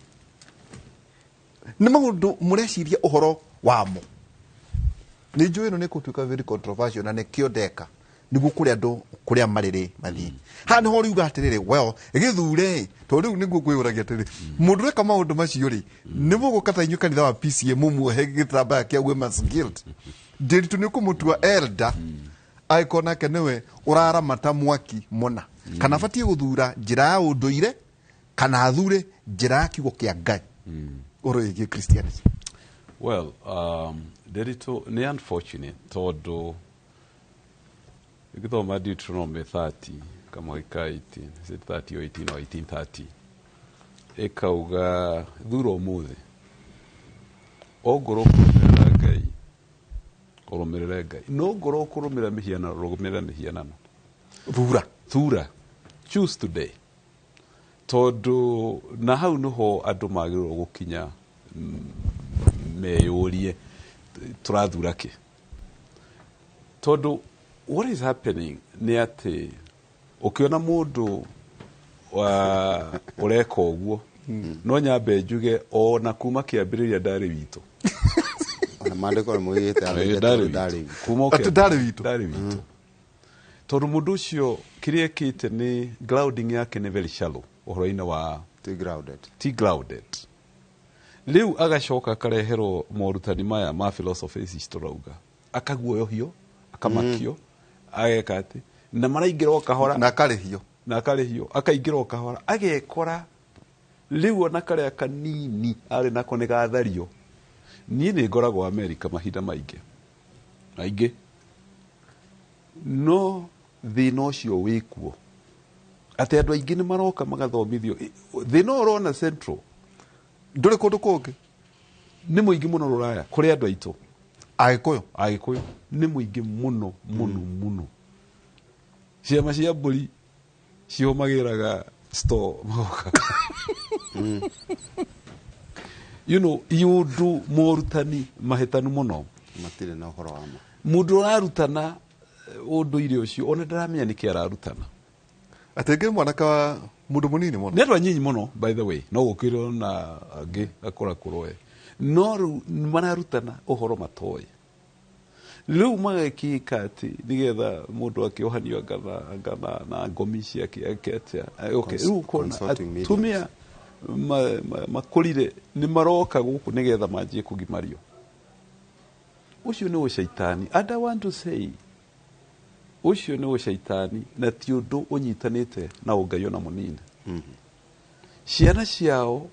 nĩ maũndũ mũreciria ũhoro wamo? Nĩ njũĩ ĩno nĩ kũtuĩka very controversial, na nĩkĩo ndeka nĩguo kũrĩa andũ kũrĩa marĩ rĩ mathiĩ haha nĩho riuga atĩrĩrĩ, well, gĩthure, tondũ rĩu nĩguo kwĩyũragia atĩrĩrĩ, mũndũ ũreka maũndũ macio rĩ, nĩ mũgũka ta inyuĩ kanitha wa PCA mũmuohe gĩtambaya kĩa Women's Guild ndĩritũ nĩ ũkũmũtua elder angĩkorwo nake nĩwe ũraramata mwaki mũna, kana abatiĩ gũthura njĩra ya ũndũire kana athure njĩra ya kiugo kĩa Ngai ũhoro wĩgiĩ Christianity? Well, Nderitu, nĩ unfortunate tondũ gĩthoma Deuteronomy 30 kamũhĩ ka 18, is it 30 or 18 or 1830, ĩkauga thura ũmũthĩ, ongorwo kũrũmĩrĩra Ngai ũrũmĩrĩre Ngai, no ngorwo kũrũmĩrĩra mĩhianano rũmĩrĩra mĩhianano. Thura. Thura, choose today, tondũ na hau nĩho andũ magĩrĩirwo gũkinya, meyũrie tũrathura kĩ, tondũ what is happening nĩ atĩ ũkĩona mũndũ wa ũreka ũguo, no nyambe njuge ona kuma kĩambĩrĩria ndarĩ witũ. Ona maandĩko nĩ moigĩte Ĩ, athĩnjĩtwo ndarĩ ndarĩ witũ. witũ. Kuma Atĩ ndarĩ witũ? Ndarĩ witũ, tondũ mũndũ ũcio kĩrĩa ekĩte nĩ grounding yake nĩ very shallow ũhoro-inĩ wa Ti grounded. Ti grounded. Rĩu agacoka akareherwo morutani maya ma philosophy ici tũrauga, akaguoyohio, akamakio, ageka atĩ na maraingĩra o kahora. Na akarĩhio. Na akarĩhio, akaingĩra o kahora, agekora rĩu ona karĩa kanini arĩ nako nĩ gathario. Niĩ nĩ ngoragwo Amerika mahinda maingĩ maingĩ, no thĩna ũcio wĩkuo atĩ andũ aingĩ nĩ maroka magathomithio. Thĩna ũyũ ũrona Central ndũrĩ kũndũ kũngĩ. Nĩ mũingĩ mũno rũraya kũrĩ andũ aitũ. Agĩkũyũ. Agĩkũyũ nĩ mũingĩ mũno mũno mũno. Ciama cia mbũri cihũmagĩraga store magoka, iũndũ morutani mahĩtanu mũno. Matirĩ na ũhoro wa ma. Mũndũ ũrarutana ũndũire ũcio ona ndaramenya nĩkĩ ararutana. Atĩ ngĩ mwanake wa mũndũ mũnini mũno. Nĩ andũ anyinyi mũno, by the way, no gũkĩrwo na angĩ akũrakũrwo e, no rĩu mararutana ũhoro matoĩ, rĩu magekĩka atĩ nĩgetha mũndũ akĩohanio anga na ngomi ciake ake atĩa. Okay, rĩu ũkona Consulting mediums. atumia makũrire nĩ maroka gũkũ nĩgetha manjie kũgimario. Ũcio nĩ ũcaitani. And I want to say ũcio nĩ ũcaitani na ti ũndũ ũnyitanĩte na ũngai ona mũnini. Ciana ciao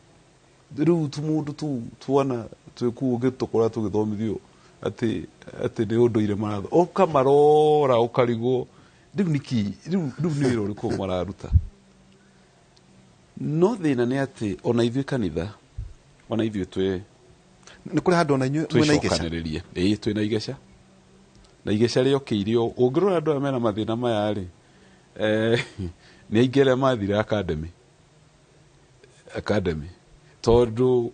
rĩu tũmũndũ tũu twana twĩkũu ũngĩtũkora tũgĩthomithio atĩ nĩ ũndũire maratho ũkamarora ũkarigwo rĩu nĩkĩ rĩu nĩ wĩra ũrĩkũ mararuta. No thĩna nĩ atĩ ona ithuĩ kanitha ona ithuĩ twĩ nĩ kũrĩ handũ ona inyuĩ mwĩna igeca. Twĩcokanĩrĩrie. Ĩĩ twĩna igeca na igeca rĩokĩirio. Ũngĩrora andũ aya mena mathĩna maya rĩ, nĩ aingĩ arĩa mathire academy tondũ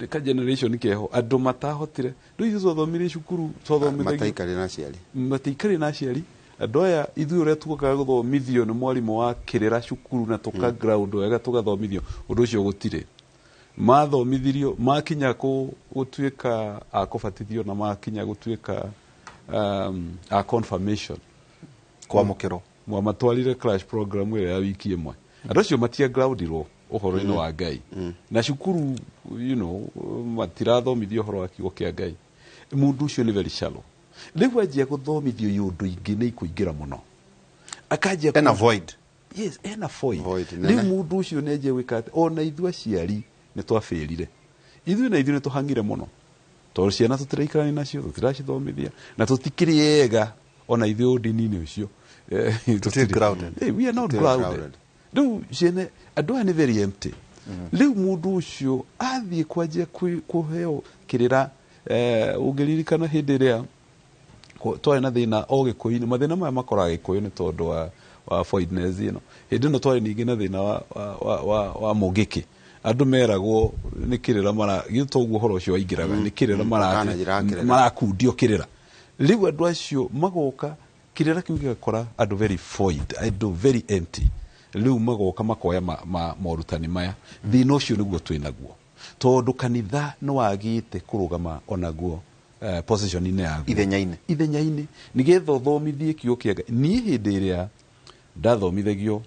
ka generation keho andũ matahotire. Rĩu ithuĩ twathomire cukuru twathomithagio matiikarire na aciari, matiikarire na aciari. Andũ aya ithuĩ ũrĩa tuokaga gũthomithio nĩ mwarimũ wa kĩrĩra cukuru na tũka ground wega tũgathomithio, ũndũ ũcio gũtirĩ. Mathomithirio makinya gũtuĩka a kũbatithio na makinya gũtuĩka a confirmation kwamũkĩrwo, mwamatwarire crash program ĩrĩa ya wiki ĩmwe. Andũ acio matia groundirwo ũhoro-inĩ wa Ngai na cukuru, you know, matirathomithio ũhoro wa kiugo kĩa Ngai. Mũndũ ũcio nĩ very shallow. Rĩu anjia gũthomithio iũndũ ingĩ nĩ ikũingĩra mũno, akanjia ena void. Yes, ena void. Rĩu mũndũ ũcio nĩ anjia gwĩka atĩ ona ithuĩ aciari nĩ twabĩrire, ithuĩ na ithuĩ nĩ tũhang'ire mũno tondũ ciana tũtiraikarania nacio, tũtiracithomithia na tũtikĩrĩ ega ona ithuĩ ũndini-inĩ ũcio. Tũtirĩ grounded. We are not grounded. Rĩu ciana andũ aya nĩ very empty. Rĩu mũndũ ũcio athiĩ kwanjia kũheo kĩrĩra. Ũngĩririkana hĩndĩ ĩrĩa twarĩ na thĩna o Gĩkũyũ-inĩ, mathĩna maya makoraga Gĩkũyũ nĩ tondũ wa voidness ĩno. Hĩndĩ ĩno twarĩ ningĩ na thĩna wa mũngĩkĩ. Andũ meragwo nĩ kĩrĩra mara githĩ toguo ũhoro ũcio waingĩraga, nĩ kĩrĩra marakundio kĩrĩra. Rĩu andũ acio magoka kĩrĩra kĩu gĩgakora andũ very void, andũ very empty. Rĩu magoka makoya morutani maya. Thĩna ũcio nĩguo twĩnaguo tondũ kanitha nĩ wagĩte kũrũgama onaguo position-inĩ yaguo ithenya-inĩ nĩgetha ũthomithie kiugo kĩa Ngai. Niĩ hĩndĩ ĩrĩa ndathomithagio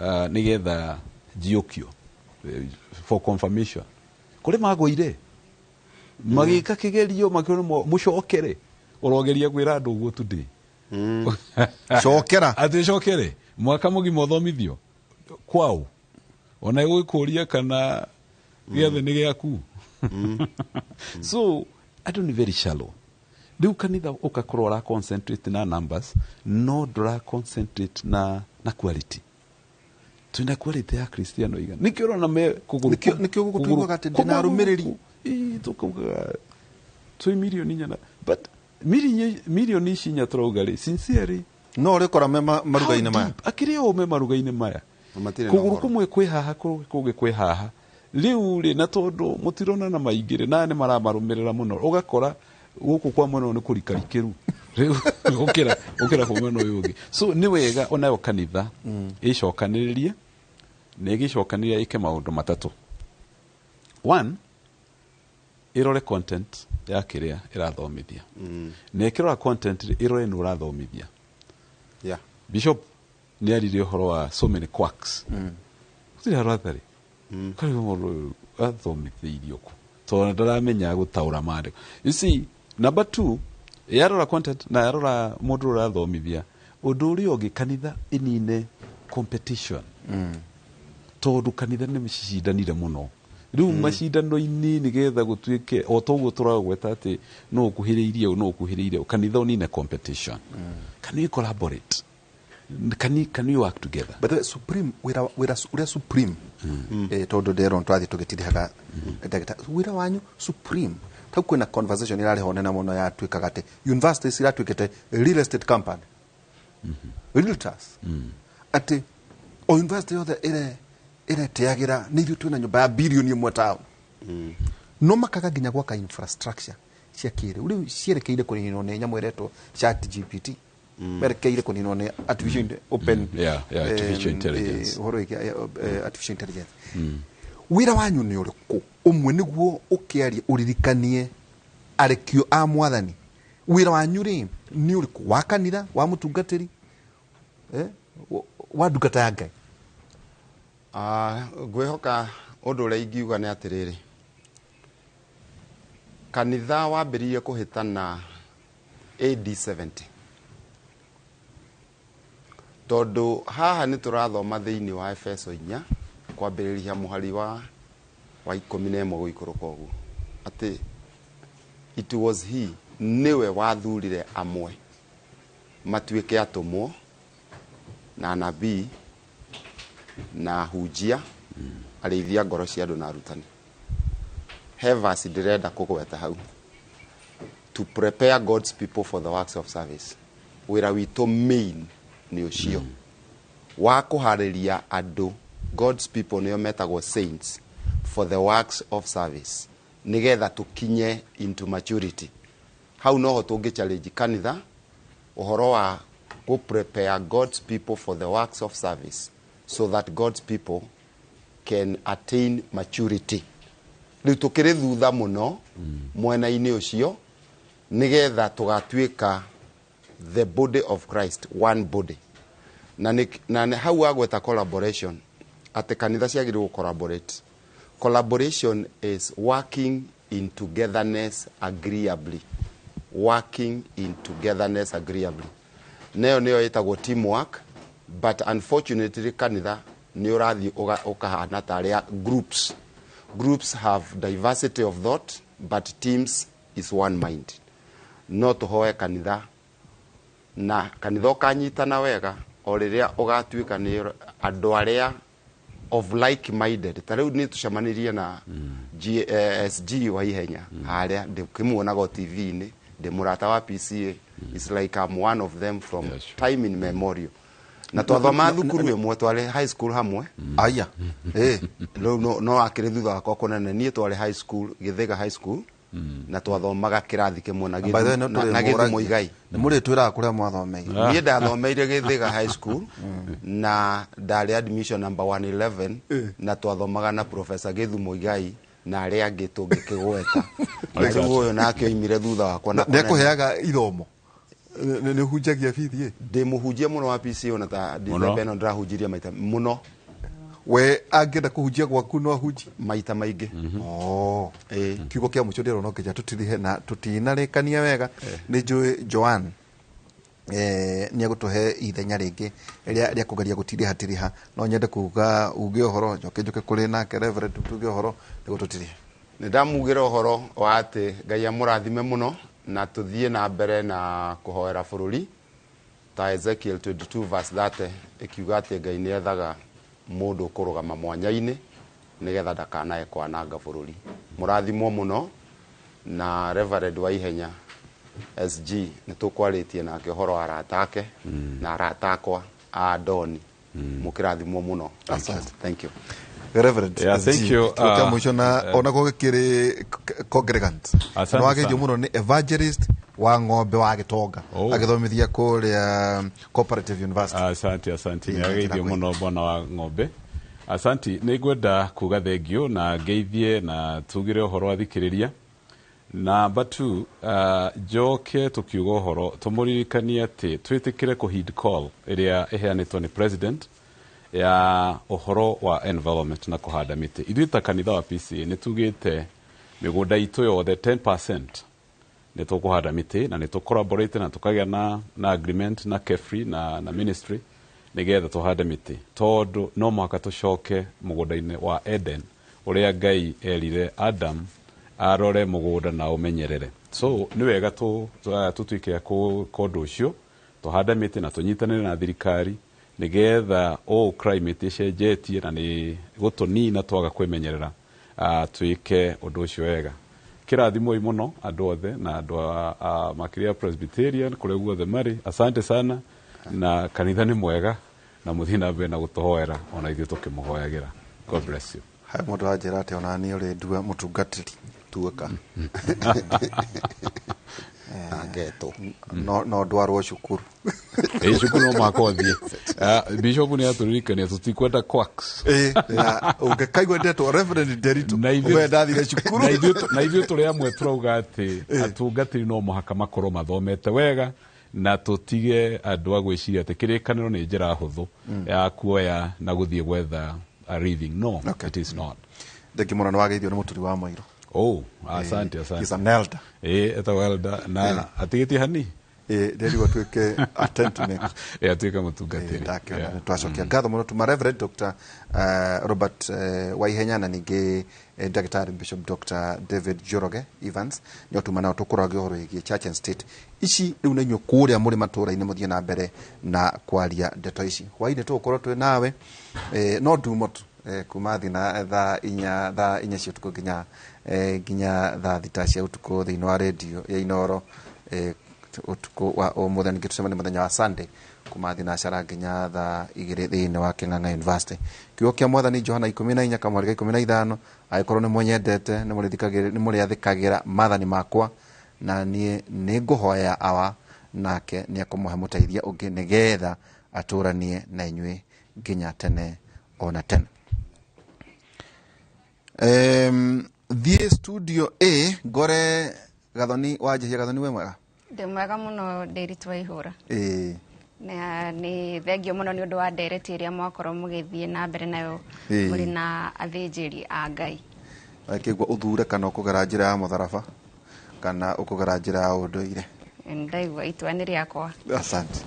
nĩgetha njiũkio for confirmation, kũrĩ magũire magĩka kĩgerio makĩona mũcokere, ũrogeria kwĩra andũ ũguo today. Cokera atĩ cokere mwaka mũgima ũthomithio kwao, ona ĩgũkũria kana gĩathĩ nĩ gĩaku. So andũ nĩ very shallow. Rĩu kanitha ũgakorwo ũra concentrate na numbers no ndũra concentrate na quality. Twĩna quality ya Kristiano igana nĩkĩo ũrona me kũgũrũ nĩkĩo gũkũ tuugaga atĩ ndĩna arũmĩrĩri. Ĩĩ tũkaugaga twĩ mirioni inya, but mirioni ici inya tũrauga rĩ sincerely no ũrĩkora me maruga-inĩ maya, akĩrĩ o me maruga-inĩ maya, kũgũrũ kũmwe kwĩ haha kũngĩ kwĩ haha. Rĩu rĩ na tondũ mũtirona na maingĩ rĩ na nĩ maramarũmĩrĩra mũno, ũgakora gũkũ kwa mwena ũyũ nĩ kũrikarikĩru rĩu gũkĩra kwa mwena ũyũ ũngĩ. So nĩ wega onayo kanitha ĩcokanĩrĩrie na ĩgĩcokanĩrĩria ĩke maũndũ matatũ. One, ĩrore content ya kĩrĩa ĩrathomithia. Na ĩkĩrora content ĩrore nĩ ũrathomithia. Yeah. Bishop nĩ aririe ũhoro wa so many quacks. Gũtirĩ handũ hatarĩ. Karĩ mũndũ athomithĩirio kũ tondũ ndaramenya gũtaũra maandĩko. You see, number two, yarora content na yarora mũndũ ũrathomithia. Ũndũ ũrĩa ũngĩ, kanitha ĩnine competition. Tondũ kanitha nĩ cicindanire mũno. Rĩu macindano-inĩ nĩgetha gũtuĩke o toguo tũragweta atĩ no ũkuhĩrĩirie ũũ, no ũkuhĩrĩirie ũũ, kanitha ũnine competition. Can we collaborate? Can we work together? By the way, Supreme wĩra ũrĩa Supreme tondũ ndĩrona twathiĩ tũgĩtirihaga ndagĩtarĩ wĩra wanyu Supreme tau kwĩna conversation ĩrarĩ ho nene mũno yatuĩkaga atĩ universities iratuĩkĩte real estate company, realtors, atĩ o university yothe ĩretĩagĩra nĩ ithuĩ twĩna nyũmba ya bilioni ĩmwe town, no makaga nginya gwaka infrastructure cia kĩrĩu. Rĩu cierekeire kũninwo nĩ nyamũ ĩretwo ChatGPT, merekeire kũninwo nĩ artificial open artificial intelligence, ũhoro wĩgiĩ artificial intelligence. Wĩra wanyu nĩ ũrĩkũ ũmwe nĩguo ũkĩarie ũririkanie arekio a mwathani? Wĩra wanyu rĩ nĩ ũrĩkũ wa kanitha, wa mũtungatĩri, wa ndungata ya Ngai? Ngwĩhoka ũndũ ũrĩa ingiuga nĩ atĩrĩrĩ, kanitha wambĩrĩirie kũhĩtana AD 70, tondũ haha nĩ tũrathoma thĩinĩ wa Efeso 4 kwambĩrĩria mũhari wa 11 gũikũrũka ũguo, atĩ it was he, nĩwe wathurire amwe matuĩke atũmwo na anabii na hunjia, arĩithia ngoro cia andũ na arutani. He verse ndĩrenda kũgweta hau, to prepare God's people for the works of service. Wĩra witũ main nĩ ũcio wa kũharĩria andũ, God's people nĩo metagwo saints, for the works of service, nĩgetha tũkinye into maturity. Hau noho tũngĩ challenge kanitha ũhoro wa go prepare God's people for the works of service so that God's people can attain maturity. Rĩu tũkĩrĩ thutha mũno mwena-inĩ ũcio, nĩgetha tũgatuĩka the body of Christ, one body. Na hau agweta collaboration, atĩ kanitha ciagĩrĩirwo collaborate. Collaboration is working in togetherness agreeably. Working in togetherness agreeably. Neyo nĩyo ĩtagwo teamwork, but unfortunately kanitha nĩ ũrathiĩ ũkahana ta arĩa groups. Groups have diversity of thought, but teams is one mind. No tũhoe kanitha, na kanitha ũkanyitana wega o rĩrĩa ũgatuĩka nĩ andũ arĩa of like minded. Ta rĩu nĩ tũcemanirie na SG wa ihenya harĩa ndĩkĩmuonaga TV-inĩ, ndĩ mũrata wa PCA. It's like I'm one of them from time in memorial. Na twathoma thukuru ĩmwe, twarĩ high school hamwe. Aya. Rĩu no akĩrĩ thutha wakwa kũnene, niĩ twarĩ high school, Gĩthĩga high school, na twathomaga kĩrathi kĩmwe na Gĩthumo Igai. Nĩ mũrĩtwĩraga kũrĩa mwathomeire. Niĩ ndathomeire Gĩthĩga high school na ndarĩ admission number 111, na twathomaga na Professor Gĩthumo Igai na arĩa angĩ tũngĩkĩgweta. Na rĩu ũyũ nake oimire thutha wakwa na kũnene. Nĩekũheaga ithomo. Nĩ hunjagia bithi? Ndĩ mũhunjia mũno wa PCO, na ta December ĩno ndĩrahunjirie maita mũno. We angĩenda kũhunjia gwaku no ahunjie maita maingĩ. Kiugo kĩa mũico ndĩrona no nginya tũtirihe na tũtinarĩkania wega. Nĩ njũĩ Joan nĩ egũtũhe ithenya rĩngĩ rĩa kũgeria gũtirihatiriha, no nyende kuga uge ũhoro, njoke njoke kũrĩ nake Reverend tuge ũhoro nĩguo tũtirihe. Nĩ ndamugĩra ũhoro wa atĩ Ngai amũrathime mũno na tũthiĩ na mbere na kũhoera bũrũri ta Ezekiel 22 verse 30 ĩkiuga atĩ Ngai nĩ ethaga mũndũ ũkũrũgama mwanya-inĩ nĩgetha ndakanae kwananga bũrũri. Mũrathimwo mũno na Reverend wa ihenya SG nĩ tũkwarĩtie nake ũhoro wa arata ake na arata akwa a Doni. Mũkĩrathimwo mũno. Asante. Thank you. Reverend, yeah, thank you. Kiugo mũico na ona ko gĩkĩrĩ congregant. Asante No wageithio sana. mũno nĩ evangelist wa ng'ombe wa Gĩtonga agĩthomithia kũrĩa Cooperative University. Asante, asante. Ĩĩ, Nĩ ageithio njĩra mũno bwana wa ng'ombe. Asanti, nĩ ngwenda kuga thengio na ngeithie na tugire ũhoro athikĩrĩria. Number 2, njoke tũkiuga ũhoro tũmũririkanie atĩ twĩtĩkĩre kũ heed call ĩrĩa ĩheanĩtwo nĩ president ya ũhoro wa environment na kũhanda mĩtĩ. Ithuĩ ta kanitha wa PCA nĩ tugĩte mĩgũnda itũ yothe 10% nĩ tũkũhanda mĩtĩ, na nĩ tũ collaborate na tũkagĩa na agreement na KEFRI na ministry nĩgetha tũhande mĩtĩ, tondũ no mũhaka tũcoke mũgũnda-inĩ wa Eden ũrĩa Ngai erire Adam arore mũgũnda na ũmenyerere. So nĩ wega tũtuĩke a kũndũ ũcio tũhande mĩtĩ na tũnyitanĩre na thirikari nĩgetha ũũ climate ĩcenjetie na nĩ gũtũnina twaga kwĩmenyerera, twĩke ũndũ ũcio wega. Kĩrathimoi mũno andũ othe na andũ a makĩria Presbyterian kũrĩa guothe marĩ. Asante sana, na kanitha nĩ mwega na mũthiĩ na mbere na gũtũhoera ona ithuĩ tũkĩmũhoyagĩra. God bless you. Hai mũndũ anjĩra atĩ ona niĩ ũrĩ ndua mũtungatĩri. Tuĩka. Angetwo. No ndwarwo cukuru. Cukuru no mũhaka ũthiĩ. Bishop nĩ atũririkania tũtikwenda quacks. Na ũngĩkaigua ndetwo Reverend Nderitu, Na ũmenye ndathire cukuru. Na ithuĩ tũrĩ amwe tũrauga atĩ atungatĩri no mũhaka makorwo mathomete wega, na tũtige andũ a gwĩciria atĩ kĩrĩkanĩro nĩ njĩra hũthũ ya kuoya na gũthiĩ gwetha a living. No, it is not. Thengiũ mũno, nĩ wageithio nĩ mũturi wa Mũirũ. Oh, asante, asante. He's an elder. Etagwo elder na atigĩtie hani. Nderirwo atuĩke a tent maker. Atuĩke mũtungatĩri. Ndakĩona nĩ twacokia ngatho mũno tuma Reverend Dr. Robert Waihenya na ningĩ Ndagĩtarĩ Bishop Dr. David Njoroge Evans nĩo tuma nao tũkũragia ũhoro wĩgiĩ church and state. Ici rĩu nĩ inyuĩ kũrĩa mũrĩ matũũra-inĩ mũthiĩ na mbere na kwaria ndeto ici. Hwainĩ tũgũkorwo twĩ nawe no ndumo tu kuma thina thaa 4 cia ũtukũ nginya thaa 6 cia ũtukũ thĩinĩ wa redio ya Inooro ũtukũ wa ũmũthĩ. Ningĩ tũcemanie mũthenya wa Sunday kuma thinacara nginya thaa 2 thĩinĩ wa Kĩng'ang'a University. Kiugo kĩa Mwathani Johana 14 kamweri ga 15, angĩkorwo nĩ mũnyendete nĩ mũrĩathĩkagĩra maathani makwa, na niĩ nĩ ngũhoya Awa nake nĩ ekũmũhe mũteithia ũngĩ nĩgetha atũranie na inyuĩ nginya tene ona tene. Thiĩ studio A ngore Gathoni wa Njehia. Gathoni, we mwega? Ndĩ mwega mũno, Ndĩritũ wa ihũra. Ĩĩ. Na nĩ thengio mũno nĩ ũndũ wa ndereti ĩrĩa mwakorwo mũgĩthiĩ na mbere nayo mũrĩ na athĩnjĩri a Ngai. Akĩigua ũthure kana ũkũgera njĩra ya mũtharaba kana ũkũgera njĩra ya ũndũire. Ndaigua itua nĩ rĩakwa. Asante.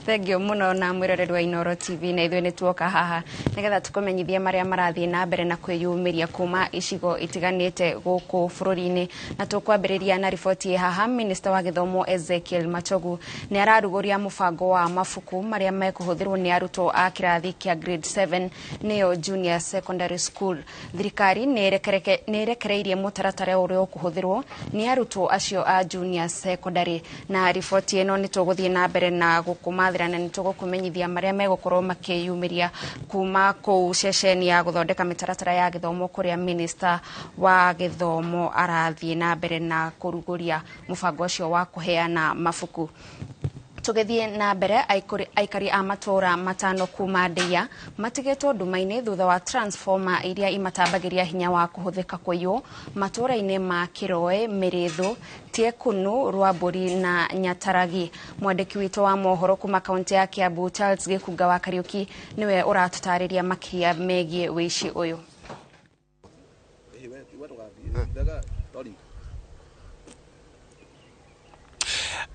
Thengio mũno. Na mwĩroreri wa Inooro TV, na ithuĩ nĩ tuoka haha nĩgetha tũkũmenyithie marĩa marathiĩ na mbere na kwĩyumĩria kuma icigo itiganĩte gũkũ bũrũri-inĩ. Na tũkwambĩrĩria na riboti ĩ haha. Minista wa gĩthomo Ezekiel Machogu nĩ ararugũria mũbango wa mabuku marĩa mekũhũthĩrwo nĩ arutwo a kĩrathi kĩa grade 7, nĩyo junior secondary school. Thirikari nĩ ĩrekereirie mũtaratara ũrĩa ũkũhũthĩrwo nĩ arutwo acio a junior secondary. Na riboti ĩno nĩ tũgũthiĩ na mbere na gũkũmathĩra na nĩ tũgũkũmenyithia marĩa megũkorwo makĩyumĩria kuma kũu ceceni ya gũthondeka mĩtaratara ya gĩthomo, kũrĩa minista wa gĩthomo arathiĩ na mbere na kũrugũria mũbango ũcio wa kũheana mabuku. Tũgĩthiĩ na mbere, aikari a matũũra 5 kuma Ndeia matigĩtwo nduma-inĩ thutha wa transformer iria imatambagĩria hinya wa kũhũthĩka kũiywo matũũra-inĩ ma Kĩroe, Mĩrĩthũ, Tiekunu, Rwambũri na Nyataragi. Mwandĩki witũ wa mohoro kuma kaunti ya Kiambu, Charles Gĩkunga wa Kariũki, nĩwe ũratũtarĩria makĩria megiĩ wĩici ũyũ.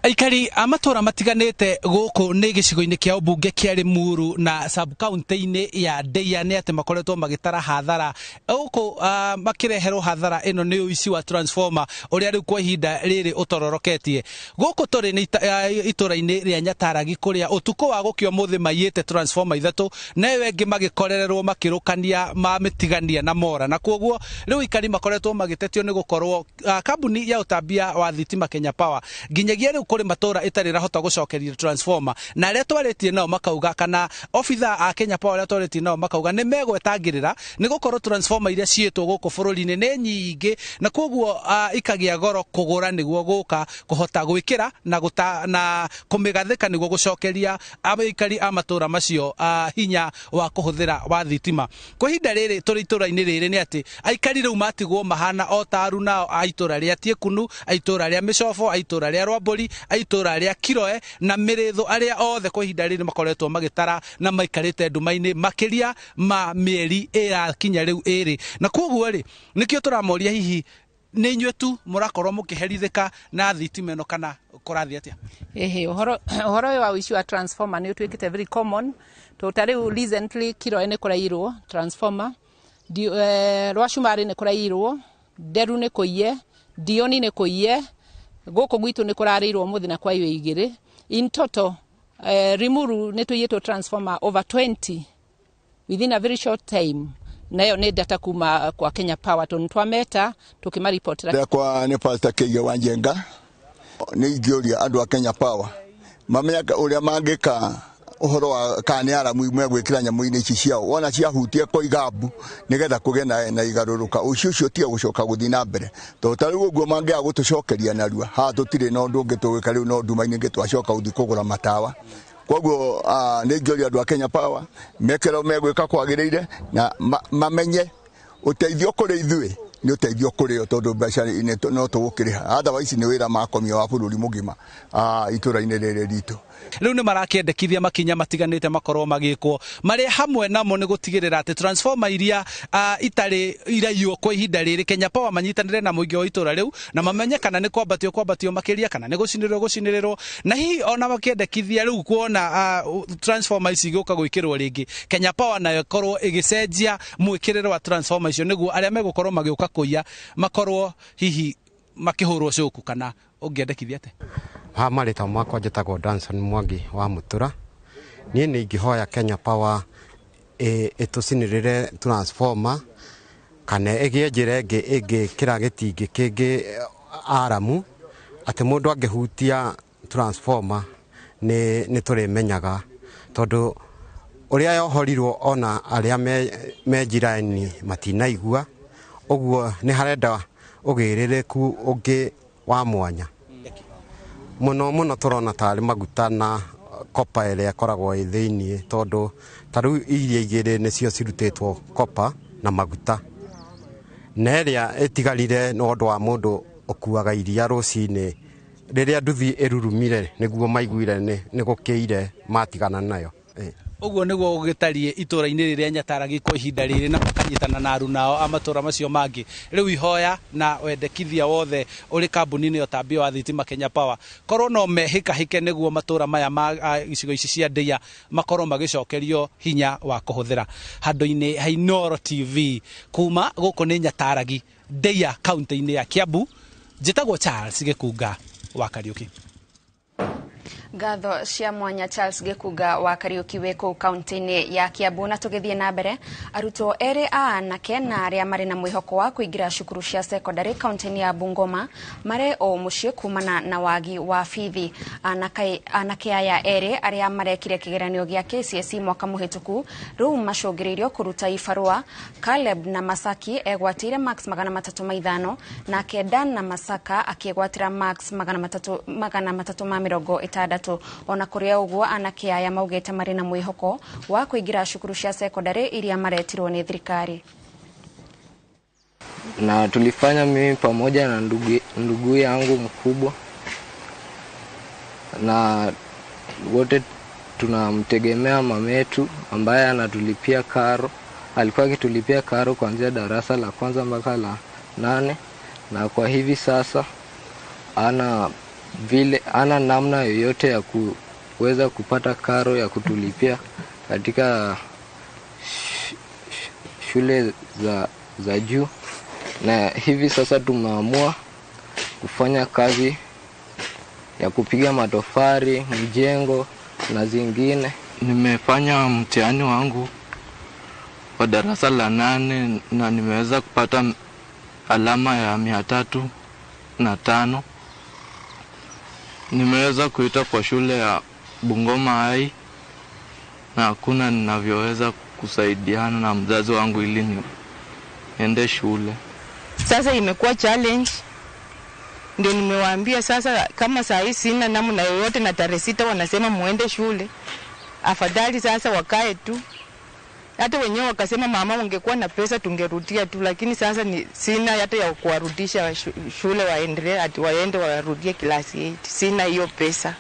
Aikari a matũra matiganĩte gũkũ nĩ gĩcigo-inĩ kĩa ũmbunge kĩa Limuru na sub county-inĩ ya Ndeia nĩ atĩ makoretwo magĩtara hathara gũkũ, makĩreherwo hathara ĩno nĩ ũici wa transformer ũrĩa rĩu kwa ihinda rĩrĩ ũtororoketie. Gũkũ tũrĩ nĩ itũra-inĩ rĩa Nyataragi, kũrĩa ũtukũ wa gũkĩa ũmũthĩ maiyĩte transformer 3 na ĩyo ĩngĩ magĩkorererwo makĩrũkania mamĩtigania na mora. Na koguo rĩu aikari makoretwo magĩtetio nĩ gũkorwo kambuni ya ũtambia wa thitima Kenya Power nginyagia rĩu kũrĩ matũra ĩtarĩ ĩrahota gũcokeria transformer. Na arĩa twarĩtie nao makauga, kana obitha a Kenya Power arĩa twarĩtie nao makauga, nĩ megwetangĩrĩra nĩ gũkorwo transformer iria ciĩtwo gũkũ bũrũri-inĩ nĩ nyingĩ, na koguo ikagĩa goro kũgũra nĩguo gũka kũhota gwĩkĩra na gũta, na kũmĩgathĩka nĩguo gũcokeria aikari a matũra macio hinya wa kũhũthĩra wa thitima. Kwa ihinda rĩrĩ tũrĩ itũra-inĩ rĩrĩ nĩ atĩ aikari rĩu matigwo mahana o ta arunao a itũra rĩa Tiekunu, a itũra rĩa Mĩcobo, a itũra rĩa Rwambũri, a itũra rĩa Kiroe na Mĩrĩthũ, arĩa othe kwa ihinda rĩrĩ makoretwo magĩtara na maikarĩte nduma-inĩ makĩria ma mĩeri ĩrakinya rĩu 2. Na koguo rĩ, nĩkĩo tũramoria, hihi nĩ inyuĩ tu mũrakorwo mũkĩherithĩka na thitima ĩno kana kũrathiĩ atĩa? Ĩhĩ, ũhoro ũyũ wa ũici wa transformer nĩ ũtuĩkĩte very common. To ta rĩu recently Kiroe nĩ kũrairwo transformer, Rwacumari nĩ kũrairwo, Nderu nĩ kũiye, Ndioni nĩ kũiye, gũkũ gwitũ nĩ kũrarĩirwo mũthĩ na kwaiywo 2. In total Limuru nĩ tũiyĩtwo transformer over 20 within a very short time, nayo nĩ data kuma kwa Kenya Power tondũ twameta tũkĩmaripotera. Rĩakwa nĩ Pastor Kĩige wa Njenga. Nĩ ingĩũria andũ a Kenya Power mamenye ũrĩa mangĩka ũhoro wa kana nĩ aramu megwĩkĩra nyamũ-inĩ ici ciao wona ciahutia kũiga mbu nĩgetha kũgĩe na igarũrũka ũcio ũcio tiga gũcoka gũthiĩ na mbere, tondũ ta rĩu ũguo mangĩaga gũtũcokeria narua haha tũtirĩ na ũndũ ũngĩ tũgwĩka. Rĩu no nduma-inĩ ingĩ twacoka gũthiĩ kũgũra matawa. Koguo nĩ ingĩũria andũ a Kenya Power mekĩra megwĩka kwagĩrĩire na mamenye ũteithio kũrĩ ithuĩ. Nĩ ũteithio kũrĩ o tondũ mbeca no tũgũkĩrĩha, otherwise nĩ wĩra makomio wa bũrũri mũgima itũra-inĩ rĩrĩ ritũ. Rĩu nĩ marakĩendekithia makinya matiganĩte makorwo magĩkwo, marĩa hamwe namo nĩ gũtigĩrĩra atĩ transformer iria itarĩ iraiywo kwa ihinda rĩrĩ, Kenya Power manyitanĩre na mũingĩ wa itũra rĩu na mamenye kana nĩ kwambatio makĩria kana nĩ gũcinĩrĩrwo, na hihi ona makĩendekithia rĩu kuona transformer ici igĩũka gwĩkĩrwo rĩngĩ, Kenya Power nayo ĩkorwo ĩgĩcenjia mwĩkĩrĩre wa transformer icio nĩguo arĩa megũkorwo magĩũka kũiya makorwo hihi makĩhũrwo coku. Kana ũngĩendekithia atĩa? Ha marĩtwa makwa njĩtagwo Danson Mwangi wa Mũtura. Niĩ nĩ ingĩhoya Kenya Power ĩtũcinĩrĩre transformer kana ĩgĩe njĩra ĩngĩ ĩngĩkĩra gĩtingĩ kĩngĩ aramu atĩ mũndũ angĩhutia transformer nĩ tũrĩmenyaga, tondũ ũrĩa yohorirwo ona arĩa me njirani matinaigua ũguo. Nĩ harenda ũgĩrĩrĩku ũngĩ wa mwanya mũno mũno. Tũrona tarĩ maguta na kopa ĩrĩa ĩkoragwo ĩ thĩiniĩ, tondũ ta rĩu iria igĩrĩ nĩcio cirutĩtwo kopa na maguta, na ĩrĩa ĩtigarire nĩ ũndũ wa mũndũ ũkuaga iria rũcinĩ rĩrĩa nduthi ĩrurumire nĩguo maiguire nĩ gũkĩire matigana nayo. Ũguo nĩguo gũgĩtariĩ itũra-inĩ rĩrĩa Nyataragi kwa ihinda rĩrĩ, na makanyitana na arunao a matũra macio mangĩ. Rĩu ihoya na wendekithia wothe ũrĩ kambuni-inĩ ya ũtambia wa thitima Kenya Power, korwo no mehĩkahĩke nĩguo matũra maya ma icigo ici cia Ndeiya makorwo magĩcokerio hinya wa kũhũthĩra. Handũ-inĩ ha Inooro TV kuma gũkũ nĩ Nyataragi, Ndeiya, kaunti-inĩ ya Kiambu, njĩtagwo Charles Gĩkunga wa Kariũki. Ngatho cia mwanya Charles Gĩkunga wa Kariũki wĩ kũu kaunti-inĩ ya Kiambu. Na tũgĩthiĩ na mbere, arutwo erĩ a anake na arĩa marĩ na mwĩhoko wa kũingĩra cukuru cia secondary kaunti-inĩ ya Bungoma marĩ o mũciĩ kumana na wagi wa bithi. Anake aya erĩ arĩa marekire kĩgeranio gĩa KCSE mwaka mũhĩtũku rĩu macũngĩrĩirio kũruta ibarũa. Caleb na Masaki egwatĩire marks 305, nake Dan na Masaka akĩgwatĩra marks 360. Ona kũrĩ ũguo, anake aya maugĩte marĩ na mwĩhoko wa kũingĩra cukuru cia secondary iria maretirwo nĩ thirikari. Na tulifanya mimi pamoja na ndugu yangu mkubwa, na wote tunamtegemea mametu ambaye anatulipia karo. Alikuwa akitulipia karo kuanzia darasa la kwanza mpaka la 8, na kwa hivi sasa ana namna yoyote ya kuweza kupata karo ya kutulipia katika shule za juu. Na hivi sasa tumeamua kufanya kazi ya kupiga matofari, mjengo na zingine. Nimefanya mtihani wangu wa darasa la 8 na nimeweza kupata alama ya 305. Nimeweza kuita kwa shule ya Bungoma High na hakuna ninavyoweza kusaidiana na mzazi wangu ili niende shule. Sasa imekuwa challenge. Ndio nimewaambia sasa kama saa hii sina namna yoyote na tarehe 6 wanasema muende shule. Afadhali sasa wakae tu. Hata wenyewe wakasema mama, ungekuwa na pesa tungerudia tu, lakini sasa ni sina hata ya kuwarudisha shule waendelee, ati waende warudie klasi 8. Sina hiyo pesa.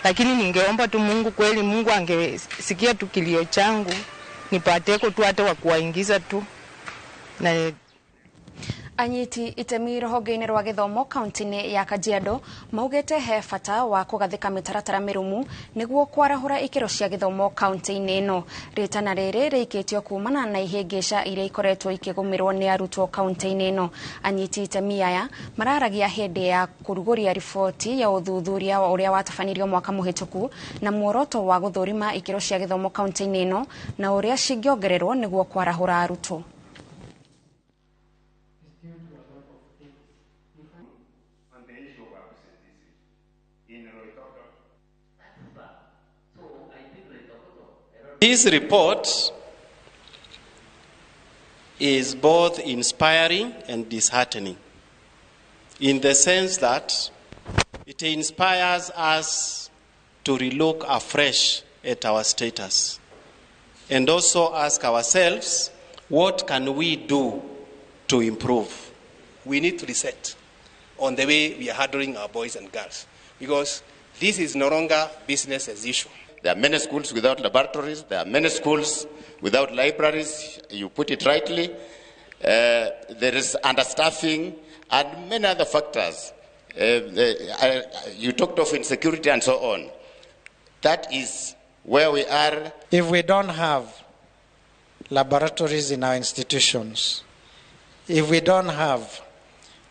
Lakini ningeomba tu Mungu, kweli Mungu angesikia tu kilio changu, nipateko tu hata wa kuwaingiza tu. Na Anyiti itemi rũhonge-inĩ rwa gĩthomo kaunti-inĩ ya Kajiado maugĩte he bata wa kũgathĩka mĩtaratara mĩrũmu nĩguo kwarahũra ikĩro cia gĩthomo kaunti-inĩ ĩno. Rĩtana rĩrĩ rĩikĩtio kumana na ihĩngĩca iria ikoretwo ikĩgũmĩrwo nĩ arutwo kaunti-inĩ ĩno. Anyiti itemi aya mararagia hĩndĩ ya kũrugũria riboti ya ũthuthuria wa ũrĩa watabanirio mwaka mũhĩtũku na muoroto wa gũthũrima ikĩro cia gĩthomo kaunti-inĩ ĩno na ũrĩa cingĩongererwo nĩguo kwarahũra arutwo. This report is both inspiring and disheartening in the sense that it inspires us to relook afresh at our status and also ask ourselves, what can we do to improve. We need to reset on the way we are handling our boys and girls, because this is no longer business as usual. There are many schools without laboratories. There are many schools without libraries. You put it rightly. There is understaffing and many other factors. You talked of insecurity and so on. That is where we are. If we don't have laboratories in our institutions, if we don't have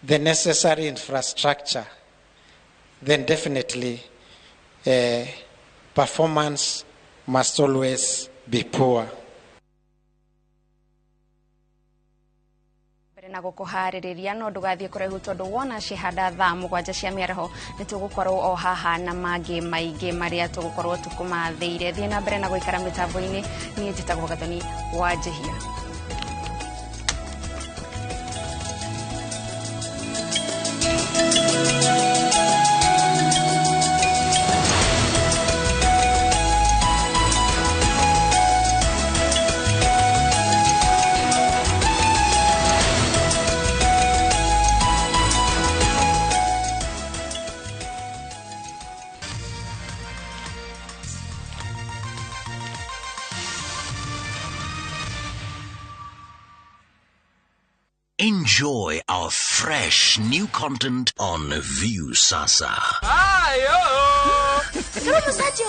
the necessary infrastructure, then definitely performance must always be poor. Na gukuhaririria no ndugathie kuraihu tondu wona cihanda thaa 7 cia miaraho ni tugukorwo o haha na mangi maingi maria tugukorwo tukumathire. Thie na mbere na guikara mitambo-ini. Nie njitagwo Gathoni wa Njihia. Enjoy our fresh new content on Viusasa. Ayo!